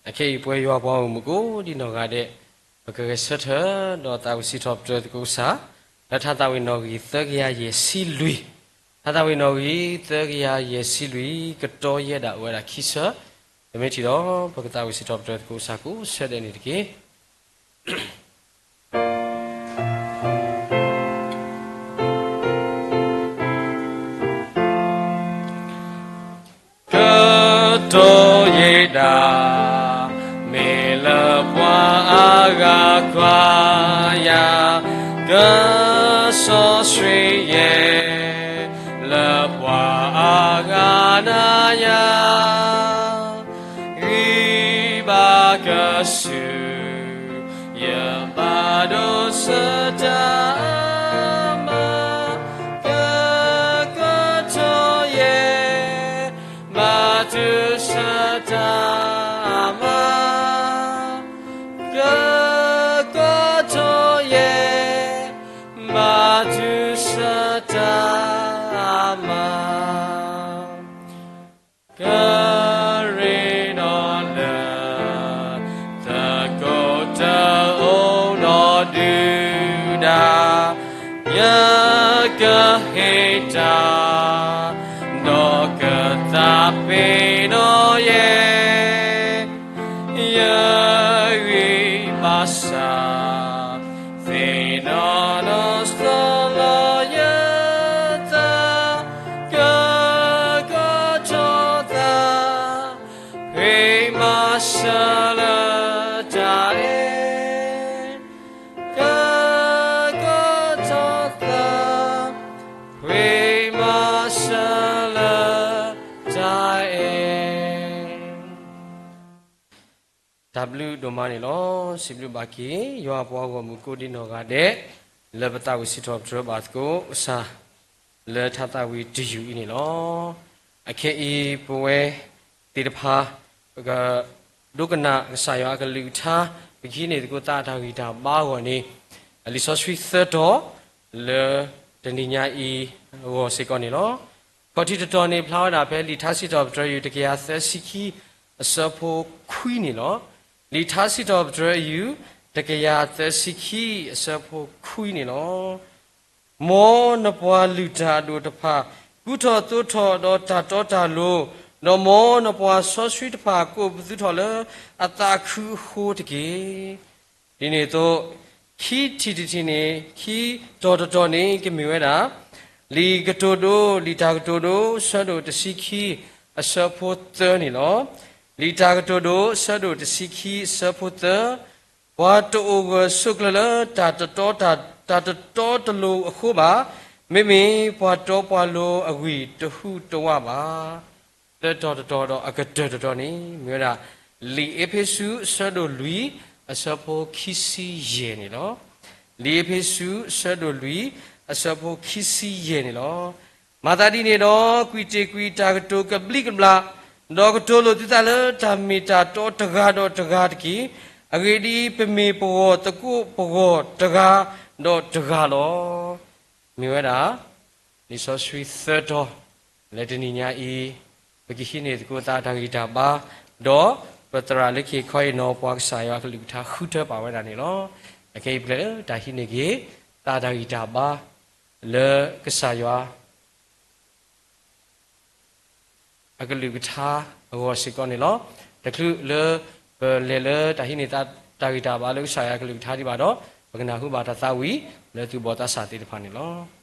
အခဲအံၤပဝဲယွၤပှၤဂီၢ်မုၢ်ကိးဒံနီၢ်ဂၤဒဲး ပကဂဲၤဆၢထၢၣ်ဒီးသးဝံၣ်စံးထီၣ်ပတြၢၤသကိးကစၢ် လၢထါသးဝံၣ်နီၣ်ဂံၢ်သၢကယၤယဲၢ်ဆံလွံၢ်, ထါသးဝံၣ်နီၣ်ဂံၢ်သၢကယၤယဲၢ်ဆံလွံၢ် ကတီၢ်ယဲဒၣ်ဝဲဒၣ်ခံဆၢ, ပမ့ၢ်ထံၣ်ဒီး ပကသးဝံၣ်စံးထီၣ်ပတြၢၤသကိးကစၢ်ကိးဆၢဒဲးန့ၣ်တက့ၢ်. ကတီၢ်ယဲဒၣ် မ့ၢ်လၢပှၤအါဂၤကွၢ်ယၤ, ကစီဆှံယဲ လၢပှၤအါဂၤနာ်ယၤ, ဂံၢ်ဘါကစၢ် ယဘၣ်ဒိးဆၢတၢ်အါမး, ကကတီၢ်ယဲ ဘၣ်ဒိးဆၢတၢ်အါမး, ကကတီၢ်ယဲ ဘၣ်ဒိးဆၢတၢ်အါမး, ကရ့ဒီးလၢ သကိးတၢ်အိၣ်နီၢ်ဒုၣ်ဒါ, ယကဟ့ၣ်တၢ် ဒီးကသးပ့ၤနီၣ်ယဲ, ယဂံၢ်ဘါစၢ် သ့ၣ်နီၣ်နီၢ်စီလီၤယသး, ကကတီၢ်သး ဖှံမၤစၢၤလၢတၢ်အဲၣ်, ကကတီၢ်သး ဖှံမၤစၢၤလၢတၢ်အဲၣ်. တၢ်ဘျုးဒိၣ်မးန့ၣ်လီၤ. စံးဘျုးဘၣ်က့ၤ ယွၤပှၤဂီၢ်မုၢ်ကိးဒံနီၢ်ဂၤဒဲး လၢပသးဝံၣ်စံးထီၣ်ပတြၢၤဘၣ်သကိးကစၢ် လၢထါသးဝံၣ်တယုၢ်အံၤန့ၣ်လီၤ. အခဲအံၤပဝဲသ့ၣ်တဖၣ် ပကဒိကနၣ်ကစၢ်ယွၤအကလုၢ်ကထါ ပကဟံးန့ၢ်သကိးသးအတၢ်ဂံၢ်တၢ်ဘါအဂီၢ်န့ၣ် လံာ်စီဆှံသၢတီၤ လၢတနံၤညါအံၤအဂီၢ်စ့ၢ်ကီးန့ၣ်လီၤ. ခီၣ်ထံးတတီၤန့ၣ် ဖျါဝဲဒၣ်ဖဲလံာ်ထါစံးထီၣ်ပတြၢၤယုၢ် တကယၤသၢဆံခံ အဆၢဖိခွံန့ၣ်လီၤ. လံာ်ထါစံးထီၣ်ပတြၢၤယုၢ် တကယၤသၢဆံခံ အဆၢဖိခွံန့ၣ်လီၤ. မ်နပှၤလုၢ်တၢ်အဒိၣ်တဖၣ် ကူထီၣ်သိထီၣ်ဒီးတၢ်တီတၢ်လိၤ, ဒီးမ်နပှၤစီဆှံတဖၣ် ကိးပသူထီၣ်လၢအသးခုအဃိတက့ၢ်. ဒ်န့ၣ်အသိး ခံထံၣ်တထံၣ်န့ၣ် ခံတီၤတတီၤန့ၣ် ကမ့ၢ်ဝဲဒၣ် လံာ်ကတိၤဒိ လံာ်တၢ်ကတိၤဒိ ဆၢဒိၣ်တဆံခံ အဆၢဖိသၢန့ၣ်လီၤ. လံာ်တၢ်ကတိၤဒိ ဆၢဒိၣ်တဆံခံ အဆၢဖိသၢ, ပှၤတအိၣ်ဂၢၢ်ဆိးကျၢၤလၢ တၢ်တတီတၢ် တၢ်တတီတလိၤအဃိဘၣ်. မ့မ့ၢ်ပှၤတီပှၤလိၤအဝံၢ်တဟူးတဝးဘၣ်. လၢတီၤတတီၤဒီးအကတၢၢ်တတီၤန့ၣ် မ့ၢ်ဝဲဒၣ် လံာ်အ့းဖ့းစူး အဆၢဒိၣ်လွံၢ် အဆၢဖိခံဆံယဲၢ်န့ၣ်လီၤ. လံာ်အ့းဖ့းစူး အဆၢဒိၣ်လွံၢ် အဆၢဖိခံဆံယဲၢ်န့ၣ်လီၤ. မၤသးဒ်န့ၣ်ဒီး ကွံာ်တ့ၢ်ကွံာ်တၢ်ကတိၤကဘျံးကဘျၣ်, ဒီးကတိၤလိာ်သုသးလၢတၢ်မ့ၢ်တၢ်တီတဂၤဒီးတဂၤတက့ၢ်. အဂ့ၢ်ဒ်အံၤ, ပမ့ၢ်ပဂီၢ်သကိးပဂီၢ်တဂၤဒီးတဂၤလီၤ. မ့ၢ်ဝဲဒၣ် လံာ်စီဆှံသၢတီၤ လၢတနံၤညါအံၤ ပကဟံးန့ၢ်သကိးသးတၢ်ဂံၢ်တၢ်ဘါ, ဒီးပသရၣ်လၢခံခီအံၤနီၤ ပှၤကစၢ်ယွၤအကလုၢ်ကထါဃုထၢပာ်ဝဲဒၣ်န့ၣ်လီၤ. အခဲအံၤပကလဲၤလၢတၢ်ဟံးန့ၢ်က့ၤ သးတၢ်ဂံၢ်တၢ်ဘါ လၢကစၢ်ယွၤ အကလုၢ်ကထါအဂီၢ်စ့ၢ်ကီးန့ၣ်လီၤ. တချုးလၢပလဲၤလၢတၢ်ဟံးန့ၢ်သးတၢ်ဂံၢ်တၢ်ဘါလၢကစၢ်ယွၤအကလုၢ်ကထါဒံးဘၣ်ဒီး ပကနၢ်ဟူဘၣ်တၢ်သးဝံၣ်လၢသူၣ်ဘီၣ်သးစၢ်သ့ၣ်တဖၣ်န့ၣ်လီၤ.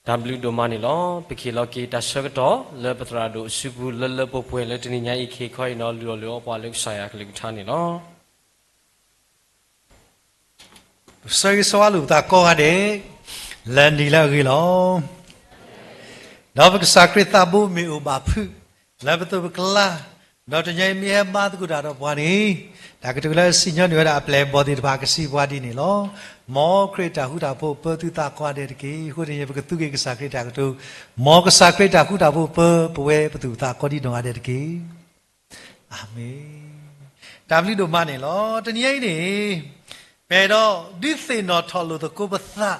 တၢ်ဘျုးဒိၣ်မးန့ၣ်လီၤ. ပကဟ့ၣ်လီၤက့ၤတၢ်ဆၢကတီၢ်လၢပသရၣ်ဒိၣ်အစုပူၤ လၢလၢပှဲၤပှဲၤလၢတနံၤညါအံၤ ကဟ့ၣ်ခီဟ့ၣ်နီၤလုၢ်အီၣ်လုၢ်အီပှၤလၢကစၢ်ယွၤအကလုၢ်ကထါန့ၣ်လီၤ. ပဆၢဂ့ၤဆၢဝါလိာ်ပသးကိးဂၤဒဲး လၢနံၤလၢအဂ့ၤလီၤ. ဒီးပကစၢ်ခရံာ်သးဘိမ့ၢ်အိၣ်ဘၣ်ဖုး လၢပသိးပကျါ, ဒီးတနံၤအံၤမ့ၢ်ဟဲဘါသကိးတၢ်ဒီးပှၤန့ၣ်, တၢ်ကတိၤလၢစံၣ်ညီၣ်န့ၢ်ဝဲဒၣ်အပျဲၢ်အဘီၣ်သ့ၣ်တဖၣ်ကစံးပှၤဒ်န့ၣ်လီၤ. မ်ခရံာ်တၢ်ဃူတၢ်ဖိးပၢသုသးကိးဂၤဒဲးတက့ၢ်. အဃိန့ၣ် ပကသူက့ၤကစၢ်ခရံာ်တၢ်ကတိၤ, မ်ကစၢ်ခရံာ်တၢ်ဃူတၢ်ဖိးပၢပဝဲပသူၣ်ပသးကိးဒံးနီၢ်ဂၤဒဲးတက့ၢ်. အၤမ့ၣ်. တၢ်ဘျုးဒိၣ်မးန့ၣ်လီၤ. တနံၤအံၤန့ၣ် ပအဲၣ်ဒိးဒုးသ့ၣ်နီၣ်ထီၣ်လိာ်သကိးပသး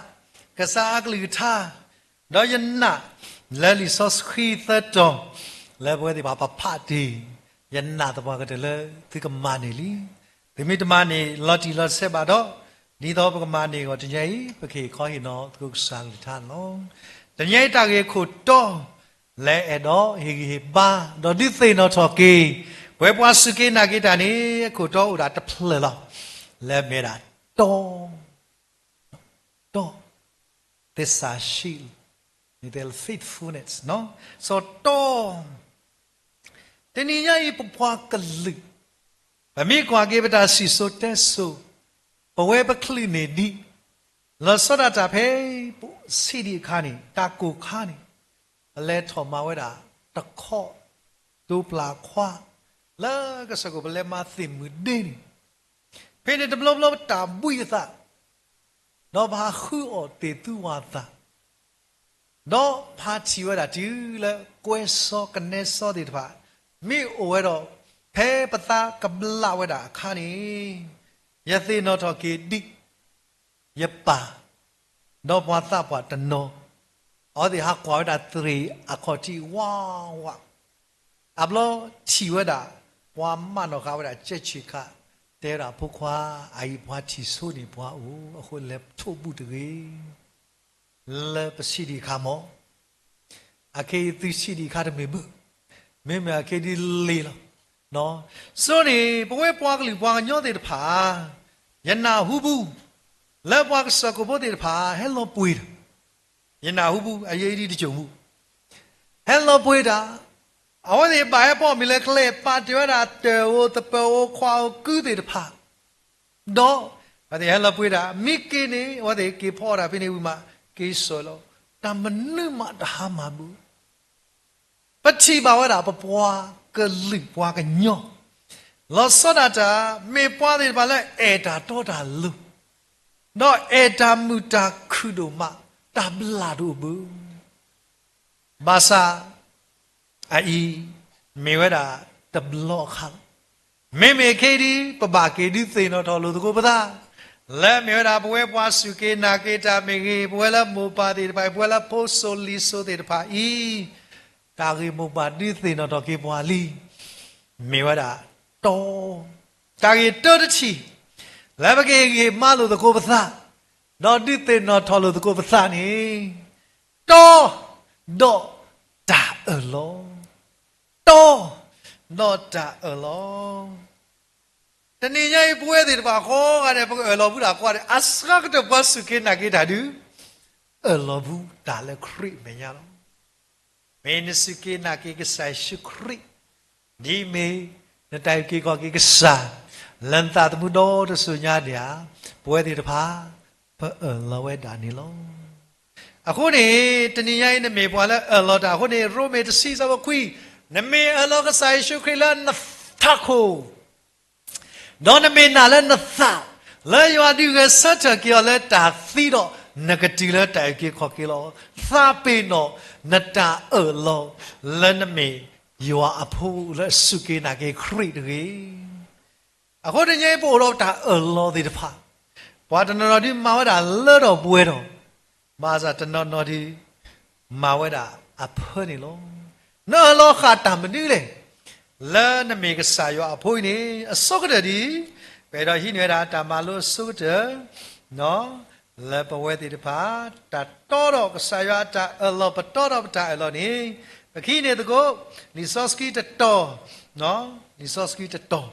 ကစၢ်အကလုၢ်ကထါ, ဒီးယနာ်လၢလံာ်စီဆှံသၢတီၤ လၢပဝဲသ့ၣ်တဖၣ်ပဖးတ့ၢ်, ယနာ်သပှၢ်ကတၢၢ်လၢသုကမၤန့ၢ်လံ. သုမ့ၢ်တမၤန့ၢ်လီၤတံၢ်လီၤဆဲးဘၣ်ဒီး, ဒ်သိးပကမၤန့ၢ်အဂီၢ်တနံၤအံၤ ပကဟ့ၣ်ခီဟ့ၣ်နီၤသကိးကစၢ်အကလုၢ်ကထါန့ၣ်လီၤ. တနံၤအံၤတၢ်ဂ့ၢ်အခိၣ်တီ လၢအဲၣ်ဒိးဟ့ၣ်ဂံၢ်ဟ့ၣ်ဘါ ဒီးဒုးသ့ၣ်နီၣ်ထီၣ်က့ၤ ပဝဲပှၤစူၢ်က့ၤနာ်က့ၤတၢ်န့ၣ် အခိၣ်တီအိၣ်ဒၣ်တဖျၢၣ်လီၤ. လၢမ့ၢ်ဝဲဒၣ်တီ, တီ, သစ္စာရှိ, faithfulness, စီၤတီ, တနံၤညါအံၤပပှၤကလုာ် ပမ့ၢ်ကွၢ်က့ၤပတၢ်စံၣ်စိၤတဲစိၤ, ပဝဲပချုးန့ၢ်ဒံး, လီၤဆီဒၣ်တၢ်ဖဲပဆံးဒံးအခါန့ၣ် တၢ်ကိၢ်ခါန့ၣ်, ပလဲၤထီၣ်မၤဝဲဒၣ်တခီ, တိပျၢ်ခွါ, လၢကစၢၢ်ခိၣ်ပလဲၤမၤသ့ၣ်မုၢ်ဒ့န့ၣ်, ဖဲန့ၣ်တဘျီဘျီပတၢ်ဘှံးအသး, ဒီးပဟးဃုအီၣ်သ့ၣ်သူဝၤသး ဒီးဖါထံၣ်ဝဲဒၣ်တုၤလၢကွဲစီကနဲစီသ့ၣ်တဖၣ် မ့ၢ်အိၣ်ဝဲဒီး ဖဲပသးကဘျးဝဲဒၣ်အခါန့ၣ်, ယသ့ၣ်နီၣ်ထီၣ်က့ၤဒံး, ယပၢ်, ဒီးပှၤသးပှၢ်တနီၤ, အဝဲသ့ၣ်ဟးကွၢ်ဝဲဒၣ်သရ့ၣ်အခီၣ်ထံးဝးဝး, အဘျီထံၣ်ဝဲဒၣ် ပှၤမၢနီၢ်ဃာ်ဝဲဒၣ်ကၠဲးဆံးခး, တဲဝဲဒၣ်ဖိခွါ, အအံၤပှၤထံၣ်ဆိန့ၢ်ပှၤအိၣ် အဃိလဲၤထိးဘူးတဂ့ၤ လၢပဆံးဒံးအခါမး, အခဲအံၤသုဆံးဒံးအခါတမ့ၢ်ဘၣ်, မ့မ့ၢ်အခဲဒ်လ့ၤလီၤ. ဆိန့ၣ် ပဝဲပှၤကလုာ်ပှၤကညီသ့ၣ်တဖၣ်, ယနၢ်ဟူဘူး လၢပှၤကစၢၢ်ခိၣ်ဖိသ့ၣ်တဖၣ် ဟဲလီၤပှ့ၤတၢ်, ယနၢ်ဟူဘူး အယဲအံၤဒ်တစိၢ်မူ ဟဲလီၤပှ့ၤတၢ်, အဝဲသ့ၣ်ဘၣ်ဟဲဖီၣ်မ့ၢ်လၢကျဲ ပာ်တ့ၢ်ဝဲဒၣ်တၢ်အိၣ်သပၢၤအိၣ်ခွါအိၣ်ကုသ့ၣ်တဖၣ်, ဒီးအဝဲသ့ၣ်ဟဲလီၤပှ့ၤတၢ် မ့ၢ်က့ၤန့ၣ် အဝဲသ့ၣ်က့ၤဖီၣ်တၢ်ဖဲန့ၣ်ဝံၤမး က့ၤစိာ်လီၤ, တၢ်မနုၤမးတဟါမၢ်ဘၣ်. ပထံၣ်ဘၣ်ဝဲဒၣ်ပပှၤကလုာ်ပှၤကညီ လီၤဆီဒၣ်တၢ် မ့ၢ်ပှၤသ့ၣ်တဖၣ်လၢအဲၣ်တၢ်တီတၢ်လိၤ, ဒီးအဲၣ်တၢ်မုာ်တၢ်ခုၣ်ဒိၣ်မး တၢ်ဘျုးဒိၣ်အဘၢ ဘၣ်ဆၣ် အအံၤ မ့ၢ်ဝဲဒၣ်တဘျီအခါလီၤ. မ့မ့ၢ်ခဲအံၤဒ် ပဘၣ်က့ၤဒုးသ့ၣ်နီၣ်ထီၣ်လိာ်သကိးပသး လၢမ့ၢ်ဝဲဒၣ်ပဝဲပှၤစူၢ်က့ၤနာ်က့ၤတၢ်မ့ၢ်ဂ့ၤ, ပဝဲလၢမိၢ်ပၢ်သ့ၣ်တဖၣ်, ပဝဲလၢဖိစိၤလံၤစိၤသ့ၣ်တဖၣ်အံၤ, တၢ်ဂ့ၢ်မိၢ်ပၢ်ဒုးသ့ၣ်နီၣ်ထီၣ်က့ၤပှၤလံ မ့ၢ်ဝဲဒၣ်တီ, တၢ်ဂ့ၢ်တၢတထံၣ် လၢပကဟ့ၣ်ဂံၢ်ဟ့ၣ်ဘါလိာ်သကိးပသး, ဒီးဒုးသ့ၣ်နီၣ်ထီၣ်လိာ်သကိးပသးန့ၣ်, တီ, ဒီးတၢ်အၢၣ်လီၤ, တီ, ဒီးတၢ်အၢၣ်လီၤ. တနံၤညါအံၤ ပဝဲသ့ၣ်တဖၣ်ကိးဂၤဒဲး ပကအၢၣ်လီၤဘူးတၢ်ကိးဂၤဒဲး အစှၤကတၢၢ်ပှၤစူၢ်က့ၤနာ်က့ၤတၢ်ဒုး အၢၣ်လီၤဘူးတၢ်လၢခရံာ်အမဲာ်ညါလီၤ. မ့ၢ်နစူၢ်က့ၤနာ်က့ၤကစၢ်ယ့ၣ်ၡူးခရံာ် ဒ်အမ့ၢ်နတၢ်အုၣ်က့ၤခီၣ်က့ၤကစၢ် လၢနသးသမူဒီတစိၤညါဒံးဧါ, ပဝဲသ့ၣ်တဖၣ် ပအၢၣ်လီၤဝဲဒၣ်န့ၣ်လီၤ. အဃိန့ၣ် တနံၤညါအံၤ နမ့ၢ်ပှၤလၢအၢၣ်လီၤတၢ်အဃိန့ၣ် ရိမ့ၤတဆံဆၢဖိခွံ, နမ့ၢ်အၢၣ်လီၤကစၢ်ယ့ၣ်ၡူးခရံာ်လၢနထးခိၣ် ဒီးနမ့ၢ်နာ်လၢနသး လၢယွၤဒုးဂဲၤဆၢထၢၣ်က့ၤအီၤလၢတၢ်သံဒီး နကတုၤလၢတၢ်အုၣ်က့ၤခီၣ်က့ၤလီၤ. သးပ့ၤနီၣ်နတၢ်အၢၣ်လီၤလၢနမ့ၢ်ယွၤအဖိလၢအစူၢ်က့ၤနာ်က့ၤခရံာ်တဂ့ၤ. အဃိတနံၤအံၤ ပအိၣ်ဒီးတၢ်အၢၣ်လီၤသ့ၣ်တဖၣ်, ပှၤတနီၤနီၤဒုးမၤဝဲဒၣ်လၢထီၣ်ပှဲၤထီၣ်, ဘၣ်ဆၣ်တနီၤနီၤဒုး မၤဝဲဒၣ်အဖၢန့ၣ်လီၤ. နအၢၣ်လီၤဃာ်တၢ်မနုၤလဲၣ်. လၢနမ့ၢ်ကစၢ်ယွၤအဖိအံၤန့ၣ် အဆိကတၢၢ်ဒ်အံၤ, ပအဲၣ်ဒိးဟံးန့ၢ်ဝဲဒၣ်တၢ်မၤလိအဆိကတၢၢ် လၢပဝဲသ့ၣ်တဖၣ် တၢ်တီဒီးကစၢ်ယွၤအတၢ်အၢၣ်လီၤ ပတီဒီးပတၢ်အၢၣ်လီၤန့ၣ်, ပကဟံးန့ၢ်သကိး လံာ်စီဆှံတတီၤ, လံာ်စီဆှံတတီၤ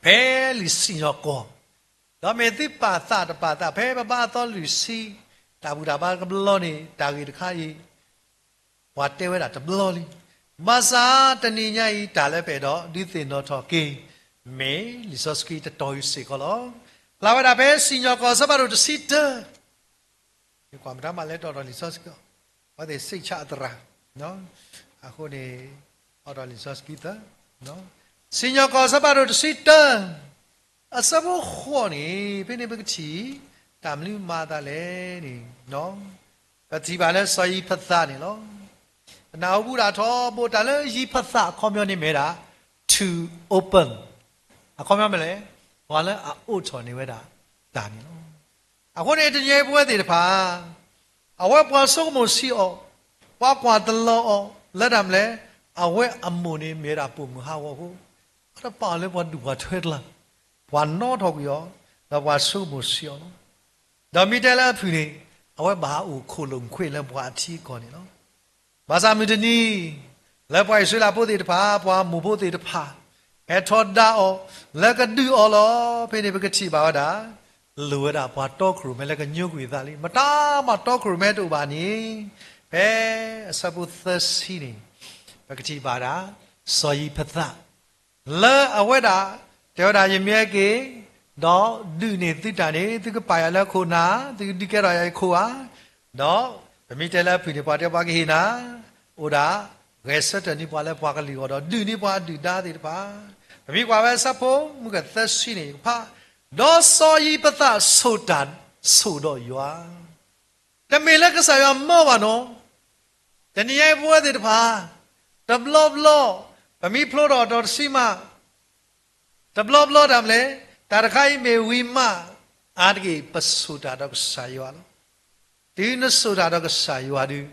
ဖဲလံာ်စံၣ်ညီၣ်ကွီၢ်, ဒီးမ့ၢ်သုပာ်သးတပာ်သး ဖဲပဘါအသီလွံၢ်ဆံ တၢ်ဘူၣ်တၢ်ဘါတဘျီန့ၣ် တၢ်ဂ့ၢ်တခါအံၤ ပှၤတဲဝဲဒၣ်တဘျီလံ. ဘၣ်ဆၣ်တနံၤညါအံၤ တၢ်လၢပအဲၣ်ဒိးဒုးသ့ၣ်နီၣ်ထီၣ်က့ၤ မ့ၢ်လံာ်စီဆှံတတီၤအံၤစ့ၢ်ကီးလီၤ. ဖျါဝဲဒၣ်ဖဲစံၣ်ညီၣ်ကွီၢ်အဆၢဖးဒိၣ်တဆံတၢ မ့ၢ်ကွၢ်မတၤမးလဲၤတီၣ်ထီၣ်လံာ်စီဆှံ, အဝဲသ့ၣ် စိတ်ချ အသရၣ်, အဃိန့ၣ် အိးထီၣ်လံာ်စီဆှံသၢ, စံၣ်ညီၣ်ကွီၢ်အဆၢဖးဒိၣ်တဆံတၢ အဆၢဖိဃိးန့ၣ် ဖဲန့ၣ်ပကထံၣ် တၢ်မနုၤမၤအသးလဲၣ်န့ၣ် ပထံၣ်ဘၣ်လၢစီၤယံးဖသးန့ၣ်လီၤ. ပနၢ်ဟူဘူးဒၣ်ထီဘိ တၢ်လၢယံးဖသးအခီပညီန့ၣ်မ့ၢ်ဝဲဒၣ် to open, အခီပညီမ့ၢ်လဲၣ်, ပှၤလၢအအိးထီၣ်န့ၢ်ဝဲဒၣ်တၢ်န့ၣ်လီၤ. အဃိန့ၣ် တနံၤအံၤပဝဲသ့ၣ်တဖၣ် အဝဲပှၤဆိကမိၣ်ဆံးအီၤ, ပှၤကွၢ်တလီၤအီၤ လၢတၢ်မနုၤလဲၣ်, အဝဲအမိၢ်န့ၣ်မ့ၢ်ဝဲဒၣ်ပိာ်မုၣ်ဟးဂီၤအဃိ အတပာ်အီၤလၢပှၤဒူၣ်ပှၤထွဲတကျါ, ပှၤနီထီၣ်ကွံာ်အီၤ, ဒီးပှၤဆိကမိၣ်ဆံးအီၤလီၤ. ဒီးမ့ၢ်တဲလၢအဖုၣ်န့ၣ် အဝဲဘၣ်ဟးအိၣ်ခိၣ်လိာ်ခွဲးလၢပှၤအထံအကီၢ်န့ၣ်လီၤ. ဘၣ်ဆၣ်မုၢ်တနံၤ လၢပှၤအံၣ်စရ့လးဖိသ့ၣ်တဖၣ် ပှၤမိၢ်ဖိသ့ၣ်တဖၣ် ဟဲထီဒါအီၤ လၢကဒုးအီၤလီၤ. ဖဲန့ၣ်ပကထံၣ်ဘၣ်ဝဲဒၣ် လိၣ်ဝဲဒၣ်ပှၤတီခိၣ်ရိၣ်မဲလၢကညိကွံာ်အသးလံ. မတၤမၤတီခိၣ်ရိၣ်မဲတအိၣ်ဘၣ်န့ၣ် ဖဲအဆၢဖိသၢဆံန့ၣ် ပကထံၣ်ဘၣ်ဒၣ် စီၤယံးဖသး လၢအဝဲဒၣ် တဲဝဲဒၣ် ယမ့ၢ်ဟဲက့ၤ ဒီးဒုးန့ၢ်သုတၢ်န့ၣ် သုကပာ်ယၤလၢခိၣ်နၢ်, သုကဒုးကဲထီၣ်ယၤယခိၣ်ဧါ. ဒီးပမ့ၢ်တဲလၢအဖုၣ်န့ၣ် ပှၤတဲပှၤကဟ့ၣ်နၤ, အိၣ်ဒၣ် ဂဲၤဆၢထၢၣ်န့ၢ်ပှၤလၢပှၤကလုာ်အဂီၢ်ဒီး ဒုးန့ၢ်ပှၤအဒုၣ်ဒါသ့ၣ်တဖၣ်. ပမ့ၢ်ကွၢ်ဝဲအဆၢဖိမုၢ်ဂၢၢ်သၢဆံန့ၣ် ယကဖး, ဒီးစီၤယံးဖသးဆိၣ်တၢ်ဆိၣ်ဒီးယွၤ တမ့ၢ်လၢကစၢ်ယွၤမၢဘၣ်နီၤ. တနံၤညါအံၤပဝဲသ့ၣ်တဖၣ် တဘျီဘျီ ပမ့ၢ်ဖျိထီၣ်ဒီးတဆံမး တဘျီဘျီတၢ်မနုၤလဲၣ်, တၢ်တခါအံၤမ့ၢ်ဝံၤမး အါတက့ၢ်ပဆိၣ်တၢ်ဒီးကစၢ်ယွၤလီၤ. တုၤနဆိၣ်တၢ်ဒီးကစၢ်ယွၤဒုး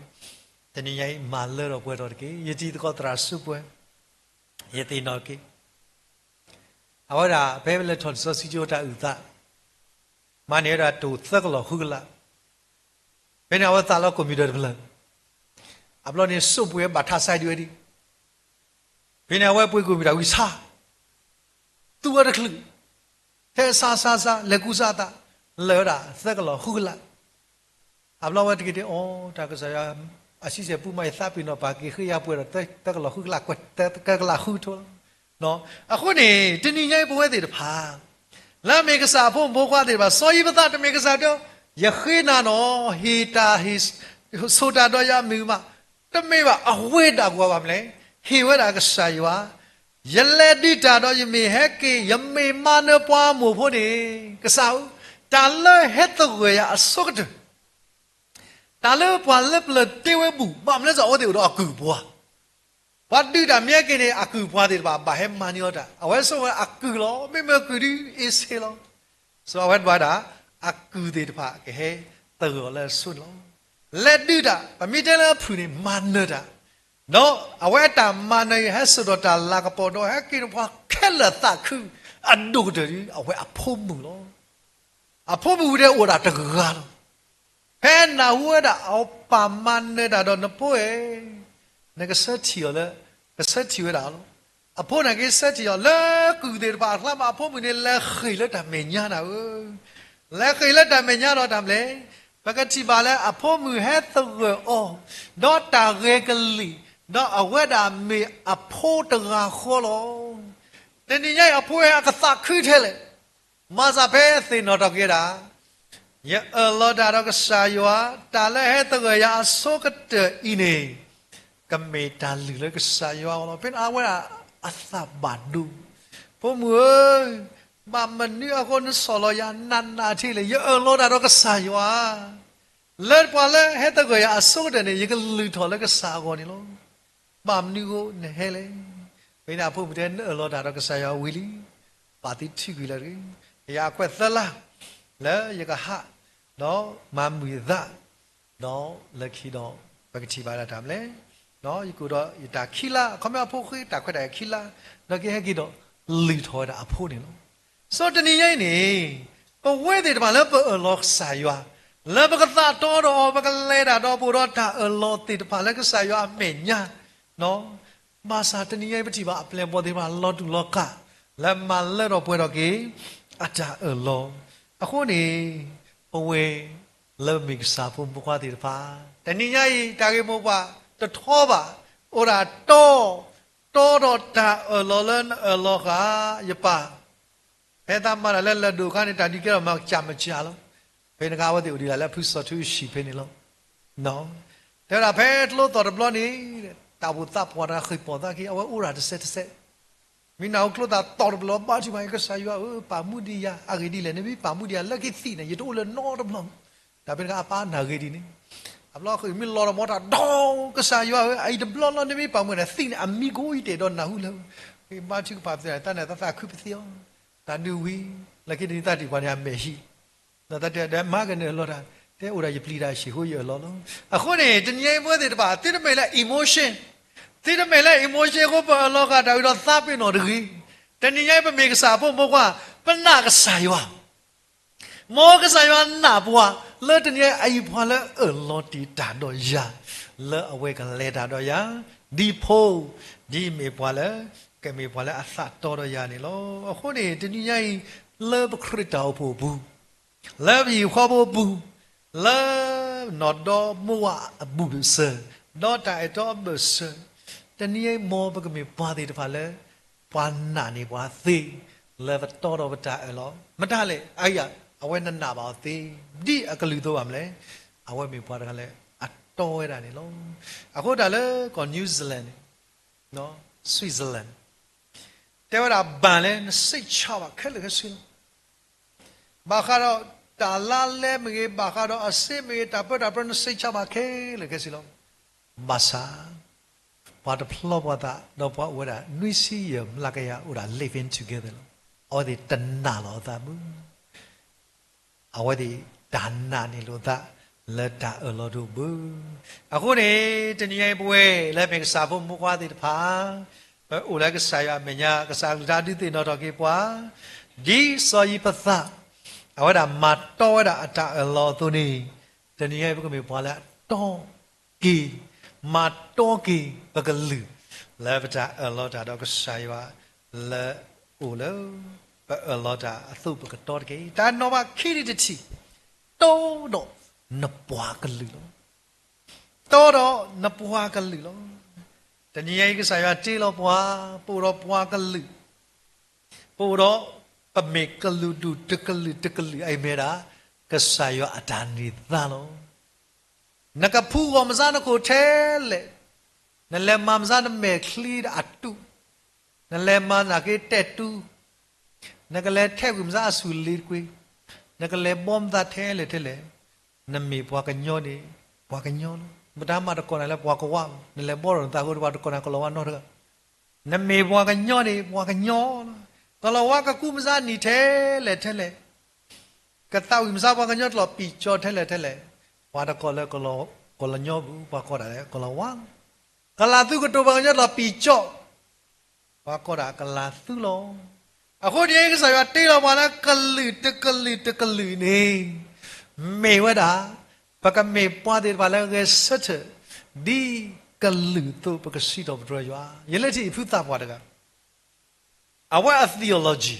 တနံၤညါအံၤမၤလၢထီၣ်ပှဲၤထီၣ်တက့ၢ်. ယတံၤသကိးသရၣ်စူပှဲၤ ယသ့ၣ်နီၣ်က့ၤ အဝဲဒၣ်ဖဲလဲၤထီၣ်လံာ်စီဆှံကၠိတၢ်အုၣ်သး မၤန့ၢ်ဝဲဒၣ်တိၢ်သၢကလီၢ်ဃုကလး, ဖဲန့ၣ်အဝဲသးလီ computer တဖျၢၣ်, အဘျီန့ၣ် စိၣ်ပှဲၤဘၣ်ထးစဲဒ်ဝဲဒၣ်, ဖဲန့ၣ်အဝဲပှ့ၤ computer ဝံၤဆါ, သူဝဲတချုး, ထဲဆါဆါဆါ လဲၤကူစါအသး, လဲၤဝဲဒၣ်သၢကလီၢ်ဃုကလး အဘျီဝဲတက့ၢ်တဲအီၤ တၢ်ကစၢ်ယွၤ အဆံဆဲၣ်ပူမး ယသးပ့ၤနီၣ်ပာ်က့ၤဃ့ယၤပှဲၤဒီး သၢကလီၢ်ဃုကလး ကွဲးသၢကလးဃုကထိလီၤ. အဃိန့ၣ် တနံၤညါအံၤပဝဲသ့ၣ်တဖၣ် လၢအမ့ၢ်ကစၢ်အဖိမုၣ်ဖိခွါသ့ၣ်တဖၣ် စီၤယံးဖသးတမ့ၢ်ကစၢ်တဲ ယဃ့နၤနီၤ ဟ့ၣ်တၢ်ဟ့ၣ် ဆိၣ်တၢ်ဒီးယၤမုာ်မး, တမ့ၢ်ဘၣ် အဝဲဒၣ်ကွၢ်ဘၣ်မနုၤလဲၣ်, ဟ့ၣ်ဝဲဒၣ်ကစၢ်ယွၤ ယလဲၤဒုးတၢ်ဒီးယမ့ၢ်ဟဲက့ၤ ယမ့ၢ်မၤနၢၤပှၤမိၢ်ဖိန့ၣ် ကစၢ်ဧၢ, တၢ်လၢဟဲသဂၢၢ်ယၤအဆိကတၢၢ်, တၢ်လၢပှၤလၢပျၢၤတ့ဝဲဘူၣ် ဘၣ်မနုၤလဲၣ် အဝဲသ့ၣ်အိၣ်ဒီးအကုၢ်အပှၤ, ပှၤဒုးတၢ်မ့ၢ်ဟဲက့ၤန့ၣ် အကုၢ်အပှၤသ့ၣ်တဖၣ် ဘၣ်ဟဲမၤန့ၢ်အီၤတၢ်, အဝဲဆိၣ်ဝဲအကုၢ်လီၤ, မ့မ့ၢ်ကုၢ်ဒုးအ့ၣ်စ့လီၤ. ဆိၣ်အဝဲဒၣ် အကုၢ်သ့ၣ်တဖၣ်ကဟဲသဂၢၢ်အီၤလၢအဆိန့ၣ်လီၤ. လဲၤဒုးတၢ် ပမ့ၢ်တဲလၢအဖုၣ်န့ၣ် မၤနၢၤတၢ်, ဒီးအဝဲအတၢ်မၤနၢၤအံၤ ဟဲစိာ်ဒီးတၢ်လၤကပီၤဒီး ဟဲက့ၤန့ၢ်ပှၤခဲလၢာ်သးခု အဒိၣ်ကတၢၢ်ဒုး အဝဲအဖိမုၣ်လီၤ. အဖိမုၣ်ဝံၤဒီးအိၣ်ဒၣ်တဂၤလီၤ. ဖဲနၢ်ဟူဝဲဒၣ်အပၢ်မၤနၢၤတၢ်ဒီး နဖိဧၢ, နကဆၢထံၣ်အီၤလၢ ကဆၢထံၣ်ဝဲဒၣ်လီၤ. အဖိန့ၣ်က့ၤဆၢထံၣ်အီၤ လၢကုၢ်သ့ၣ်တဖၣ်အကျါမး အဖိမုၣ်န့ၣ် လဲၤဃ့ၢ်လၢတၢ်မဲာ်ညါနၤဧၢ, လဲၤဃ့ၢ်လၢတၢ်မဲာ်ညါဒီးတၢ်မနုၤလဲၣ်, ပကထံၣ်ဘၣ်လၢအဖိမုၣ်ဟဲသဂၢၢ်အီၤ ဒီးတၢ်ဂဲၤကလံၣ်, ဒီးအဝဲဒၣ်မ့ၢ်အဖိတဂၤဃီလီၤ. တနံၤညါအံၤအဖိဟဲအကသးခုထဲလဲၣ်. မၤစၢ်ဖဲသ့ၣ်နီၣ်ထီၣ်က့ၤဒၣ် ယအၢၣ်လီၤတၢ်ဒီးကစၢ်ယွၤ, တၢ်လၢဟဲသဂၢၢ်ယၤအဆိကတၢၢ်အံၤန့ၣ် ကမ့ၢ်တၢ်လုၢ်လၢကစၢ်ယွၤအဂီၢ်လီၤ. ဖဲန့ၣ်အဝဲဒၣ်အသးဘၣ်ဒိ, ဖိမုၣ်ဧၢ, ဘၣ်မနုၤအဃိနဆီၣ်လီၤယၤနးနးထံလဲၣ်, ယအၢၣ်လီၤတၢ်ဒီးကစၢ်ယွၤ လၢပှၤလၢဟဲသဂၢၢ်ယၤအဆိကတၢၢ်န့ၣ် ယကလုၢ်ထီၣ်လၢကစၢ်အဂီၢ်န့ၣ်လီၤ. ဘၣ်မနုၤအဃိနဟဲလဲၣ်. ဖဲန့ၣ်အဖိမုၣ်တဲ နအၢၣ်လီၤတၢ်ဒီးကစၢ်ယွၤဝံၤလံ, ပာ်သုထံၣ်ကွံာ်လၢၤတဂ့ၤ. ယၤအခွဲးသၢလါ လၢယကဟး ဒီးမၤမုာ်ယသး, ဒီးလၢခံဒီး ပကထံၣ်ဘၣ်ဒၣ်တၢ်မနုၤလဲၣ်, ယကအိၣ်ဒီးယတၢ်ခံလါ, အခီပညီအဖိဃ့တၢ်ခွဲးတၢ်ယာ်ခံလါ, ဒီးကဟဲက့ၤဒီး လုၢ်ထီၣ်ဝဲဒၣ်အဖိန့ၣ်လီၤ. ဆိတနံၤညါအံၤန့ၣ် ပဝဲသ့ၣ်တဖၣ်လၢပအၢၣ်လီၤကစၢ်ယွၤ, လၢပကသးတီဒီးအီၤ, ပကလဲၤတၢ်ဒီးပအိၣ်ဒီးတၢ်အၢၣ်လီၤသ့ၣ်တဖၣ်လၢကစၢ်ယွၤအမဲာ်ညါ, ဘၣ်ဆၣ်တနံၤညါအံၤပထံၣ်ဘၣ်အပျဲၢ်အဘီၣ်သ့ၣ်တဖၣ်လီၤတူာ်လီၤကာ် လၢမၤလၢထီၣ်ပှဲၤထီၣ်က့ၤ အတၢ်အၢၣ်လီၤ. အဃိန့ၣ် ပဝဲ လၢမ့ၢ်ကစၢ်ဖိမုၣ်ဖိခွါသ့ၣ်တဖၣ်, တနံၤညါအံၤ တၢ်ဂ့ၢ်မိၢ်ပှၢ်တထီဘၣ်, အိၣ်ဒၣ်တီ, တီဒီးတၢ်အၢၣ်လီၤလၢနအၢၣ်လီၤဃာ် ယပၢ်, ဖဲသးမၤတၢ်လၢလၢၢ်ဒိၣ်အခါန့ၣ် တၢ်ဒုးကဲထီၣ်မၤကစၢ်မကၢ်လီၤ. ဖဲန့ၣ်အခါ အဝဲသ့ၣ်အိၣ်ဒံးဒၣ်လၢဖုစီၤထူအဟံၣ်ဖဲန့ၣ်လီၤ. တဲဝဲဒၣ်ဖဲတလိသီၣ်တဘျီန့ၣ်, တၢ်အိၣ်သးပှၢ်တဂၤဃ့ၢ်ပီၢ်သးက့ၤ အဝဲအိၣ်ဒၣ်တစဲးတစဲး မ့ၢ်နၢ်ဟူတလိသီၣ်တဘျီဘၣ်ထံၣ်ဘၣ် ကစၢ်ယွၤဧၢ, ပာ်မူဒံးယၤ, အဂ့ၢ်ဒ်လဲၣ် နမ့ၢ်ပာ်မူဒံးယၤ လၢခံသံၣ်န့ၣ် ယတအိၣ်လၢၤနီတဘျီ. တၢ်ဖဲန့ၣ်အခါ အပၢ်နၢ်ဂ့ၤဒ်န့ၣ်, အဘျီဃ့ၢ်မ့ၢ်လီၤဒီးမၤတၢ်ဒီး ကစၢ်ယွၤဧၢ, အအံၤတဘျီလီၤ နမ့ၢ်ပာ်မူန့ၣ် သံၣ်န့ၣ် အမံကအိၣ်အံၤတဲာ်ဒီးနၢ်ဟူလၢၤ, ဃ့ၢ်ဘါထုကဖၣ်ပသ့ၣ် တၢ်န့ၣ်သးသးခုပသ့ၣ်အီၤ, တၢ်ဒုးဝံၤ, လၢခံတနံၤသးတံၢ်ပှၤန့ၣ် အမဲာ်ဟံး ဒီးတၢ်တဲဒီးမၤကန့ၢ်အလီၢ်တၢ်, တဲအိၣ်ဒၣ်ယပျံၤတၢ်ဆံးဃိယအၢၣ်လီၤလီၤ. အဃိန့ၣ် တနံၤညါအံၤပဝဲသ့ၣ်တဖၣ် သုတမ့ၢ်လၢ emotion, သုတမ့ၢ်လၢ emotion အဃိ ပအၢၣ်လီၤဃာ်တၢ်ဝံၤဒီးသးပ့ၤနီၣ်တဂ့ၤ. တနံၤညါအံၤပမ့ၢ်ကစၢ်ဖိမုၣ်ဖိခွါ, ပနာ်ကစၢ်ယွၤ မ်ကစၢ်ယွၤနာ်ပှၤ လၢတနံၤညါအံၤ ပှၤလၢအၢၣ်လီၤတ့ၢ်တၢ်ဒီးယၤ, လၢအဝဲကလဲၤတၢ်ဒီးယၤ, ဒ်ဖိ, ဒ်မ့ၢ်ပှၤလၢ ကမ့ၢ်ပှၤလၢအသးတီဒီးယၤန့ၣ်လီၤ. အဃိန့ၣ် တနံၤညါအံၤ လၢပခရံာ်တၢ်အိၣ်ဖှိၣ်အပူၤ, လၢပဟံၣ်ဖိဃီဖိအပူၤ, လၢနီၢ်ဒီမိၢ်ဝၤအဘၢၣ်စၢၤ, ဒီးတၢ်အဲၣ်တီအဘၢၣ်စၢၤ, တနံၤညါအံၤ မ်ပကမ့ၢ်ပှၤသ့ၣ်တဖၣ်လၢ ပှၤနာ်န့ၢ်ပှၤသ့, လၢပတီဒီးပတၢ်အၢၣ်လီၤ. မတၤလဲၣ်, အအံၤ အဝဲနနာ်ဘၣ်အီၤသ့, ဒ်အကလုၢ်အသိးဘၣ်မနုၤလဲၣ်, အဝဲမ့ၢ်ပှၤတဂၤလၢအတီဝဲဒၣ်န့ၣ်လီၤ. အဃိတၢ်လၢကီၢ် New Zealand န့ၣ်, Switzerland တဲဝဲဒၣ် ဘၣ်လဲၣ် နစိတ်ချဘၣ်ခဲလၢာ်ခဲဆ့လီၤ. ဘၣ်ဃးဒီးတၢ်လါလဲမ့ၢ်ဂ့ၤ, ဘၣ်ဃးဒီးအစ့မ့ၢ်ဂ့ၤ, တၢ်ပၢတၢ်ပြး နစိတ်ချဘၣ်ခဲလၢာ်ခဲဆ့လီၤ. ဘၣ်ဆၣ် ပှၤတဖျီပှၤသး ဒီးပှၤအိၣ်ဝဲဒၣ် နွံဆံယဲၢ်မျးကယၤ အိၣ်ဒၣ် living together လီၤ. အဝဲသ့ၣ်တနာ်လီၤအသးဘၣ်. အဝဲသ့ၣ်တၢ်နာ်န့ၢ်လိာ်သး လၢတၢ်အၢၣ်လီၤတအိၣ်ဘၣ်. အဃိန့ၣ် တနံၤညါအံၤပဝဲ လၢပမ့ၢ်ကစၢ်ဖိမုၣ်ဖိခွါသ့ၣ်တဖၣ်, ပအိၣ်လၢကစၢ်ယွၤအမဲာ်ညါ, ကစၢ်အကလုၢ်ကထါဒုးသ့ၣ်နီၣ်ထီၣ်က့ၤပှၤ, ဒ်စီၤယံးဖသး အဝဲဒၣ်မၤတီဝဲဒၣ်အတၢ်အၢၣ်လီၤအသိးန့ၣ်, တနံၤညါအံၤပကမ့ၢ်ပှၤလၢအတီက့ၤ, မၤတီက့ၤပကလုၢ် လၢပတၢ်အၢၣ်လီၤတၢ်ဒီးကစၢ်ယွၤ လၢအိၣ်လၢ ပအၢၣ်လီၤတၢ်အသိးပကတီတက့ၢ်. တၢ်နီၤဖးခံထံၣ်တထံၣ်, တီဒီးနပှၤကလုာ်လီၤ. တီဒီးနပှၤကလုာ်လီၤ. တနံၤညါအံၤကစၢ်ယွၤတ့လီၤပှၤ, ပအိၣ်ဒီးပှၤကလုာ်, ပအိၣ်ဒီးပမ့ၢ်ကလုာ်ဒူၣ်တကလုာ်တကလုာ်အံၤမ့ၢ်ဒၣ် ကစၢ်ယွၤအတၢ်န့ၢ်သါလီၤ. နကဖူဂီၢ်မစါနခိၣ်ထဲလဲၣ်, နလဲၤမၤမစါနမဲာ်ချံအတူး, နလဲၤမၤနာ်က့တဲာ်တူး, နကလဲၤထဲးကွံာ်မစါအဆူၣ်လ့ၤတကွ့ၢ်, နကလဲၤဘီမသးထဲလဲၣ်ထဲလဲၣ်, နမ့ၢ်ပှၤကညီန့ၣ် ပှၤကညီလီၤ. မတၤမၤတကိးနၤလၢပှၤကဝါဘၣ်. နလဲၤဘီဒီးနသးဃိဒီး ပှၤတကိးနၤကလီၤဝါနီတဂၤ. နမ့ၢ်ပှၤကညီန့ၣ် ပှၤကညီလီၤ. ကလီၤဝါကကူးမစါနံၣ်ထဲလဲၣ်ထဲလဲၣ်, ကသးဝံၣ်မစါပှၤကညီကျိာ်ပံာ်ကၠီထဲလဲၣ်ထဲလဲၣ်, ပှၤတကိးလၢကလီၤညီဘၣ်, ပှၤကိးဒၣ်လၢကလီၤဝါလီၤ. ကလၤသူကတိၤပှၤကညီကျိာ်ပံာ်ကၠီ, ပှၤကိးဒၣ်ကလၤသူလီၤ. အဃိန့ၣ် ကစၢ်ယွၤတ့လီၤပှၤလၢကလုာ်တကလုာ်တကလုာ်န့ၣ် မ့ၢ်ဝဲဒၣ် ပကမ့ၢ်ပှၤသ့ၣ်တဖၣ်လၢဂဲၤဆၢထၢၣ် ဒ်ကလုာ်အသိးပကစံးထီၣ်ပတြၢၤယွၤ. ယလဲၤထံၣ်ဖုသးပှၢ်တဂၤ အဝဲအ theology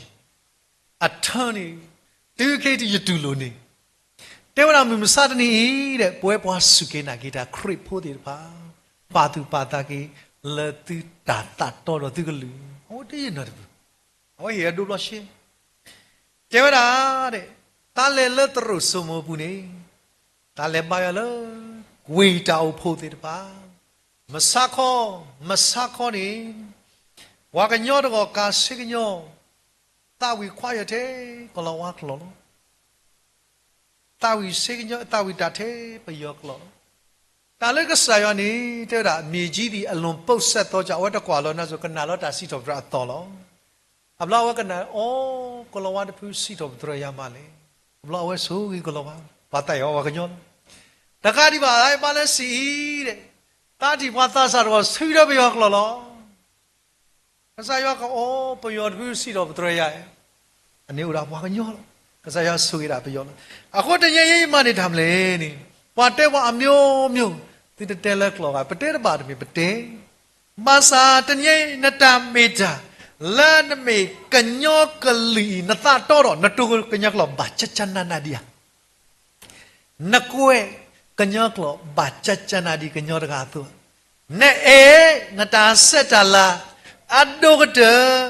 အထၢန့ၣ် တုၤခဲအံၤယတူၢ်လိာ်န့ၣ် တဲဝဲဒၣ်မုၢ်မဆါတနံၤအံၤဒီး ပဝဲပှၤစူၢ်က့ၤနာ်က့ၤတၢ်ခရံာ်ဖိသ့ၣ်တဖၣ် ပာ်သူၣ်ပာ်သးက့ၤ လၢသုတၢ်သးတီဒီးသုကလုာ်, အဝဲတယံာ်နီတပူၤ, အဝဲဟ့ၣ်အဒိဘျီရှဲ တဲဝဲဒၣ်, တၢ်လဲၤလၢသရိာ်စိမိၤအပူၤန့ၣ် တၢ်လဲၤဘါယွၤလၢ ဝ့ၢ်တၢ်အိၣ်ဖှိၣ်သ့ၣ်တဖၣ်, မဆါခီ, မဆါခီန့ၣ် ပှၤကညီတဂၤကၤဆ့ကညီ, သးဝံၣ်ခွါယီၤထဲကလီၤဝါကျိာ်လီၤ. သးဝံၣ်ဆ့ကညီ, သးဝံၣ်တၢ်ထဲပယီၤကျိာ်လီၤ. တၢ်လၢကစၢ်ယွၤန့ၣ် တဲဝဲဒၣ် မြေကြီးသည်အလွန်ပုပ်စပ်သောကြောင့် အဝဲတကွၢ်လီၤနါစိၤ ကနၣ်လီၤတၢ်စံးထီၣ်ပတြၢၤအသီၣ်လီၤ. အဘျီအဝဲကနၣ်အီၤ ကလီၤဝါတဖုစံးထီၣ်ပတြၢၤယၤမးလဲၣ်. အဘျီအဝဲဆိၣ်ဂ့ၤကလီၤဝါ, ပှၤသးအံၤအီၤပှၤကညီလီၤ. တကးဒံးဘၣ် အဘၣ်လၢစံးအံၤဒီး သးထံၣ်ပှၤသးစၢ်တဂၤဆူဒီးပယီၤကျိာ်လီၤ. ကစၢ်ယွၤကအီၤ ပယီၤတဖုစံးထီၣ်ပတြၢၤယၤ, အန့ၣ်အိၣ်ဒၣ်ပှၤကညီလီၤ. ကစၢ်ယွၤဆိၣ်ဂ့ၤဒၣ်ပယီၤလီၤ. အဃိတနံၤအံၤမၤန့ၢ်တၢ်မနုၤလဲၣ်န့ၣ်, ပှၤတဲပှၤအမျိုးမျိုး, သုတတဲလၢကျိာ်ဘၣ်, ပတဲတဘၣ်တမ့ၢ်ပတဲ ဘၣ်ဆၣ်တနံၤအံၤ နတၢ်မ့ၢ်တၢ် လၢနမ့ၢ်ကညီကလုာ်အံၤ နသးတီဒီး နတိၤကညီကျိာ်ဘၣ် ကၠၢ်ကၠၢ်နးနးဒံးဧါ. နကွဲးကညီကျိာ်ဘၣ်ကကနးဒံးကညီတဂၤအသိး, နအဲၣ်နတၢ်ဆဲးတၢ်လၤအဒိၣ်ကတၢၢ်,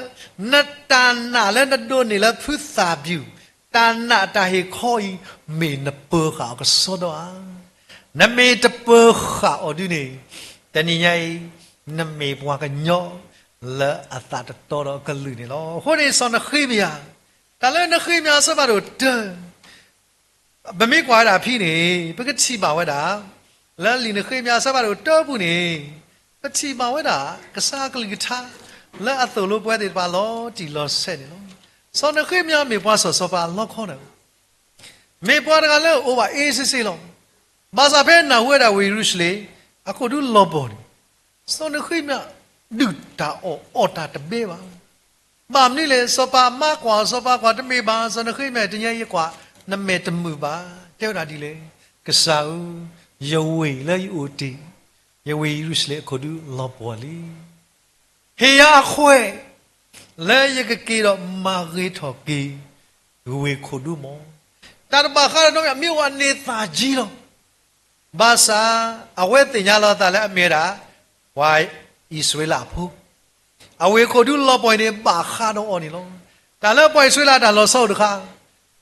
နတၢ်နာ်လၢနဒိးန့ၢ်လၢဖုသၣ်ဘယူၣ်, တၢ်နာ်တၢ်ဟ့ၣ်ခီအံၤ မ့ၢ်နပၢၤဃာ်အီၤကစီဒီဧါ. နမ့ၢ်တပၢၤဃာ်အီၤဒုန့ၣ်, တနံၤညါအံၤ နမ့ၢ်ပှၤကညီလၢအသးတတီဒီးကလုာ်န့ၣ်လီၤ. အဃိန့ၣ် စီၤနဃ့မယၤ, တၢ်လၢနဃ့မယၤအဆၢဖးဒိၣ်တၢ ပမ့ၢ်ကွၢ်ဝဲဒၣ်ဖဲန့ၣ် ပကထံၣ်ဘၣ်ဝဲဒၣ် လၢလံာ်နဃ့မယၤအဆၢဖးဒိၣ်တၢပူၤန့ၣ်, ပထံၣ်ဘၣ်ဝဲဒၣ် ကစၢ်အကလုၢ်ကထါ လၢအသိၣ်လိပဝဲသ့ၣ်တဖၣ်လီၤတံၢ်လီၤဆဲးန့ၣ်လီၤ. စီၤနဃ့မယၤမ့ၢ်ပှၤစီၤစီၤပၤအလီခီန့ၣ် မ့ၢ်ပှၤတဂၤလၢအအိၣ်ဘၣ်အ့စ့စ့လီၤ. ဘၣ်ဆၣ်ဖဲနၢ်ဟူဝဲဒၣ်ဝ့ၢ်ယရူၤၡလ့ၣ် အခိၣ်ဒူလီၤပှီၢ်န့ၣ်, စီၤနဃ့မယၤ ဒုၣ်တၢ်အီၣ်အီတၢ်တဘဲဘၣ်. ဘၣ်မနုၤလဲၣ် စီၤပၤမါကွၢ် စီၤပၤကွၢ်တမ့ၢ်ဘၣ်, စီၤနဃ့မယၤ တနံၤညါအံၤယကွၢ် နမဲာ်တမုာ်ဘၣ်. တဲဝဲဒၣ်ဒ်လဲၣ်, ကစၢ်ဧၢ, ယဝ့ၢ်လၢယအိၣ်တ့ၢ်, ယဝ့ၢ်ယရူၤၡလ့ၣ်အခိၣ်ဒူလီၤပှီၢ်လံ. ဟ့ၣ်ယၤအခွဲး လၢယကက့ၤဒီးမၤဂ့ၤထီၣ်က့ၤ ဝ့ၢ်ခိၣ်ဒူမး. တၢ်တဘၣ်ဃးဒီးနီတမံၤ မ့ၢ်အိၣ်အန့ၢ်သၣ်ကံလီၤ. ဘၣ်ဆၣ် အဝဲသ့ၣ်ညါလီၤအသးလၢအမ့ၢ်ဝဲဒၣ် ပှၤအံၣ်စရ့လးဖိ, အဝ့ၢ်ခိၣ်ဒူလီၤပှီၢ်အံၤန့ၣ် ဘၣ်ဃးဒီးအီၤန့ၣ်လီၤ. တၢ်လၢပှၤအံၣ်စရ့လးတၢ်လီၤဆီအိၣ်တခါ,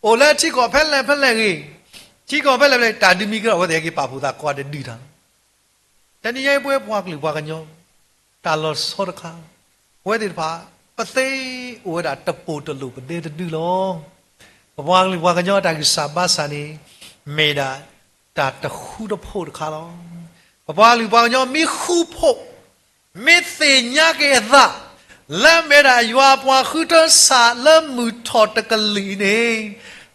အိၣ်လၢထံကီၢ်ဖဲလဲၣ်ဖဲလဲၣ်ဂ့ၤ, ထံကီၢ်ဖဲလဲၣ်ဖဲလဲၣ် တၢ်ဒုးမံကရၢ အဝဲသ့ၣ်ဟဲက့ၤပာ်ဖှိၣ်သးကိးဂၤဒဲးဒုးတၢ် တနံၤညါအံၤပဝဲပှၤကလုာ်ပှၤကညီ တၢ်လီၤဆီတခါ, ပဝဲသ့ၣ်တဖၣ် ပသ့အိၣ်ဝဲဒၣ်တပိၢ်တလိၣ်ပဒဲတဒုလီၤ. ပပှၤကလုာ်ပှၤကညီတၢ်ဂံၢ်စၢ်ဘါစၢ်န့ၣ် မ့ၢ်ဒၣ်တၢ်တဃူတဖိးတခါလီၤ. ပပှၤကလုာ်ပှၤကညီမ့ၢ်ဃူဖိး, မ့ၢ်သ့ၣ်ညါက့ၤအသး လၢအမ့ၢ်ဒၣ်ယွၤအပှၤဃုထၢဆၣ်လၢမုၢ်ထီၣ်တကလုာ်အံၤန့ၣ်,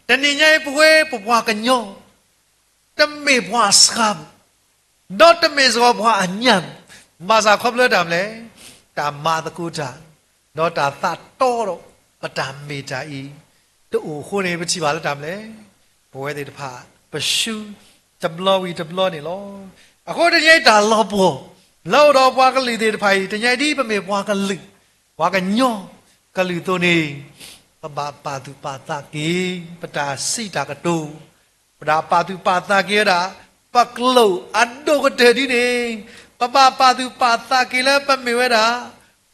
တနံၤညါအံၤပဝဲပပှၤကညီ တမ့ၢ်ပှၤအစှၤဘၣ်, ဒီးတမ့ၢ်စ့ၢ်ကီးပှၤအညၣ်ဘၣ်. ဘၣ်ဆၣ်ခီဖျိတၢ်မနုၤလဲၣ်, တၢ်မၤသကိးတၢ်, ဒီးတၢ်သးတီဒီးပတၢ်မ့ၢ်တၢ်အံၤ တအိၣ်အဃိန့ၣ် ပထံၣ်ဘၣ်လၢတၢ်မနုၤလဲၣ်, ပဝဲသ့ၣ်တဖၣ် ပဆူတဘျီဝံၤတဘျီန့ၣ်လီၤ. အဃိတနံၤညါအံၤတၢ်လီၤပှီၢ် လၢအိၣ်ဒီးပှၤကလုာ်သ့ၣ်တဖၣ်အံၤ တနံၤညါအံၤဒ်ပမ့ၢ်ပှၤကလုာ်, ပှၤကညီကလုာ်အသိးန့ၣ်, ပဘၣ်ပာ်သူၣ်ပာ်သးက့ၤ ပတၢ်စံးတၢ်ကတိၤ, ပတၢ်ပာ်သူၣ်ပာ်သးက့ၤဝဲဒၣ် ပကျိာ်အဒိၣ်ကတၢၢ်ဒ်န့ၣ်, ပဘၣ်ပာ်သူၣ်ပာ်သးက့ၤလၢပမ့ၢ်ဝဲဒၣ်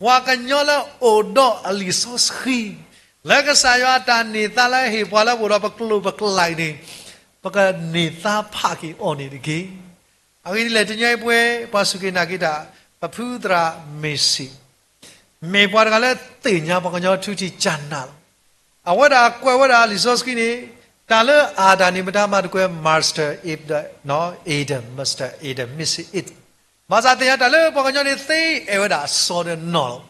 ပှၤကညီလၢအိၣ်ဒီးအလံာ်စီဆှံ, လၢကစၢ်ယွၤအတၢ်န့ၢ်သါလၢဟ့ၣ်ပှၤလၢပအိၣ်ဒီးပကျိာ်ပကျါအံၤန့ၣ်, ပကန့ၢ်သါဖးက့ၤအီၤန့ၣ်တက့ၢ်. အဂ့ၢ်ဒ်လဲၣ် တနံၤညါအံၤပဝဲ ပှၤစူၢ်က့ၤနာ်က့ၤတၢ် ပဖုသရၣ်မ့ၢ်စံး မ့ၢ်ပှၤတဂၤလၢသ့ၣ်ညါပှၤကညီထူထံးကၢ်နးလီၤ. အဝဲဒၣ်ကွဲးဝဲဒၣ်လံာ်စီဆှံန့ၣ်, တၢ်လၢအၤတၢ်န့ၣ် မတၤမၤတကွဲး Master Adam, Master Adam, Missus Eve. ဘၣ်ဆၣ်သ့ၣ်ညါတၢ်လၢပှၤကညီန့ၣ် သ့အဲၣ်ဝဲဒၣ်စီၤဒီးနီၢ်လီၤ.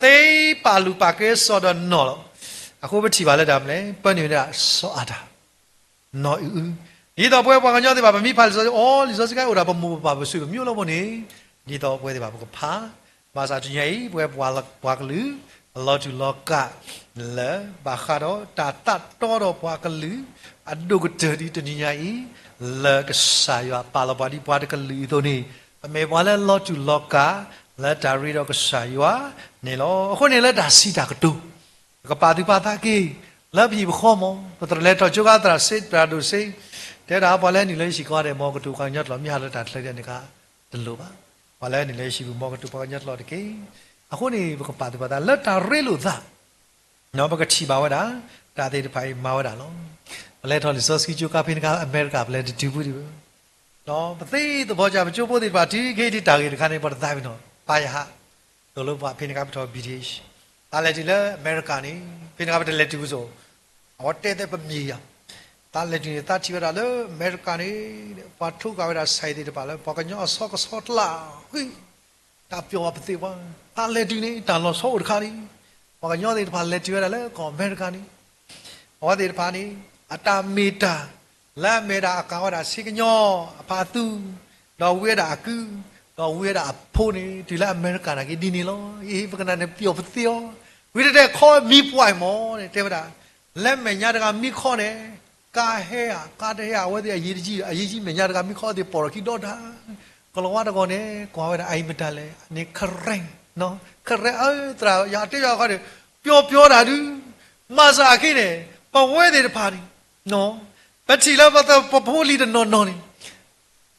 သ့ပာ်လုၢ်ပာ်ကဲစီၤဒီးနီၢ်လီၤ. အဃိပထံၣ်ဘၣ်လၢတၢ်မနုၤလဲၣ်, ပၢနုာ်ဝဲဒၣ်စီၤအၤတၢ် နီၢ်အုၣ်အုၣ်. ဒ်သိးပဝဲပှၤကညီသ့ၣ်တဖၣ် ပမ့ၢ်ဖးလံာ်စီဆှံ အိ လံာ်စီဆှံခါအိၣ်ဒၣ်ပမိၢ်ပပၢ်ပဆွေပမျိုးလီၤမးန့ၣ်, ဒ်သိးပဝဲသ့ၣ်တဖၣ်ပကဖး, ဘၣ်ဆၣ်တနံၤညါအံၤ ပဝဲပှၤကလုာ် အလီၤတူၢ်လီၤကာ် လၢဘၣ်ဃးဒီးတၢ်သးတီဒီးပှၤကလုာ် အဒိၣ်ကတၢၢ်ဒ်တနံၤညါအံၤ လၢကစၢ်ယွၤပာ်လီၤပှၤဒ်ပှၤတကလုာ်အသိးန့ၣ်, ပမ့ၢ်ပှၤလၢလီၤတူၢ်လီၤကာ် လၢတၢ်ရ့ဒီးကစၢ်ယွၤန့ၣ်လီၤ. အဃိန့ၣ်လၢတၢ်စံးတၢ်ကတိၤ ပကပာ်သူၣ်ပာ်သးက့ၤ လၢပဟံၣ်ပဃီမး, ပတလဲၤထီၣ်ကၠိကါသရၣ်စ့ သရၣ်ဒိၣ်စ့, တဲဒၣ်ပှၤလၢနုာ်လၢယဟံၣ်ကိးဂၤဒဲး မ်ကတိၤပှၤကညီကျိာ် မ့ၢ်ဟးလၢတၢ်ချၢဒ်န့ၣ်ခါ တလိၣ်ဘၣ်. ပှၤလၢနုာ်လၢယဟံၣ်ပူၤ မ်ကတိၤပှၤကညီကျိာ်တက့ၢ်. အဃိန့ၣ် ပကပာ်သူၣ်ပာ်သးလၢတၢ်ရ့လိာ်သး ပကထံၣ်ဘၣ်ဝဲဒၣ် တၢ်သ့ၣ်တဖၣ်အံၤမၤဝဲဒၣ်လီၤ. ပလဲၤထီၣ်လံာ်စီဆှံကၠိကါဖဲန့ၣ်ခါ အမဲရကၤ ပလဲၤတတုၤဖုဒံးဘၣ်. ဒီးပသ့သ့ၣ်ဘီကၢ် ပကၠိဖိသ့ၣ်တဖၣ် တုၤကဟဲဒံးတၢ်ဂ့ၢ်တခါန့ၣ် ပတသးပ့ၤနီၣ် ပာ်ယဟး သိၣ်လိပှၤဖဲန့ၣ်ခါ ပထီၣ် ဘံၣ်ထံး သးလဲၤတုၤလၢအမဲရကၤန့ၣ် ဖဲန့ၣ်ခါ ပတလဲၤတုၤဖုစိၤ အဝဲတဲသ့ပမ့ၢ်ယၤ သးလဲၤတုၤန့ၣ် သးထံၣ်ဝဲဒၣ်လၢအမဲရကၤန့ၣ် ပှၤထိးဃာ်ဝဲဒၣ်ဆဲးသ့ၣ်တဖၣ်လၢ ပှၤကညီအဆီကဆီတလၢ်ဃံ တၢ်ပျီၤပသ့ၣ်ပှၤ သးလဲၤတုၤန့ၣ် တၢ်လီၤဆီအိၣ်တခါန့ၣ် ပှၤကညီသ့ၣ်တဖၣ်လဲၤတုၤဝဲဒၣ်လၢကီၢ်အမဲရကၤန့ၣ် အဝဲသ့ၣ်တဖၣ်န့ၣ် အတၢ်မ့ၢ်တၢ် လၢအမ့ၢ်ဒၣ်အကၤဝဲဒၣ်ဆ့ကညီအဖးသူ ဒီးဝံဝဲဒၣ်အကု ဒီးဝံဝဲဒၣ်အဖိန့ၣ် တုၤလၢအမဲရကၤနာ်က့ဒ်န့ၣ်လီၤ. အ့ ပကနၣ်န့ၣ်ပျီၤပသ့အီၤ ဝံတတဲခီမံပှၢ်အံၤမးန့ၣ် တဲဝဲဒၣ် လၢမဲာ်ညါတဂၤမံခီန့ၣ် ကါဟဲဧါ ကါတဟဲဧါ အဝဲသ့ၣ်အရေးတကြီး အရေးကြီးမဲာ်ညါတဂၤမံခီသ့ၣ်ပိာ်ထီၣ်ခံဒီတၢ် ကလီၤဝါတဂီၢ်န့ၣ် ကွၢ်ဝဲဒၣ်အအံၤမတၤလဲၣ်န့ၣ် ကရဲၣ် ကရဲၣ် အၢ သရၣ် ယတဲယၤခီန့ၣ် ပျီၤပျီၤတၢ်ဒု မၤစၢ်အခံန့ၣ် ပဝဲသ့ၣ်တဖၣ်န့ၣ် ပထံၣ်လၢပသးပဖိလံၤတနီၤနီၤန့ၣ်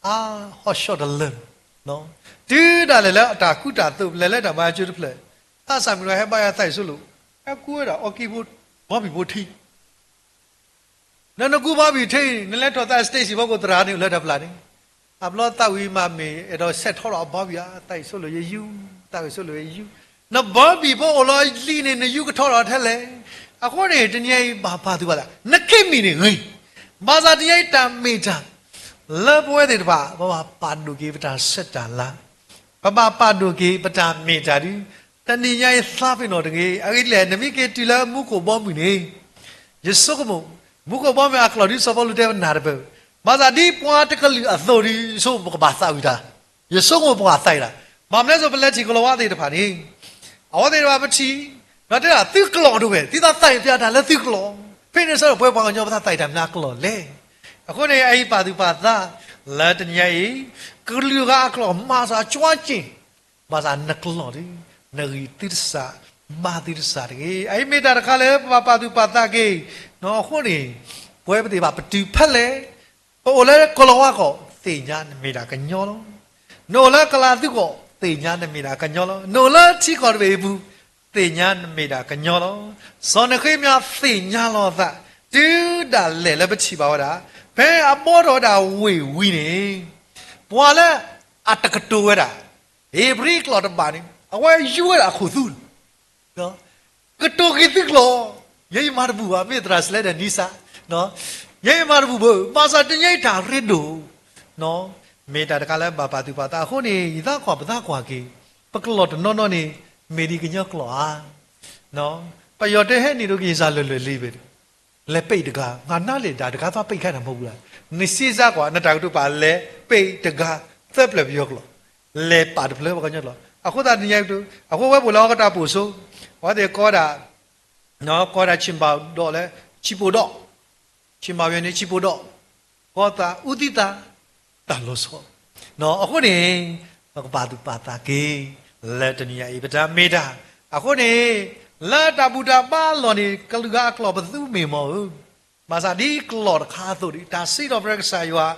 အါဟီၣ်ဆှီၣ်တလၢာ်, တုၤဒၣ်လဲာ်လၢအတၢ်ကူတၢ်သိး ပလဲၤလၢတၢ်မၤအကၠိတဖျၢၣ်, သးစၢ်မုၢ်လၢ်ဟဲဘါယွၤသးအံၤဆိလိာ်, ဟဲကူဝဲဒၣ်အီကံဖိ ဘီဘံၣ်ဖိထံ နနကူဘီဘံၣ်ထံ နလဲၤထီၣ်သး stage ဘီကီၢ်သရၣ်န့ၣ် လၢတၢ်ပျၢ်န့ၣ်, အဘျီသးဝံၤမၤမ့ၢ်အဲၣ်ဒိးဆဲးထီထီၣ်အဘီဘံၣ်ဧါ, သးအံၤဆိလိာ်ယယူ, သးအံၤဆိလိာ်ယယူ, နဘီဘံၣ်ဖိအိၣ်လီၤလံန့ၣ် နယူကထီထီၣ်ထဲလဲၣ်. အဃိန့ၣ် တနံၤအံၤဘၣ်ပာ်သူၣ်ပာ်သး, နခ့မံၣ်န့ၣ်ဂ့ၤ, ဘၣ်ဆၣ်တနံၤအံၤတၢ်မ့ၢ်တၢ် လၢပဝဲသ့ၣ်တဖၣ် ပဘၣ်ပာ်ဒိၣ်က့ၤပတၢ်ဆဲးတၢ်လၤ, ပဘၣ်ပာ်ဒိၣ်က့ၤပတၢ်မ့ၢ်တၢ်ဒုး, တနံၤညါအံၤသးပ့ၤနီၣ်တဂ့ၤ, အဂ့ၢ်ဒ်လဲၣ် နမ့ၢ်က့ၤတုၤလၢမူခိၣ်ဘီမုၢ်န့ၣ်, ယဆိကမိၣ်, မူခိၣ်ဘီမုၢ်အကျိာ်ဒုး စီၤပီလူးတဲပနၢ်တပၢၢ်, ဘၣ်ဆၣ်ဒ်ပှၤတကလုာ်အသိးဒုး ဆိကမိၣ်ပကဘၣ်သးဝံၣ်တၢ်, ယဆိကမိၣ်ပကဘၣ်သးဝံၣ်တၢ်, ဘၣ်မနုၤအဃိ ပလဲၤထံၣ်ကလီၤဝါသ့ၣ်တဖၣ်န့ၣ် အဝဲသ့ၣ်တဖၣ်ပထံၣ်, ဒီးတဲဒၣ်သုကျိာ်တဝဲ, သုသးသးအံၤပျၢတၢ်လၢသုကျိာ်, ဖဲန့ၣ်ဆၢဒီးပဝဲပှၤကညီ ပသးသးအံၤတၢ်မနုၤအကျိာ်လဲၣ်. အဃိန့ၣ် အအံၤပာ်သူၣ်ပာ်သး လၢတနံၤညါအံၤ, ကလုာ်ဂၤအကျိာ်မၤစၢၤကွၢ်က့ၤ, ဘၣ်ဆၣ်နကျိာ်ဒုး, နဂံၢ်သုတစး, ဘါသုတစးတဂ့ၤ. အအံၤမ့ၢ်တၢ်တခါလၢပဘၣ်ပာ်သူၣ်ပာ်သးက့ၤ, အဃိန့ၣ်, ပဝဲပသ့ၣ်တဖၣ်ပတုၤဖဲလဲၣ်, ပအိၣ်လၢကလီၤဝါကီၢ် သ့ၣ်ညါနမ့ၢ်ဒၣ်ကညီလီၤ. နအိၣ်လၢကလၤသူကီၢ် သ့ၣ်ညါနမ့ၢ်ဒၣ်ကညီလီၤ. နအိၣ်လၢထံကီၢ်တဘ့ၣ်အံၤပူၤ သ့ၣ်ညါနမ့ၢ်ဒၣ်ကညီလီၤ. စီၤနဃ့မယၤသ့ၣ်ညါလီၤအသး တုၤဒၣ်လဲာ်လၢပထံၣ်ဘၣ်ဝဲဒၣ်, ဖဲအဘှီထီၣ်ဝဲဒၣ်ဝ့ၢ်ဝံၤန့ၣ်, ပှၤလၢအတကတိၤဝဲဒၣ် ဧ့ၤဘြံၤကျိာ်တဘ့ၣ်န့ၣ် အဝဲယူဝဲဒၣ်အခိၣ်သူလီၤ. ကတိၤက့ၤသုကျိာ်, ယဲယမၤတဘူၣ်ဘၣ်, မ့ၢ်သရၣ်စလဲဒီးနံစး, ယဲယမၤတဘူၣ်ဘၣ်, ဘၣ်ဆၣ်တနံၤညါအံၤတၢ်ရ့ဒိၣ်, မ့ၢ်တၢ်တခါလၢဘၣ်ပာ်သူၣ်ပာ်သးအဃိန့ၣ် ယသးကွၢ်ပသးကွၢ်က့ၤ, ပကျိာ်တနီၤနီၤန့ၣ် မ့ၢ်ဒ်ကညီကျိာ်ဧါ. ပယီၤတဲဟဲနံၤဒိက့ၤစၢ်လၢာ်လၢာ်လံဘၣ်, လဲၤပိတ်တဂၤ, ငါနားလည်တၢ်တခါသးပိတ်ခဲတၢ်မဟုတ်ဘူး, နစ့စးကွၢ် နတၢ်ကတိၤပာ်လဲၤပိတ်တဂၤ, သၢပျၢၤပယီၤကျိာ်, လဲၤပာ်တဖျၢၣ်ပှၤကညီကျိာ်, အဃိသတးတနံၤညါအံၤ, အဃိဝဲပအိၣ်လၢဟီၣ်ကတၢၢ်ပိာ်စိ, အဝဲသ့ၣ်ကိးဒၣ် ကိးဒၣ်ဆံးဘၣ်ဒီးလၢ ဆံးပိာ်ဒီး, ဆံးဘၣ်ဝဲန့ၣ်ဆံးပိာ်ဒီး, ကီသးအူသံသး, တၢ်လီၤဆီ, အဃိန့ၣ်, ပကပာ်သူၣ်ပာ်သးက့ၤ, လၢတနံၤညါအံၤ ပတၢ်မ့ၢ်တၢ်, အဃိန့ၣ်, လၢတၢ်ဘူၣ်တၢ်ဘါအလီၢ်န့ၣ် ကလုာ်ဂၤအကျိာ်ပသူမ့ၢ်မီၢ်ဧၢ, ဘၣ်ဆၣ်ဒ်ကျိာ်တခါအသိးဒီး တၢ်စံးထီၣ်ပတြၢၤကစၢ်ယွၤ,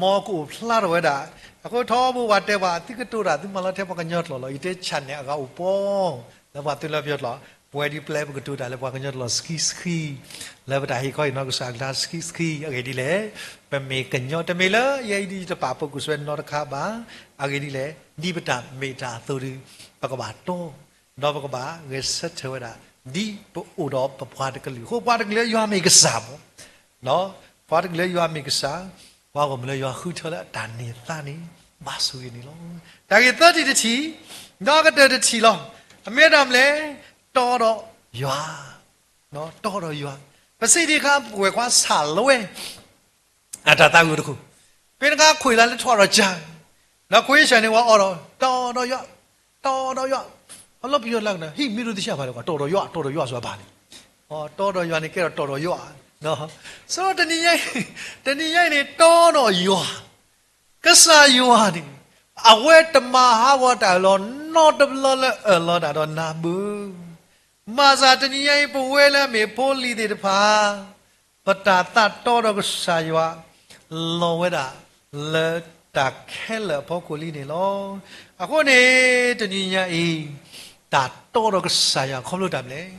မ်ကအိၣ်ဖျါထီၣ်ဝဲဒၣ်, အဃိထီဘိပှၤတဲပှၤ သုကတိၤတၢ်သုမၤလီၤထဲပှၤကညီကျိာ်လီၤ, ယတဲ channel အဂၤအိၣ်ပီ, လၢပှၤသုးလၢပယီၤကျိာ်, ပဝဲဒ်ပျဲပကတိၤတၢ်လၢပှၤကညီကျိာ်ဆှံဆှံ, လၢပတၢ်ဟ့ၣ်ခီဟ့ၣ်နီၤကစၢ်အကျါဆှံဆှံ, အဂ့ၢ်ဒ်လဲၣ်, ပမ့ၢ်ကညီတမ့ၢ်လၢယဲအံၤဒ်ယတပာ်ဖှိၣ်ကူၣ်စွဲနီတခါဘၣ်, အဂ့ၢ်ဒ်လဲၣ်, ဒ်ပတၢ်မ့ၢ်တၢ်အသိးဒီး, ပကဘၣ်တီ, ဒီးပကဘၣ်ဂဲၤဆၢထၢၣ်ဝဲဒၣ်, ဒ်ပအိၣ်ဒီးပပှၤတကလုာ်အဃိ ပှၤတကလုာ်လၢယွၤမ့ၢ်ကစၢ်မီၢ် ပှၤတကလုာ်လၢယွၤမ့ၢ်ကစၢ်, ပှၤဂီၢ်မုၢ်လၢယွၤဃုထၢလၢအတၢ်န့ၢ်သါန့ၣ်, ဘၣ်ဆိၣ်ဂ့ၤန့ၣ်လီၤ. တၢ်ဂ့ၢ်သၢထံၣ်တထံၣ်, ဒီးကတၢၢ်တထံၣ်လီၤ. အမ့ၢ်တၢ်မနုၤလဲၣ်, တီဒီးယွၤ, တီဒီးယွၤ, ပစံးတခါ ပကွဲးကွၢ်ဆၣ်လၢဝဲ အတၢ်သးဝံၣ်တခိၣ်, ဖဲတခါခွံာ်သးလၢထီၣ်ဒီးကၢ်, ဒီးခွံာ်ဆၢန့ၣ် ဝဲအိၣ်ဒီး တီဒီးယွၤ, တီဒီးယွၤ, အလီၢ်ပယီၤလၢကနၣ် ဟံၣ်မ့ၢ်ဒိၣ်တဆၣ်ဘၣ်လၢ တီဒီးယွၤ တီဒီးယွၤစွာဘၣ်န့ၣ်, တီဒီးယွၤန့ၣ်ကဲဒီးတီဒီးယွၤ, ဆိတနံၤညါအံၤ, တနံၤညါအံၤန့ၣ် တီဒီးယွၤ, ကစၢ်ယွၤန့ၣ်, အဝဲတမၤဟးဂီၤတၢ်အၢၣ်လီၤ နီတဘျီလၢအၢၣ်လီၤတၢ်ဒီးနၤဘၣ်. ဘၣ်ဆၣ်တနံၤညါအံၤ ပဝဲလၢအမ့ၢ်ဖိလံၤသ့ၣ်တဖၣ် ပတၢ်သးတီဒီးကစၢ်ယွၤ လီၤဝဲဒၣ်လၢတၢ်ခဲလၢာ်အဖီခိၣ်လံန့ၣ်လီၤ. အဃိန့ၣ် တနံၤညါအံၤ တၢ်တီဒီးကစၢ်ယွၤခီဖျိတၢ်မနုၤလဲၣ်,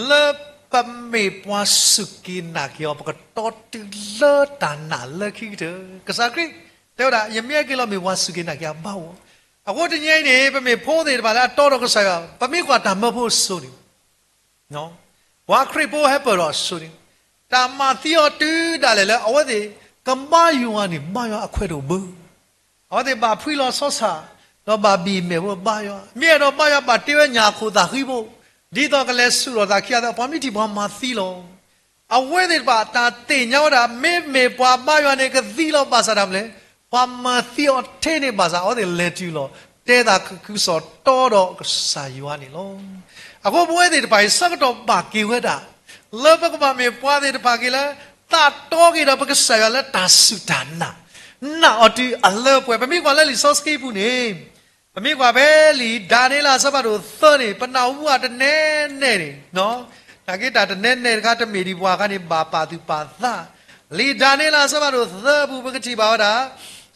လၢပမ့ၢ်ပှၤစူၢ်က့ၤနာ်က့ၤအီၤ ပကတီတုၤလၢတၢ်နာ်လၢခံကတၢၢ်. ကစၢ်ခရံာ်တဲဝဲဒၣ် ယမ့ၢ်ဟဲက့ၤလီၤမ့ၢ်ပှၤစူၢ်က့ၤနာ်က့ၤအဘၣ်ဝဲ. အဃိတနံၤညါအံၤန့ၣ် ပမ့ၢ်ဖိသ့ၣ်တဖၣ်လၢအတီဒီးကစၢ်ယွၤ ပမ့ၢ်ကွၢ်တၢ်မၢဖိအစိၤန့ၣ် ပှၤခရံာ်ဖိဟဲပၢၢ်ထီၣ်အစိၤန့ၣ်, တၢ်မၤသံအီၤတုၤဒၣ်လဲာ်လၢအဝဲသ့ၣ်ကဘါယွၤန့ၣ် ဘါယွၤအခွဲးတအိၣ်ဘၣ်. အဝဲသ့ၣ်ဘၣ်ဖှံလီၤဆီဆၣ်, ဒီးဘၣ်ဘံၣ်မဲာ်ဖိဘါယွၤ, မ့ၢ်အဲၣ်ဒိးဘါယွၤဘၣ်တ့ဝဲညၣ်အခိၣ်သးဃံဖိ, ဒ်သိးကလဲၤဆူၣ်ထီၣ်သးခံဂၤသ့ၣ် ပှၤမ့ၢ်ထံၣ်ပှၤမၤသံလီၤ. အဝဲသ့ၣ်တဖၣ်တၢ်သ့ၣ်ညါဝဲဒၣ် မ့မ့ၢ်ပှၤဘါယွၤန့ၣ်ကသံလီၤဘၣ်ဆၣ်တၢ်မနုၤလဲၣ်, ပှၤမၤသံအီၤထဲန့ၣ်ဘၣ်ဆၣ် အဝဲသ့ၣ်လဲၤတုၤလီၤ တဲသးခုကစီၣ်တီဒီးကစၢ်ယွၤန့ၣ်လီၤ. အဃိပဝဲသ့ၣ်တဖၣ်အံၤ ဆၢကတီၢ်ဘၣ်က့ၤဝဲဒၣ် လၢပကဘၣ်မ့ၢ်ပှၤသ့ၣ်တဖၣ်က့ၤလၢ သးတီက့ၤဒီးပကစၢ်ယွၤလၢတၢ်စူၢ်တၢ်နာ်, နာ်အီၤတုၤအလၢပှဲၤ. ပမ့ၢ်ကွၢ်လၢလံာ်စီဆှံပူၤန့ၣ်, ပမ့ၢ်ကွၢ်ဖဲလံာ်ဒၤနံးယ့လးအဆၢဖးဒိၣ်သၢန့ၣ် ပနၢ်ဟူဘၣ်တနဲနဲန့ၣ်, နာ်က့တၢ်တနဲနဲတခါ တမ့ၢ်ဒံးပှၤအခါန့ၣ် ဘၣ်ပာ်သူၣ်ပာ်သး လံာ်ဒၤနံးယ့လး အဆၢဖးဒိၣ်သၢအပူၤ ပကထံၣ်ဘၣ်ဝဲဒၣ်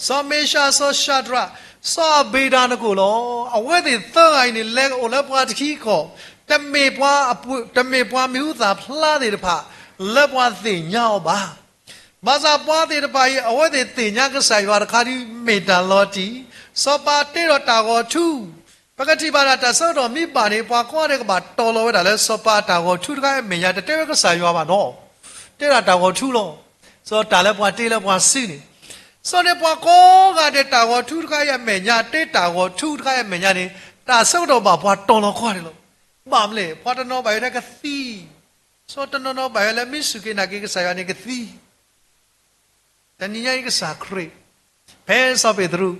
စီၤမ့ၡး, စီၤၡၤဒြး, စီၤအဘ့းနကိၤလီၤ. အဝဲသ့ၣ်သၢဂၤအံၤန့ၣ် လဲၤအိၣ်လၢပှၤတခံကီၢ်, တမ့ၢ်ပှၤအပှ့ၤ, တမ့ၢ်ပှၤမံၤဟူသၣ်ဖျါသ့ၣ်တဖၣ် လၢပှၤသ့ၣ်ညါအီၤဘၣ်. ဘၣ်ဆၣ်ပှၤသ့ၣ်တဖၣ်အံၤ အဝဲသ့ၣ်သ့ၣ်ညါကစၢ်ယွၤတခါဒ်မ့ၢ်တၢ်လီၤတံၢ်, စီၤပၤတ့ဒီးတၢ်ဂီၤထူ, ပကထံၣ်ဘၣ်ဒၣ်တၢ်ဆၢကတီၢ်မ့ၢ်ဘၣ်န့ၣ် ပှၤကိးဂၤဒဲးကဘၣ်တီၤလီၤဝဲဒၣ်လၢစီၤပၤအတၢ်ဂီၤထူတခါအမဲာ်ညါ တတဲဝဲကစၢ်ယွၤဘၣ်နီၤ, တဲဒၣ်တၢ်ဂီၤထူလီၤ. စီၤတၢ်လၢပှၤတ့လၢပှၤစုန့ၣ်, စီၤန့ၣ်ပှၤကိးဂၤဒဲးတၢ်ဂီၤထူတခါအံၤအမဲာ်ညါ တ့တၢ်ဂီၤထူတခါအံၤအမဲာ်ညါန့ၣ် တၢ်ဆၢကတီၢ်ဘၣ်ပှၤတီၤလီၤကိးဂၤဒဲးလီၤ. ဘၣ်မနုၤလဲၣ်, ပှၤတနီၤဘၣ်ယိၣ်န့ၣ်ကသံ, စီၤတနီၤနီၤဘၣ်ယိၣ်လၢမ့ၢ်စူၢ်က့ၤနာ်က့ၤကစၢ်ယွၤန့ၣ်ကသံ တနံၤညါအံၤကစၢ်ခရံာ်, ဖဲစီၤပ့းတရူး,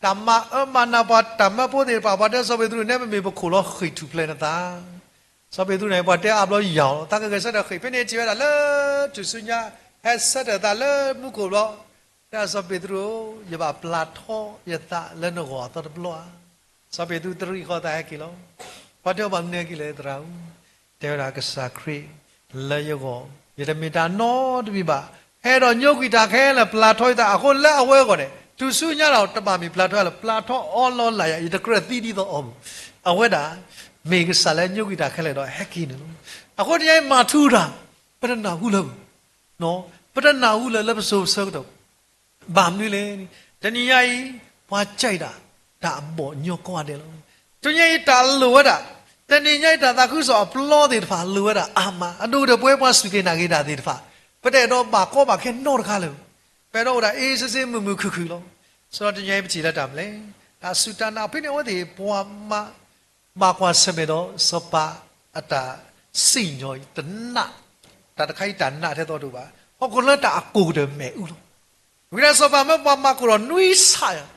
တၢ်မၤအၢမၤနးပှၤတၢ်မၢဖိသ့ၣ်တဖၣ် ပှၤတဲစီၤပ့းတရူးန့ၣ် ပမ့ၢ်ပခိၣ်လီၤဃံၣ်ထူၣ်ဖျဲးနသး, စီၤပ့းတရူးန့ၣ် ပှၤတဲအါဘျီယၤလီၤ သးကဂဲၤဆၢထၢၣ်ဃံၣ် ဖဲန့ၣ်ထံၣ်ဝဲဒၣ်လၢ ထူၣ်စုညါ, ဟဲဆၢထၢၣ်သးလၢမူခိၣ်ဘျီ, တဲစီၤပ့းတရူးဧၢ, ယဘၣ်ပျၢ်ထီယသးလၢနဂီၢ်အသီတဘျီဧါ. စီၤပ့းတရူးတရံးဃီသးဟဲက့ၤလီၤ. ပှၤတဲအီၤဘၣ်မနုၤဟဲက့ၤလဲၣ်သရၣ်ဧၢ, တဲဝဲဒၣ်ကစၢ်ခရံာ် လၢယဂီၢ် ယတမ့ၢ်တၢ်နီတမံၤဘၣ်, ဟဲဒီးညိကွံာ်တၢ်ခဲလၢာ် ပျၢ်ထီယသး အဃိလၢအဝဲအဂီၢ်န့ၣ် ထူၣ်စုညါဒီး တဘၣ်မ့ၢ်ပျၢ်ထီယသးလၢ ပျၢ်ထီအီလီၤလၢ်ယၤ ယတကြၢးသံဒ်သိးအီၤဘၣ်. အဝဲဒၣ် မ့ၢ်ကစၢ်လၢညိကွံာ်တၢ်ခဲလၢာ်ဒီးဟဲက့ၤန့ၣ်လီၤ. အဃိတနံၤညါအံၤမၤထူတၢ်, ပတနၢ်ဟူလၢၤဘၣ်, ပတနၢ်ဟူလၢၤလၢပစိၤပဆၢကတီၢ် ဘၣ်မနုၤလဲၣ်, တနံၤညါအံၤ ပှၤကဲဒၣ် တၢ်အဘီၣ်ညီကိးဂၤဒဲးလီၤ. တနံၤညါအံၤတၢ်လိၣ်ဝဲဒၣ်, တနံၤညါအံၤ တၢ်သးခုကစီၣ်အပျီသ့ၣ်တဖၣ်လိၣ်ဝဲဒၣ်အါမး, အဒိၣ်ကတၢၢ်ပဝဲပှၤစူၢ်က့ၤနာ်က့ၤတၢ်သ့ၣ်တဖၣ်, ပတအဲၣ်ဒိးဘၣ်ကီဘၣ်ခဲနီတခါလၢၤ, ပအဲၣ်ဒိးအိၣ်ဒၣ်အ့ၣ်စ့စ့မုာ်မုာ်ခုၣ်ခုၣ်လီၤ. စီၤတနံၤညါအံၤပထံၣ်လၢတၢ်မနုၤလဲၣ်, တၢ်စူၢ်တၢ်နာ်ဖဲန့ၣ် အဝဲသ့ၣ်ပှၤမၤ ဘၣ်ကွၢ်ဆၢၣ်မဲာ်ဒီးစီၤပၤအတၢ်စံၣ်ညီၣ်အံၤ တနး, တၢ်တခါအံၤတၢ်နးထဲသိးတအိၣ်ဘၣ်, ဟီၣ်ခိၣ်လၢတၢ်အကိၢ်ကတၢၢ်မ့ၣ်အူလီၤ. ဝံၤဒီးစီၤပၤမၢပှၤမၤကိၢ်ဒီးနွံဆၣ်ယၤ,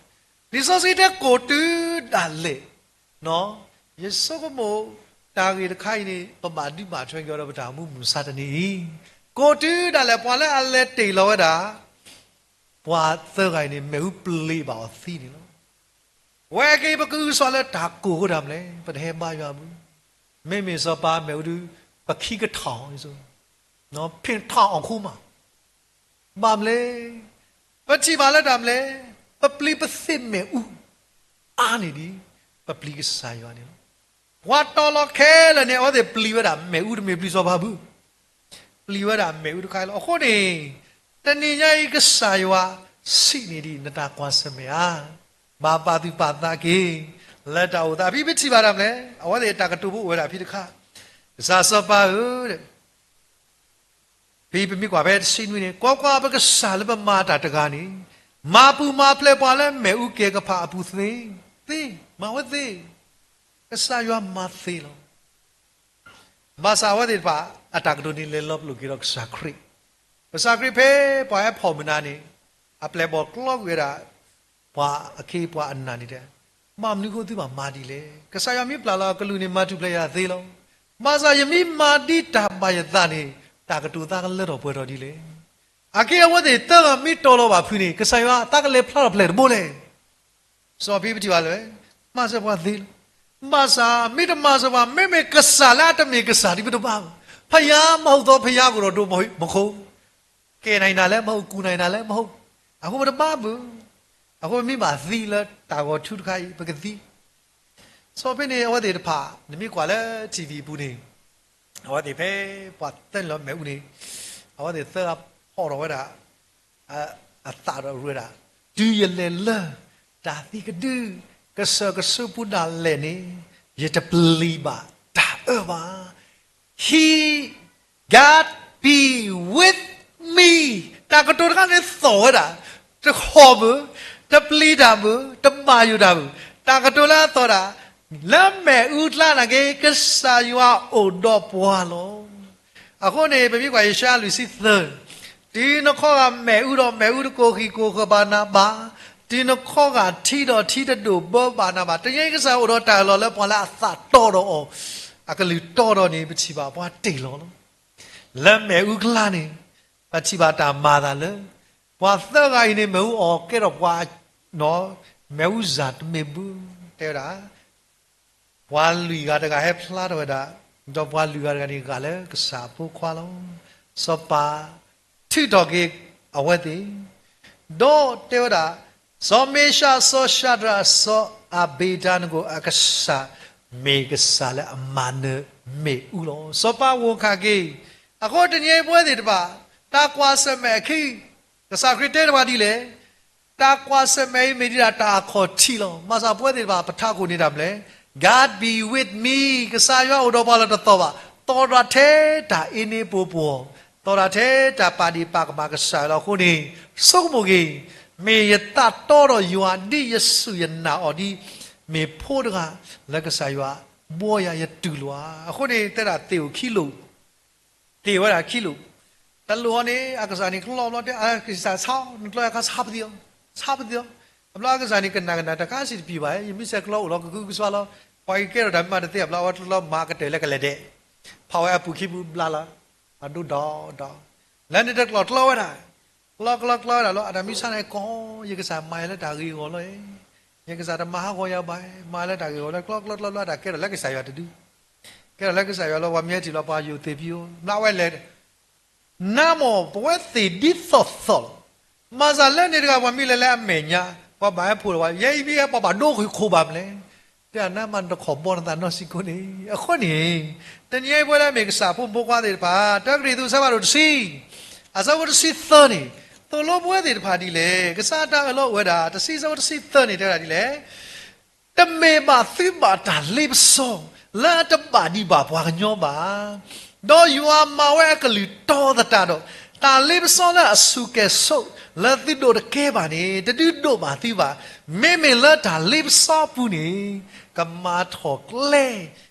လံာ်စီဆှံတဲကိၢ်တုၤဒၣ်လဲာ်, ယဆိကမိၣ် တၢ်ဂ့ၢ်တခါအံၤန့ၣ် ပဘၣ်ဒုးဘၣ်ထွဲက့ၤအီၤဒီးပတၢ်အိၣ်မူမုၢ်မဆါတနံၤအံၤ, ကိၢ်တုၤဒၣ်လဲာ်ပှၤလၢအလဲၤတ့ၢ်လီၤဝဲဒၣ် ပှၤသၢဂၤအံၤန့ၣ် မ့ၣ်အူပျံၤဘၣ်အီၤသံန့ၣ်လီၤ. ဝဲအက့ၤ ပကအုကစွါလၢတၢ်ကိၢ်အဃိတၢ်မနုၤလဲၣ်, ပတဟဲဘါယွၤဘၣ်. မ့မ့ၢ်စီၤပၤမ့ၣ်အူဒုး ပခံကထီၣ်အီၤ, ဖ့ၣ်ထီၣ်အီၤခူမး, ဘၣ်မနုၤလဲၣ်, ပထံၣ်ဘၣ်လၢတၢ်မနုၤလဲၣ်, ပပျံၤပသ့ၣ်မ့ၣ်အူ အါန့ၢ်ဒံး ပပျံၤကစၢ်ယွၤန့ၣ်လီၤ. ပှၤတီၤလီၤခဲလၢာ်န့ၣ် အဝဲသ့ၣ်ပျံၤဝဲဒၣ်မ့ၣ်အူ တမ့ၢ်ပျံၤစီၤပၤဘၣ် ပျံၤဝဲဒၣ်မ့ၣ်အူတခါအံၤလီၤ. အဃိန့ၣ် တနံၤညါအံၤကစၢ်ယွၤ စံးန့ၢ်ဒံးနတၢ်ကွၢ်ဆၢၣ်မဲာ်ဧါ, ဘၣ်ပာ်သူၣ်ပာ်သးက့ၤ လၢတၢ်အိၣ်သး ဖဲပထံၣ်ဘၣ်တၢ်မနုၤလဲၣ်, အဝဲသ့ၣ်တၢ်ကတိၤဖိအိၣ်ဝဲဒၣ်ဖဲတခါ, ကစၢ်စီၤပၤဧၢ ဖဲပမ့ၢ်ကွၢ်ဖဲတဆံနွံန့ၣ်, ကွၢ်ကွၢ်, ပကစၢ်လၢပမၤတၢ်တဂၤန့ၣ်, မၤပူၤမၤဖျဲးပှၤလၢမ့ၣ်အူကဲၤကဖးအပူၤသ့, သ့, မၤဝဲသ့, ကစၢ်ယွၤမၤသ့လီၤ. ဘၣ်ဆၣ်အဝဲသ့ၣ်တဖၣ် အတၢ်ကတိၤန့ၣ် လဲၤလီၤပလိာ်က့ၤဒီးကစၢ်ခရံာ်, ကစၢ်ခရံာ်ဖဲပှၤဟဲဖီၣ်မုၢ်နၤန့ၣ်, အပျဲၢ်အဘီၣ်ကျီကွံာ်ဝဲဒၣ် ပှၤအခ့အပှၤအနၢ်န့ၣ်တဲ, ဘၣ်မနုၤအဃိသုဘၣ်မၤဒ်လဲၣ်. ကစၢ်ယွၤမ့ၢ်ပျၢ်လီၤအကလူးန့ၣ် မၤထူၣ်ဖျဲးယၤသ့လီၤ. ဘၣ်ဆၣ်ယမ့ၢ်မၤဒ်တၢ်ဘၣ်ယသးန့ၣ်, တၢ်ကတိၤသးကလၢထီၣ်ပှဲၤထီၣ်ဒ်လဲၣ်. အက့အဝဲသ့ၣ်သၢဂၤမ့ၢ်တီၤလီၤဘၣ်ဖုးန့ၣ်, ကစၢ်ယွၤသးကလဲၤဖျါထီၣ်ဖျဲးတဘိလဲၣ်. စီၤဖံပထံၣ်ဘၣ်လၢ မၤစၢၤပှၤသ့လီၤ. ဘၣ်ဆၣ်မ့ၢ်တမၤစၢၤပှၤ, မ့မ့ၢ်ကစၢ်လၢအတမ့ၢ်ကစၢ်ဒ်ပတဘၣ်ဘၣ်, ဖယါမၤဟူးသီဖယါကဒီးဒိၣ်မးမးခိၣ် ကဲနၤအံၤနၤလဲၣ်မးဟူး, ကူးနၤအံၤနၤလဲၣ်မးဟူး, အဃိပတဘၣ်ဘၣ်. အဃိပမ့ၢ်ဘၣ်သံလၢတၢ်ဂီၤထူတခါအံၤ ပကသံ. စီၤဖံန့ၣ် အဝဲသ့ၣ်တဖၣ် နမ့ၢ်ကွၢ်လၢ ထံၣ်ဝံၤ အပူၤန့ၣ်, အဝဲသ့ၣ်ဖဲပှၤသၢနုာ်လီၤမ့ၣ်အူန့ၣ်, အဝဲသ့ၣ်သၢဂၤဖီၣ်ထီၣ်ဝဲဒၣ် အသးဒီးရ့ဒၣ်, တုၤယလဲၤလၢ တၢ်သံကဒု, ကစၢၢ်ကဆူးပူၤဒၣ်လဲာ်န့ၣ်, ယတပျံၤဘၣ်တၢ်အၢဘၣ်. He God be with me. တၢ်ကတိၤတခါန့ၣ်သီၣ်ဝဲဒၣ်, တဟီၣ်ဘၣ်, တပျံၤတၢ်ဘၣ်, တဘၣ်ယိၣ်တၢ်ဘၣ်. တၢ်ကတိၤလၢအသီၣ်ဒၣ်, လၢမ့ၣ်အူကျါနာ်က့ ကစၢ်ယွၤအိၣ်ဒီးပှၤလီၤ. အဃိန့ၣ် ပမ့ၢ်ကွၢ်ယၡါယၤလွံၢ်ဆံသၢ, တုၤနခီဂာ်မ့ၣ်အူဒီးမ့ၣ်အူတကိၢ်ဃံးကိၢ်ဃၢၤဘၣ်နၤဘၣ်, တုၤနခီဂာ်ထံဒီးထံတဒိၣ်ဘၢဘၣ်နၤဘၣ်, တနံၤညါအံၤကစၢ်အိၣ်ဒီးတၢ်အၢၣ်လီၤလၢပှၤလၢအသးတီဒီးအီၤ, အကလုၢ်တီဒီးန့ၣ် ပထံၣ်ဘၣ်ပှၤတ့ၢ်လီၤလီၤ. လၢမ့ၣ်အူကျါန့ၣ် ပထံၣ်ဘၣ်တၢ်မၤအသးလၢ ပှၤသၢဂၤအံၤန့ၣ် မ့ၣ်အူအီၣ်ကဲထီၣ်ပှၤ, မ့ၣ်အူစၢ်တမ့ၢ်ဘၣ်, တဲဝဲဒၣ် ပှၤလွံၢ်ဂၤတဂၤဟဲဖျါထီၣ်ဝဲဒၣ်, ဒီးပှၤလွံၢ်ဂၤတဂၤန့ၣ် ဂာ်လၢကစၢ်အဖိခွါလီၤ. စီၤပၤထံၣ် ထုးထီၣ်က့ၤအဝဲသ့ၣ်, ဒီးတဲဝဲဒၣ်, စီၤမ့ၡး, စီၤၡဒြး, စီၤအၤဘ့းနကိၤအကစၢ် မ့ၢ်ကစၢ်လၢအမၤနၢၤမ့ၣ်အူလီၤ. စီၤပၤအဝဲၢ်ခးက့ၤ, အဃိတနံၤအံၤပဝဲသ့ၣ်တဖၣ်, တၢ်ကွၢ်ဆၢၣ်မဲာ်အခံ, ကစၢ်ခရံာ်တဲတဖၣ်ဒ်လဲၣ်, တၢ်ကွၢ်ဆၢၣ်မဲာ်အံၤမ့ၢ်ဒ်တၢ်အခီၣ်ထံးလီၤ. ဘၣ်ဆၣ်ပဝဲသ့ၣ်တဖၣ် ပထးခိၣ်န့ၢ်တၢ်မနုၤလဲၣ်, God be with me, ကစၢ်ယွၤအိၣ်ဒီးပှၤလၢတသီၣ်ဘၣ်, သီၣ်တၢ်ထဲတၢ်အ့န့ပှိၤပှီၤ, သီၣ်တၢ်ထဲတၢ်ပာ်ဒ့ၣ်ပာ်ကမၣ်ကစၢ်ယွၤလီၤ. အဃိန့ၣ်, ဆိကမိၣ်က့ၤ, မ့ၢ်ယသးတီဒီးယွၤဒ်ယစူၢ်ယနာ်အီၤဒ်, မ့ၢ်ဖိတဂၤလၢကစၢ်ယွၤ ဘှီယၤယတူၢ်လိာ်ဧါ. အဃိန့ၣ် တဲဒၣ်သ့ၣ်အိၣ်ခံလိာ် သ့ၣ်ဝဲဒၣ်ခံလိာ်, တလိၣ်အီၤန့ၣ် အကစၢ်န့ၣ်ကျီဘျီတဲ အကစၢ်ဆါ, နကျီယခါဆါပသံအီၤ, ဆါပသံအီၤ, အဘျီအကစၢ်န့ၣ်ကနၣ်ကနၣ်တခါစံးတပံၤဘၣ်, ယမ့ၢ်ဆဲးကျီအိၣ်လီၤကကုကစွါလီၤ, ပှၤကကဲထီၣ်တၢ်မ့ၢ်မးတသ့အဘျီ အဝဲကျီမၤကတၢၢ်လၢကလဲၤဒဲး, ဖးဝဲအပူၤခံပူၤဘျါလီၤ, အဒိဒီဒီ, လၢန့ၣ်တကျီၢ်ကျီဝဲဒၣ်, ကျီကျီကျီဝဲဒၣ်လီၤ, အတၢ်မံဆါန့ၣ်ကီၢ်, ယကစၢ်မၤယၤလၢတၢ်ဂ့ၢ်အဂီၢ်လီၤ, ယကစၢ်တမၤဟးဂီၤယၤဘၣ်, မၤလၢတၢ်ဂ့ၢ်အဂီၢ်လီၤ, ကျီကျီကျီကျီ အတၢ်ကဲထီၣ်လၢကစၢ်ယွၤတဒု ကဲထီၣ်လၢကစၢ်ယွၤလီၤ, ပှၤမ့ၢ်ဟဲထံၣ်လီၤ ပှၤယိၤသ့ၣ်ဖံအိၣ်, မ့ၢ်ဝဲလဲၣ်, နါမ့ၢ်ပဝဲသ့ၣ်ဒ်သိးသိးလီၤ. မၤစၢ်လၢန့ၣ်တဂၤ ပှၤမ့ၢ်လဲၤလၢအမဲာ်ညါ, ပှၤဘၣ်ဟဲဖိးလီၤဝဲ, ယဲအံၤမ့ၢ်ဟဲပှၤဘၣ်ဒိဃုာ်ခိၣ်ဘၣ်မနုၤလဲၣ်, တဲနါမ့ၢ်နတခီၣ်ဘီနသးနီၢ်စံကိၣ်န့ၣ်, အဃိန့ၣ်, တနံၤအံၤပဝဲလၢမ့ၢ်ကစၢ်ဖိမုၣ်ဖိခွါသ့ၣ်တဖၣ်, တၢကရံၣ်သူးအဆၢဖးဒိၣ်တဆံ, အဆၢဖိတဆံသၢန့ၣ်, သိၣ်လိပဝဲသ့ၣ်တဖၣ်ဒ်လဲၣ်, ကစၢ်တၢ်အၢၣ်လီၤအိၣ်ဝဲဒၣ်, တဆံအဆၢဖိတဆံသၢန့ၣ် တဲဝဲဒၣ်ဒ်လဲၣ် တမ့ၢ်ဘၣ်သုဘၣ်တၢ်လ့ပစီ လၢအတဘၣ်ဒံးဘၣ်ပှၤကညီဘၣ်. ဒီးယွၤမၤဝဲအကလုၢ်တီသတးဒီး, တၢ်လ့ပစီလၢအဆူၣ်ကဲၤဆိးလၢသုဒိးတကဲဘၣ်န့ၣ် တဒုးဒိးဘၣ်သုဘၣ်. မ့မ့ၢ်လၢတၢ်လ့ပစီအပူၤန့ၣ် ကမၤထီၣ်ကျဲ ဒ်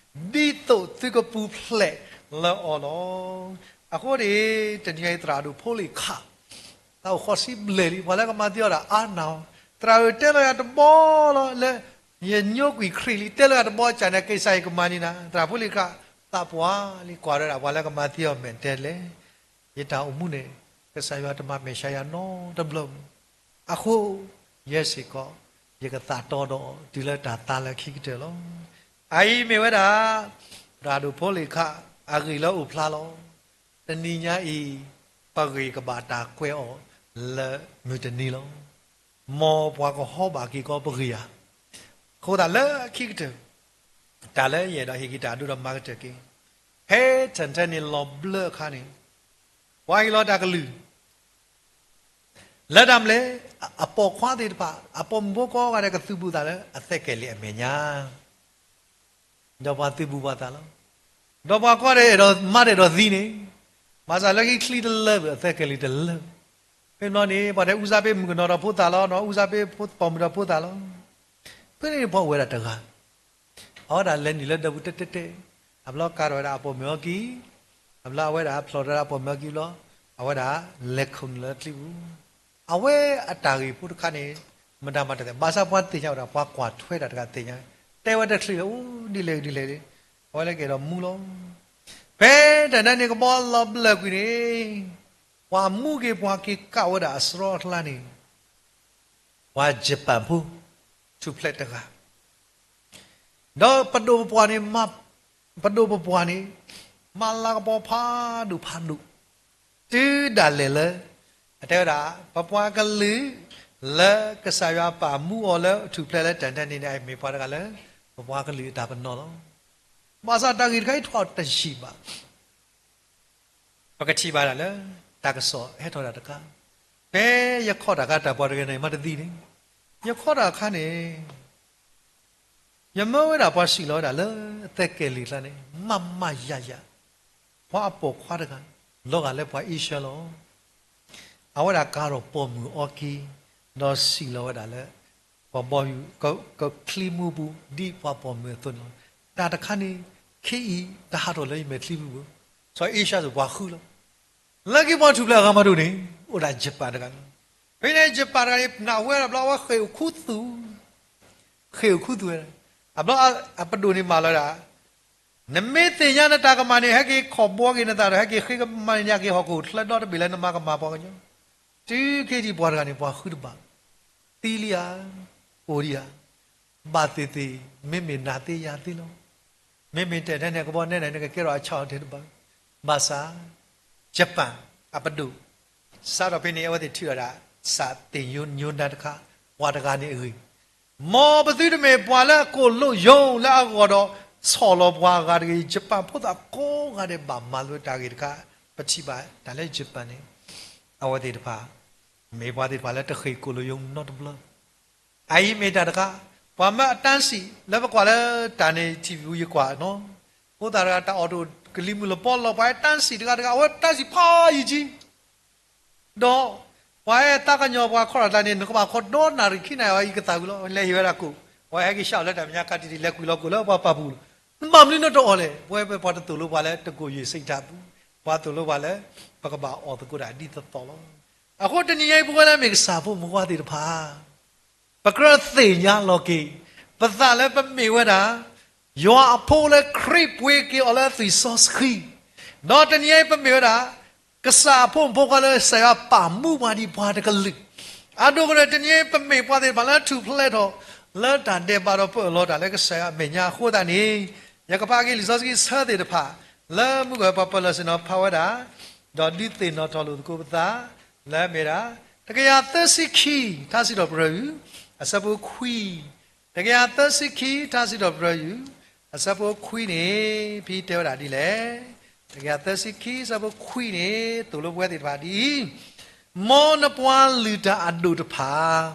သိးသုကပူၤဖျဲးလၢအီၤလီၤ. အဃိန့ၣ် တနံၤအံၤသရၣ်ဒိၣ်ဖိလ့ၣ်ခၣ် သးအိၣ်ဃီစံဘျဲၣ်လံ, ပှၤလၢကမၤသံအီၤဒၣ်အါနၢ်အီၤ, သရၣ်ဧၢ တဲလီၤယၤတဘီလီၤလၢ ယညိကွံာ်ခရံာ်လံ, တဲလီၤယၤတဘီကၢ်န့ၣ် ကဲစၢ်ယကမၤန့ၢ်နၤ, သရၣ်ဖိလ့ၣ်ခၣ် သးပှၢ်လံ, ကွၢ်ဝဲဒၣ်ပှၤလၢကမၤသံအီၤမဲာ်တဲလဲၣ်, ယတၢ်အိၣ်မူန့ၣ် ကစၢ်ယွၤတမၤမဲာ်ဆှးယၤနီတဘျီဘၣ်. အဃိ ယဲစ့ၢ်ကီး ယကသးတီဒီးတုၤလၢတၢ်သါလၢခံကတၢၢ်လီၤ. အအံၤမ့ၢ်ဝဲဒၣ် သရၣ်ဒိၣ်ဖိလ့ၣ်ခၣ် အဂ့ၢ်လၢအိၣ်ဖျါလီၤ. တနံၤညါအံၤ ပဂ့ၢ်ကဘၣ်တၢ်ကွဲးအီၤလၢမုၢ်တနံၤလီၤ. မ်ပှၤကဟီဘၣ်က့ၤကီးပဂ့ၢ်ဧါ. အဃိသတးလၢခံကတၢၢ် တၢ်လၢယအဲၣ်ဒိးဟ့ၣ်က့ၤတၢ်အဒိဒီးမၤကတၢၢ်က့ၤ, ဖဲတၢၢ်ထဲန့ၣ်လီၤဘျၢအခါန့ၣ် ပှၤဟ့ၣ်လီၤတၢ်ကလုၢ် လၢတၢ်မနုၤလဲၣ်, အပိာ်ခွါသ့ၣ်တဖၣ် အပိာ်မုၣ်ဖိကိးဂၤဒဲးကသုးဘူးသးလၢအသဲကဲၤလံာ်အမဲာ်ညါ ဒီးပှၤသုးဘူးပှၤသးလီၤ. ဒီးပှၤကိးဂၤဒဲးအဲၣ်ဒိးမါတအဲၣ်ဒိးသံန့ၣ်, ဘၣ်ဆၣ်လၢခံချံတလၢဘၣ် အသဲကဲၤလံာ်တလၢဘၣ်. ဖဲန့ၣ်န့ၣ် ပှၤတဲအူစၢ်ပ့မုၣ်ကနီၤဒီးဖိသၣ်လီၤ, အူစၢ်ပ့ပိာ်မုၣ်ဒီးဖိသၣ်လီၤ. ဖဲန့ၣ်န့ၣ်ပှၤအိၣ်ဝဲဒၣ်တဂၤ အဝဲဒၣ်လဲၤနုာ်လၢဒၢးပူၤတဲတဲတဲ, အဘျီကၤထီၣ်ဝဲဒၣ်အပိာ်မုၣ်အီၤကံ, အဘျီအဝဲဒၣ်ဖျိးထီၣ်ဝဲဒၣ်အပိာ်မုၣ်အီၤကံဘျီ, အဝဲဒၣ်လဲၤခူၣ်နုာ်လၢချံပူၤ. အဝဲအတၢ်ဂ့ၢ်ဖိတခါန့ၣ် မတၤမၤတသ့, ဘၣ်ဆၣ်ပှၤသ့ၣ်ညါဝဲဒၣ် ပှၤကွၢ်ထွဲတၢ်တဂၤသ့ၣ်ညါ, တဲဝဲတချုးလၢ အိၣ်ဒ်လဲၣ်ဒ်လဲၣ်, အဝဲလၢကအဲၣ်ဒိးမူလီၤ. ဖဲတၢၢ်ထဲန့ၣ်ကဘီလီၤဘျၢၣ်ကွံာ်န့ၣ်, ပှၤမူက့ၤပှၤက့ၤကးဝဲဒၣ်အစရီအကျါန့ၣ် ပှၤယပၣ်ဖိ ထူၣ်ဖျဲးတဂၤ, ဒီးပဒိၣ်ပပှၢ်န့ၣ်, ပဒိၣ်ပပှၢ်န့ၣ် မၤလၤကပီၤဖးဒိၣ်ဖးဒိၣ်, တုၤဒၣ်လဲာ်လၢ အတဲဝဲဒၣ် ပပှၤကလုာ် လၢကစၢ်ယွၤပာ်မူအီၤလၢထူၣ်ဖျဲးလၢတၢၢ်ထဲန့ၣ်န့ၣ် အမ့ၢ်ပှၤတဂၤလၢ ပပှၤကလုာ်အတၢ်ပနီၣ်လီၤ. ဘၣ်ဆၣ်တၢ်ဂ့ၢ်တခါအံၤထီၣ်တယံာ်ဘၣ် ပကထံၣ်ဘၣ်ဒၣ်လၢ တၢ်ကစီၣ်ဟဲထီၣ်တၢ်တခါ, ဖဲယခီၣ်တၢ်အခါ တၢ်ပှၤတဂၤန့ၣ် မၤတသံန့ၣ်, ယခီၣ်တၢ်အခါန့ၣ် ယမၢဝဲဒၣ်ပှၤစံၣ်လီၤဝဲဒၣ်လၢ အသဲကဲၤလံာ်အကျါန့ၣ် မးမးယၤယၤ, ပှၤအပိာ်ခွါတဂၤ, လီၤဂာ်လၢပှၤအ့ရှၢလီၤ. အဝဲဒၣ်ကၤထီၣ်ပိာ်မုၣ်အီၤကံ, ဒီးစံၣ်လီၤဝဲဒၣ်လၢ ပှၤဘီယူၤ ကချံမူပူၤ ဒ်ပှၤပိာ်မုၣ်အသိးန့ၣ်လီၤ. တၢ်တခါန့ၣ် ခ့အံၤတဟးထီၣ်လၢယမဲာ်ချံပူၤဘၣ်, စီၤအ့ရှါစ့ၢ်ပှၤဃုလီၤ. လၢခံပှၤထူၣ်ဖျဲးအဂၤမးတအိၣ်န့ၣ် အိၣ်ဒၣ်ယပၣ်တဂၤန့ၣ်လီၤ. ဖဲန့ၣ်ယပၣ်တဂၤန့ၣ် နၢ်ဟူဝဲဒၣ်ဘျီ အဝဲဃ့ၢ်အိၣ်ခူသူၣ်, ဃ့ၢ်အိၣ်ခူသူၣ်ဝဲဒၣ်, အဘျီအပဒိၣ်န့ၣ်မၤလီၤဝဲဒၣ် နမ့ၢ်သ့ၣ်ညါနတၢ်ကမၣ်န့ၣ် ဟဲက့ၤခီၣ်ဘှီက့ၤနသးဒီး ဟဲက့ၤဃ့ကမၤန့ၢ်ယၤက့ၤဟီၣ်ခိၣ်ချၢဒီတဘ့ၣ်လၢနမၤကမၣ်ပှၤကညီ, တုၤခဲအံၤပှၤတဂၤန့ၣ် ပှၤဃုတဘၣ်, သံလံဧါ, အိၣ်ဒံးဧါ, ဘၣ်သ့ၣ်သ့ၣ် မ့မ့ၢ်နၤသ့ယၤသ့လီၤ. မ့မ့ၢ်တၢၢ်ထဲန့ၣ်ကဘီနဲဒၣ် နကကဲထီၣ်အဆၣ်အီၤထဲတဘၣ်, ဘၣ်ဆၣ် ယပၣ်အပဒိၣ် စးထီၣ်ဖဲန့ၣ် အဝဲသ့ၣ်ထုးထီၣ်ဒၣ် စးသ့ၣ်ညိညိနါတခါ ပှၤတဂၤန့ၣ်အဂ့ၢ်, မ်ပသုတမ့ၢ်ပှၤလၢအကိၣ်လိယိာ်လၢအဂီၢ်ဒီး ဆီၣ်လီၤပှၤအဂၤတဂ့ၤ. Japan ဖိသၣ်ကိးဂၤဒဲးဘၣ်မၤလိတၢ်ဂ့ၢ်တခါ, ပထံၣ်ဘၣ်တၢ်လၢ Japan န့ၣ် အဝဲသ့ၣ်တဖၣ် မ့ၢ်ပှၤသ့ၣ်တဖၣ်လၢတဃ့ၢ်ကိၣ်လိယိာ်နီတဘျီ အအံၤမ့ၢ်တၢ်တခါ, ပှၤမၢအတၢ်စံၣ်လၢပကွၢ်လၢတၢ်န့ၣ် ထံၣ်ပူၤယကွၢ်နီၤ, ဖိသၣ်တဂၤတၢ်အီၣ်တအိၣ်ကလံၤမုၢ်လပီလီၤ ပှၤတၢ်စံၣ်တဂၤတဂၤ အဝဲတၢ်စံၣ်ဖးယံာ်ကံ, ဒီးပှၤအဲၣ်သးကညီၤပှၤခီၣ်တၢ်န့ၣ် နကဘၣ်ခီဒီနၣ်ရံၣ်ခံနၣ်ရံၣ်အံၤကသးဝံၤလီၤ လဲၤဟ့ၣ်ဝဲဒၣ်ကိၣ်, ပှၤဟဲက့ၤဆှၢအီၤလၢတၢ်မဲာ်ညါကတံၤတံၤ လဲၤကွံာ်လီၤကိၣ်လၢပှၤပာ်ပူၤလီၤ, နဘၣ်မနုၤနတအီၣ်လဲၣ်, ပဝဲပပှၤတသိၣ်လိပှၤလၢတကိၣ်ယ့ၣ်စံးတၢ်ပူၤ, ပှၤသိၣ်လိပှၤလၢ ပကဘၣ်အီၣ်သကိးတၢ်ဒ်သိးသိးလီၤ. အဃိတနံၤညါအံၤ ပဝဲလၢမ့ၢ်ကစၢ်ဖိမုၣ်ဖိသ့ၣ်တဖၣ် ပကြၢးသ့ၣ်ညါလီၤက့ၤ ပသးလၢပမ့ၢ်ဝဲဒၣ် ယွၤအဖိလၢခရံာ်ပှ့ၤက့ၤအီၤလၢအသွံၣ်စီဆှံ, ဒီးတနံၤညါအံၤပမ့ၢ်ဝဲဒၣ် ကစၢ်အဖိမုၣ်ဖိခွါလၢကစၢ်ယွၤပာ်မူပှၤဒ်ပှၤတကလုာ်, အဒိကရၢ တနံၤညါအံၤပမ့ၢ်ပှၤသ့ၣ်တဖၣ်လၢထူၣ်ဖျဲးထီၣ် လၢတၢ်ဒဲးဘးဒီးပအၢၣ်လီၤတၢ်လၢကစၢ်ယွၤအမဲာ်ညါအဃိသတးန့ၣ်, ယကဖးက့ၤလံာ်စီဆှံဆၢသ့ၣ်တဖၣ် လၢမုၢ်ကပၤပၢၢ်လီၢ်ဆ့ၣ်နီၤဖးဝဲဒၣ်, ဒီးဒုးသ့ၣ်နီၣ်ထီၣ်လိာ်သကိးပသး လၢအမ့ၢ်ဒၣ် တကယၤသၢဆံခံ ထါစံးထီၣ်ပတြၢၤယုၢ် အဆၢဖိခွံ, တကယၤသၢဆံခံ ထါစံးထီၣ်ပတြၢၤယုၢ် အဆၢဖိခွံန့ၣ် ဖဲတဲဝဲဒၣ်ဒ်လဲၣ်, တကယၤသၢဆံခံ အဆၢဖိခွံန့ၣ် သိၣ်လိပဝဲသ့ၣ်တဖၣ်ဒ်အံၤ, မ်နပှၤလုၢ်တၢ်အဒိၣ်တဖၣ်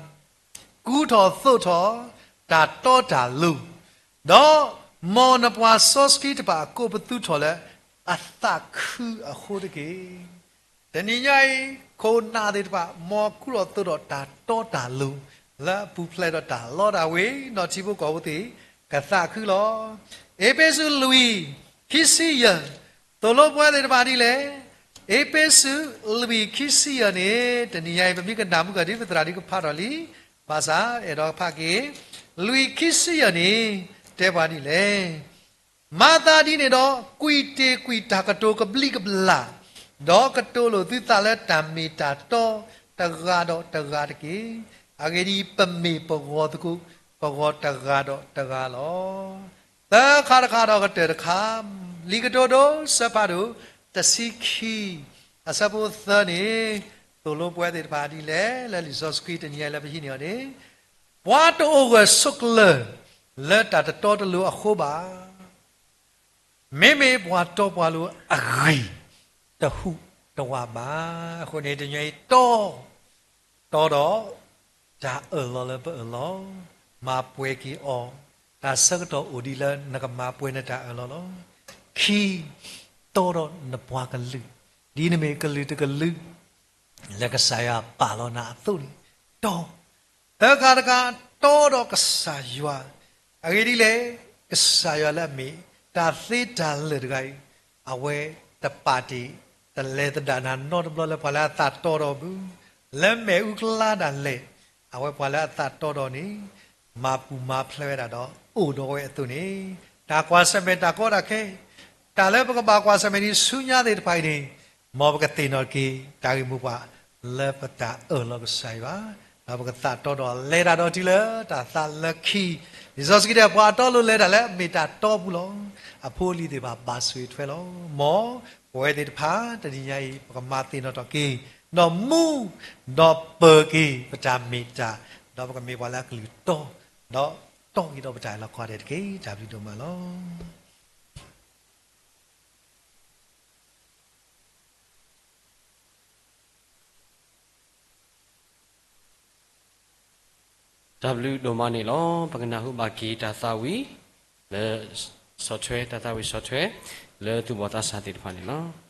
ကူထီၣ်သိးထီၣ် တၢ်တီတၢ်လိၤ, ဒီးမ်နပှၤစီဆှံတဖၣ်ကိးပသူထီၣ်လၢအသးခုအဃိတက့ၢ်. တနံၤညါအံၤ ခိၣ်နၢ်သ့ၣ်တဖၣ် မ်ကူထီၣ်သိးထီၣ်တၢ်တီတၢ်လိၤ လၢအပူၤဖျဲးဒီးတၢ်လီတၢ်ဝ့ၤ ဒီးထံဖိကီၢ်ဖိသ့ၣ် ကသးခုလီၤ. အ့းဖ့းစူးလွံၢ် ခံဆံယဲၢ် သိၣ်လိပဝဲသ့ၣ်တဖၣ်ဒ်လဲၣ်. အ့းဖ့းစူး လွံၢ် ခံဆံယဲၢ်န့ၣ် တနံၤညါအံၤ ပမ့ၢ်ကနၣ်မုၢ်ကဒီး ပသရၣ်ဒုးကဖးထီၣ်လံ, ဘၣ်ဆၣ်အဲၣ်ဒိးဖးက့ၤ လွံၢ် ခံဆံယဲၢ်န့ၣ် တဲပှၤဒ်လဲၣ်. မၤသးဒ်န့ၣ်ဒီး ကွံာ်တ့ၢ်ကွံာ်တၢ်ကတိၤကဘျံးကဘျၣ်, ဒီးကတိၤလိာ်သုသးလၢတၢ်မ့ၢ်တၢ်တီ တဂၤဒီးတဂၤတက့ၢ်. အဂ့ၢ်ဒ်အံၤ, ပမ့ၢ်ပဂီၤသကိး ပဂီၤတဂၤဒီးတဂၤလီၤ. သၢခါတခါဒီးကတၢၢ်တခါ, လံာ်ကတိၤဒိ အဆၢဖးဒိၣ် တဆံခံ အဆၢဖိသၢန့ၣ် သိၣ်လိပဝဲသ့ၣ်တဖၣ်ဒ်လဲၣ်, လၢလံာ်စီဆှံတနံၤညါလၢပဟံးန့ၢ်အီၤန့ၣ်, ပှၤတအိၣ်ဂၢၢ်ဆိးကျၢၤ လၢတၢ်တတီတလိၤအဃိဘၣ်. မ့မ့ၢ်ပှၤတီပှၤလိၤအဂံၢ် တဟူးတဝးဘၣ်. အဃိန့ၣ် တနံၤညါအံၤ တီ တီဒီး တၢ်အၢၣ်လီၤလၢပအၢၣ်လီၤ, မၤပှဲၤက့ၤအီၤ, တၢ်ဆၢကတီၢ်အိၣ်ဒံးလၢနကမၤပှဲၤနတၢ်အၢၣ်လီၤလီၤ. ခံ, တီဒီးနပှၤကလုာ်, ဒ်နမ့ၢ်ကလုာ်တကလုာ် လၢကစၢ်ယွၤပာ်လီၤနၤအသိးန့ၣ်, တီ သၢခါတခါ, တီဒီးကစၢ်ယွၤ, အဂ့ၢ်ဒ်လဲၣ်, ကစၢ်ယွၤလၢအမ့ၢ် တၢ်သ့တၢ်လၢာ်တဂၤအံၤ, အဝဲတပာ်တ့ၢ် တလဲၤသဒၣ်နၤနီတဘျီလၢပှၤလၢအသးတီဒီးဘၣ်, လၢမ့ၣ်အူကျါဒၣ်လဲာ်, အဝဲပှၤလၢအသးတီဒီးန့ၣ် မၤပူၤမၤဖျဲးဝဲဒၣ်ဒီး အိၣ်ဒီးဝဲအသိးန့ၣ်, တၢ်ကွၢ်ဆၢၣ်မဲာ်တၢ်ကီတၢ်ခဲ, တၢ်လၢပကဘၣ်ကွၢ်ဆၢၣ်မဲာ်ဒ်ဆူညါသ့ၣ်တဖၣ်အံၤန့ၣ်, မ်ပကသ့ၣ်နီၣ်က့ၤ တၢ်ဂ့ၢ်မိၢ်ပှၢ် လၢပတၢ်အၢၣ်လီၤကစၢ်ယွၤ, ဒီးပကသးတီဒီးလဲၤတၢ်ဒီးတုၤလၢတၢ်သးလၢခံ, လံာ်စီဆှံတဲ ပှၤအတီအလိၤလဲၤတၢ်လၢအမ့ၢ်တၢ်တီပူၤလီၤ. အဖိအလံၤသ့ၣ်တဖၣ်ဘၣ်ဆိၣ်ဂ့ၤထွဲလီၤ. မ်ပဝဲသ့ၣ်တဖၣ် တနံၤညါအံၤ ပကမၤသ့ၣ်နီၣ်ထီၣ်က့ၤ ဒီးမူ ဒီးပၢၤက့ၤ ပတၢ်မ့ၢ်တၢ်, ဒီးပကမ့ၢ်ပှၤလၢအကလုၢ်တီ, ဒီးတီက့ၤဒီးပတၢ်အၢၣ်လီၤကိးဂၤဒဲးတက့ၢ်. တၢ်ဘျုးဒိၣ်မးလီၤ. တၢ်ဘျုးဒိၣ်မးန့ၣ်လီၤ. ပကနၢ်ဟူဘၣ်က့ၤတၢ်သးဝံၣ် လၢ ဆီၣ်ထွဲ တၢ်သးဝံၣ်ဆီၣ်ထွဲ လၢသူၣ်ဘီၣ်သးစၢ်သ့ၣ်တဖၣ်န့ၣ်လီၤ.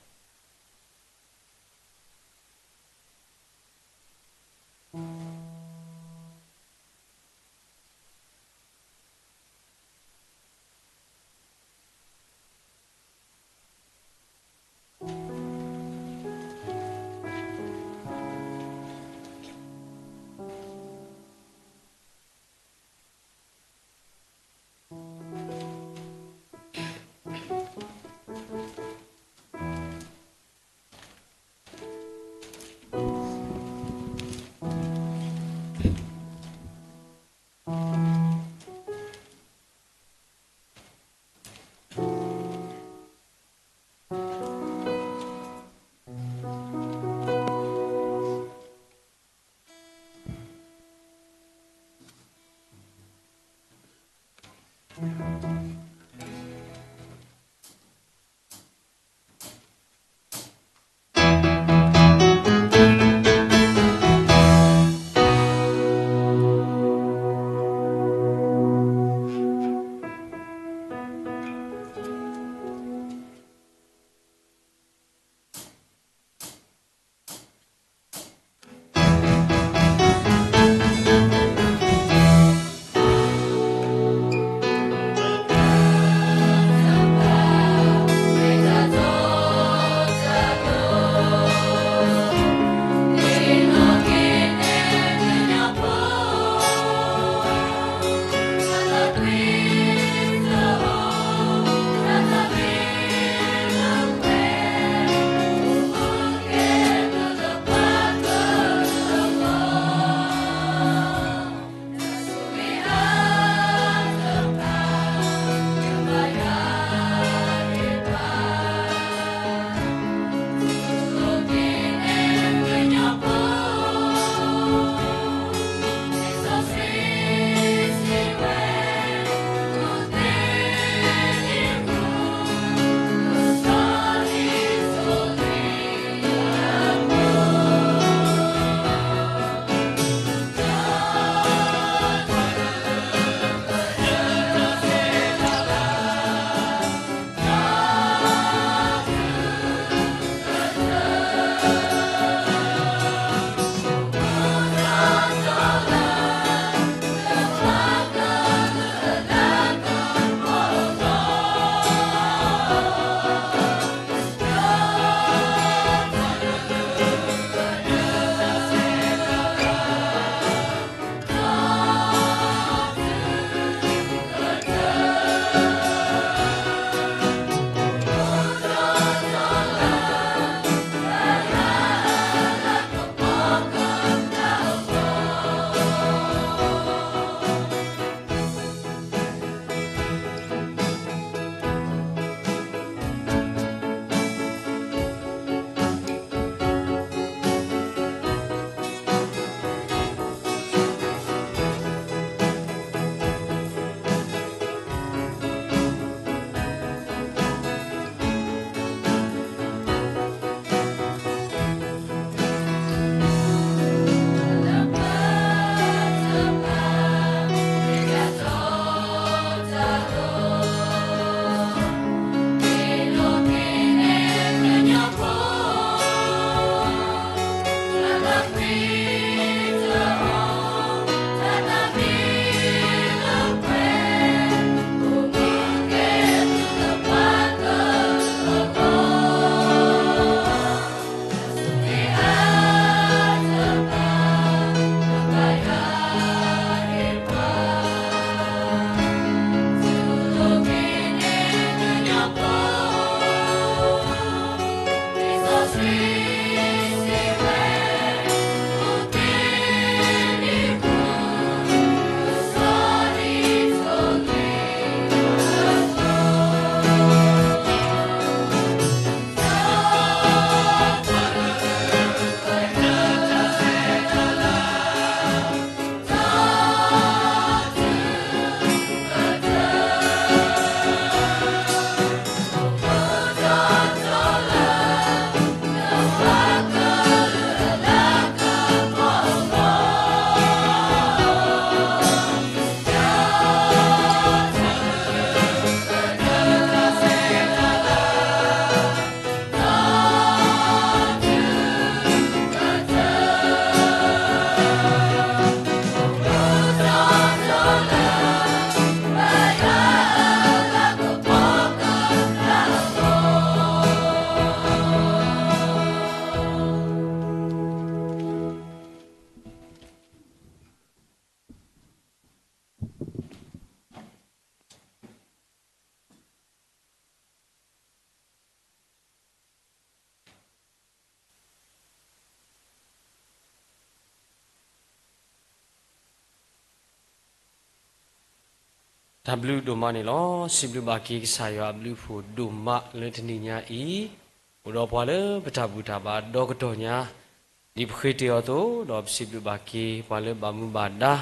တၢ်ဘျုးဒိၣ်မးန့ၣ်လီၤ. စံးဘျုးဘၣ်က့ၤကစၢ်ယွၤအဘျုးအဖှိၣ်ဒိၣ်မးလၢတနံၤညါအံၤ, အိၣ်ဒီးပှၤလၢပတၢ်ဘူၣ်တၢ်ဘါဒီကတီၢ်ညါ, ဒ်ပဃ့တ့ၢ်အီၤအသိး, ဒီးပစံးဘျုးဘၣ်က့ၤပှၤလၢဘၣ်မူဘၣ်ဒါ,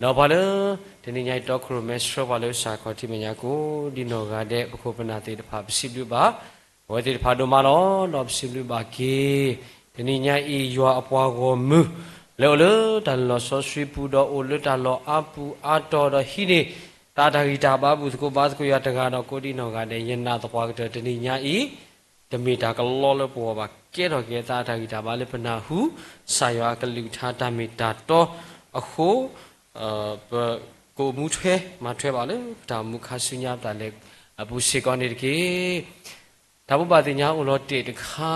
ဒီးပှၤလၢ တနံၤညါအံၤ တီခိၣ်ရိၣ်မဲဆှၢပှၤလၢကစၢ်ခီၣ်ထံးမဲာ်ညါ ကိးဒံနီၢ်ဂၤဒဲး ပခိၣ်ပနၢ်သ့ၣ်တဖၣ် ပစံးဘျုးဘၣ် အဝဲသ့ၣ်တဖၣ်ဒိၣ်မးလီၤ. ဒီးပစံးဘျုးဘၣ်က့ၤ တနံၤညါအံၤ ယွၤအပှၤဂီၢ်မုၢ် လၢအိၣ်လၢတၢ်လီၢ်စီဆှံပူၤ ဒီးအိၣ်လၢတၢ်လီၢ်အါပူၤအါတီၤဒီးဟံးန့ၢ် သးတၢ်ဂံၢ်တၢ်ဘါ ဘူၣ်သကိးဘါသကိးယွၤတဂၤဒီး ကိးဒံနီၢ်ဂၤဒဲး ယနာ်သပှၢ်ကတၢၢ် တနံၤညါအံၤ တမ့ၢ်တၢ်ကလီလၢပဂီၢ်ဘၣ်, ကဲထီၣ်က့ၤသးတၢ်ဂံၢ်တၢ်ဘါလၢပနၢ်ဟူ ကစၢ်ယွၤအကလုၢ်ကထါတၢ်မ့ၢ်တၢ်တီအဃိ, ပကအိၣ်မူထွဲမၤထွဲဘၣ်လၢ ပတၢ်အိၣ်မူခါဆူညါပတၢ်လဲၤအပူၤစ့ၢ်ကီးန့ၣ်တက့ၢ်. တၢ်ဘိးဘၣ်သ့ၣ်ညါအိၣ်လီၤတဲာ်တခါ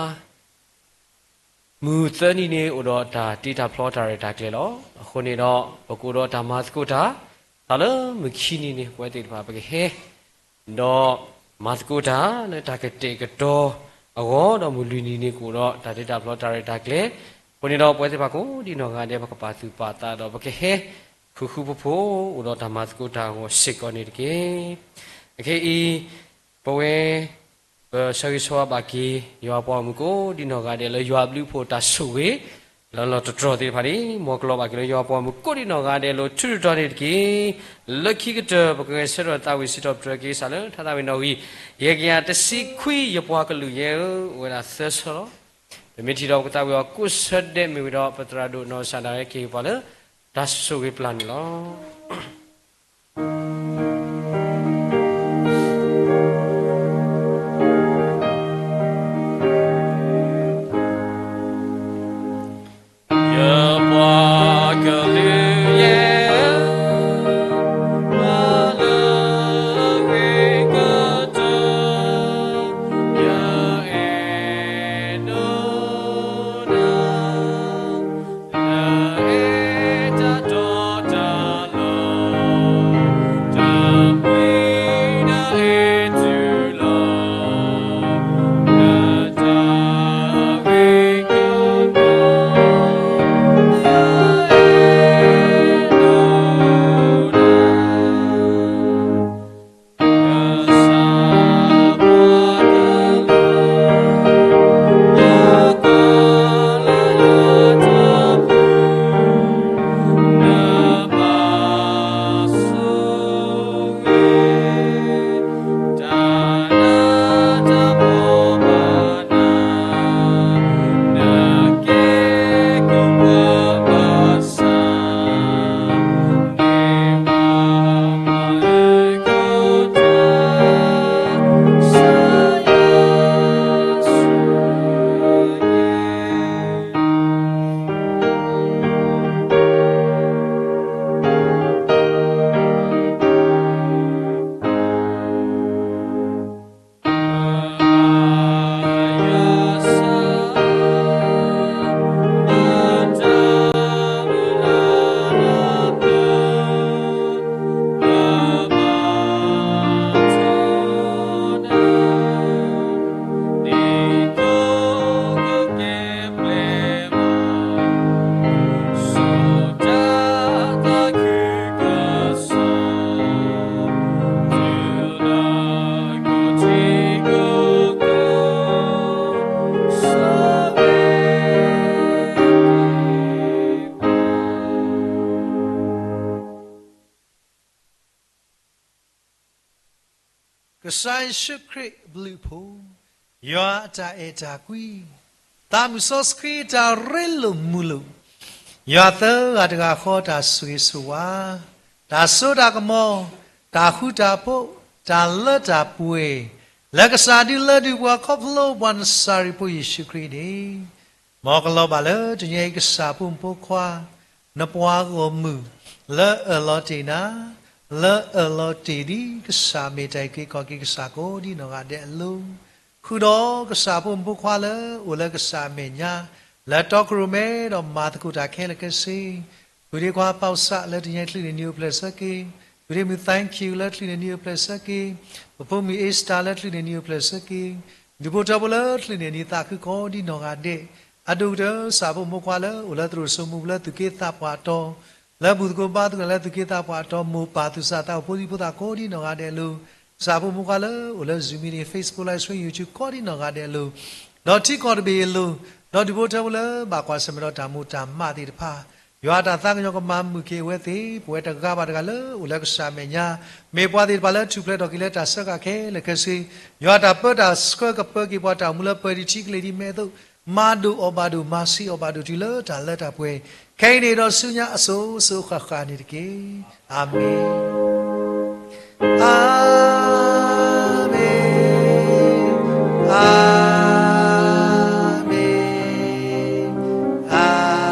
မုၢ်သၢနံၤန့ၣ် အိၣ်ဒီးတၢ်တ့တၢ်ဖျီတၢ်ရဲၣ်တၢ်ကျဲၤလီၤ. အဃိန့ၣ်ဒီး ပကအိၣ်ဒီးတၢ်မၤသကိးတၢ်, တၢ်လၢမုၢ်ခံနံၤန့ၣ် ပဝဲသ့ၣ်တဖၣ်ပကဟဲ ဒီးမၤသကိးတၢ်လၢတၢ်ကတဲာ်ကတီၤအဂီၢ်, ဒီးမုၢ်လွံၢ်နံၤန့ၣ် ကအိၣ်ဒီးတၢ်တ့တၢ်ဖျီတၢ်ရဲၣ်တၢ်ကျဲၤ. အဃိန့ၣ်ဒီး ပဝဲသ့ၣ်တဖၣ်ကိးဒံနီၢ်ဂၤဒဲး ပကပာ်သူၣ်ပာ်သးဒီး ပကဟဲဃုာ်ဃုာ်ဖိးဖိး အိၣ်ဒီးတၢ်မၤသကိးတၢ်အဂီၢ်စ့ၢ်ကီးန့ၣ်တက့ၢ်. အခဲအံၤ ပဝဲ ပဆၢဂ့ၤဆၢဝါဘၣ်က့ၤ ယွၤပှၤဂီၢ်မုၢ်ကိးဒံနီၢ်ဂၤဒဲးလၢယွၤအဘျုးအဖှိၣ်တၢ်ဆိၣ်ဂ့ၤ လၢလီၢ်တတြီၢ်သ့ၣ်တဖၣ်န့ၣ် မ်ကလီၤဘၣ်က့ၤလၢယွၤပှၤဂီၢ်မုၢ်ကိးဒံနီၢ်ဂၤဒဲးလၢ ထူးတတြီၢ်န့ၣ်တက့ၢ်. လၢခံကတၢၢ် ပကဂဲၤဆၢထၢၣ်သးဝံၣ်စံးထီၣ်ပတြၢၤက့ၤကစၢ်လၢထါသးဝံၣ်နီၣ်ဂံၢ် ယဲၢ်ကယၤတဆံခွံ ယပှၤကလုာ်ယဲဧၢ, အိၣ်ဝဲဒၣ်သၢဆၢလီၤ. ပမ့ၢ်ထံၣ်ဒီးပကသးဝံၣ်အီၤကိးဆၢဒဲး မ့ၢ်ဝံၤဒီး ပသရၣ်ဒိၣ်နီၢ်ကစၢ်ဒၣ်ဝဲက့ၤပှၤလၢ တၢ်ဆိၣ်ဂ့ၤပျၢ်န့ၣ်လီၤ. ယပှၤကလုာ်ယဲဧၢ, ပှၤလၢအဂ့ၤကတၢၢ်, ယအဲၣ်ဒိးနၤ လၢအဲၣ်တၢ်တီတၢ်လိၤ ကစၢ်ယ့ၣ်ၡူးခရံာ်အဘျုးအဖှိၣ်, ယွၤအတၢ်အဲၣ်တၢ်ကွံ, သးမုၢ်စီဆှံတၢ်ရ့လိာ်မုာ်လိာ်, ယွၤသၢဂၤတဂၤဃီတၢ်ဆိၣ်ဂ့ၤဆိၣ်ဝါ, တၢ်စိတၢ်ကမီၤ, တၢ်ဃူတၢ်ဖိး, တၢ်လၢတၢ်ပှဲၤ, လၢကစၢ်ဒုးလၢဒုးပှၤခီဖျိပှၤနစၤရ့းဖိယ့ၣ်ၡူးခရံာ်န့ၣ်, မ်ကလီၤဘၣ်လၢတနံၤအံၤကစၢ်ဖိမုၣ်ဖိခွါ နပှၤဂီၢ်မုၢ် လၢအၢၣ်လီၤတ့ၢ်နၤ, လၢအၢၣ်လီၤတ့ၢ်ဒ်ကစၢ်မ့ၢ်တၢ်အံၤက့ၤခီၣ်က့ၤကစၢ်ကိးဒ်နီၢ်ဂၤဒဲးအလိၤ, ဃုာ်ဒီးကစၢ်ဖိမုၣ်ဖိခွါလၢအိၣ်လၢကစၢ်အမဲာ်ညါ, လၢတီခိၣ်ရိၣ်မဲဒီးမၤသကိးတၢ်ခဲလၢာ်ခဲဆ့, ပုၢ်ဒ့ခွါပီၣ်စးလၢတနံၤအံၤချုးန့ၢ်နံၤအိၣ်ဖျဲၣ်ဆၢက့ၤ, ပုၢ်ဒ့မုၣ် thank you လၢချုးန့ၢ်နံၤအိၣ်ဖျဲၣ်ဆၢက့ၤ, ပဖိမုၣ်အ့စတၢ်လၢချုးန့ၢ်နံၤအိၣ်ဖျဲၣ်ဆၢက့ၤ, ဒူၣ်ဖိထၢဖိလၢချုးန့ၢ်နံၤသးခုကိးဒ်နီၢ်ဂၤဒဲး, အဒိၣ်ကတၢၢ်ကစၢ်ဖိမုၣ်ဖိခွါလၢအိၣ်လၢသရိာ်စိမိၢ်ပူၤလၢသူၣ်က့သးပှၢ်တီၤ, လၢဘူၣ်သကိးဘါသကိးလၢသူၣ်က့သးပှၢ်တီၤ မိၢ်ပၢ်သူၣ်စၢ်သးအိၣ်ဖိဒံဖိသၣ်ကိးဒ်နီၢ်ဂၤဒဲးအလိၤ, ကစၢ်ဖိမုၣ်ဖိခွါလၢအိၣ်လၢ Zoom meeting, Facebook live stream, YouTube ကိးဒ်နီၢ်ဂၤဒဲးအလိၤ, ဒီးထံကီၢ်တဘ့ၣ်အလိၤ, ဒီးဒူၣ်ဖိထၢဖိလၢဘၣ်ကွၢ်ဆၢၣ်မဲာ်ဒီးတၢ်မိၢ်တၢ်မးသ့ၣ်တဖၣ်, ယွၤအတၢ်သးကညီၤကမၤမုာ်က့ၤအဝဲသ့ၣ်, ပဝဲတဂၤဘၣ်တဂၤလၢအိၣ်လၢကစၢ်အမဲာ်ညါ, မ့ၢ်ပှၤသ့ၣ်တဖၣ်လၢထူၣ်ဖျဲးထီၣ်က့ၤလၢတၢ်စၢဃာ်ခဲလၢာ်ခဲဆ့, ယွၤအတၢ်ပၢတၢ်ဆှၢကပၢက့ၤပှၤတၢ်အိၣ်မူလၢပှဲၤဒံးထံကလ့ၤဒံးမဲအသိး, မၤဒိၣ်အီၣ်ဘၣ်ဒိၣ် မၤဆံးအီၣ်ဘၣ်ဒိၣ်တုၤလၢတၢ်လၢတၢ်ပှဲၤ, ခဲအံၤန့ၣ်ဒီးဆူညါအစိၤစိၤဃၣ်ဃၣ်န့ၣ်တက့ၢ်. အၤမ့ၣ်, အၤမ့ၣ်, အၤမ့ၣ်, အၤမ့ၣ်.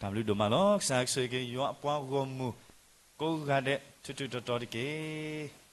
တၢ်ဘျုးဒိၣ်မးလီၤ. ကစၢ်ဆိၣ်ဂ့ၤက့ၤယွၤအပှၤဂီၢ်မုၢ်ကိးဂၤဒဲး ထူးထူးတီၤတီၤတက့ၢ်.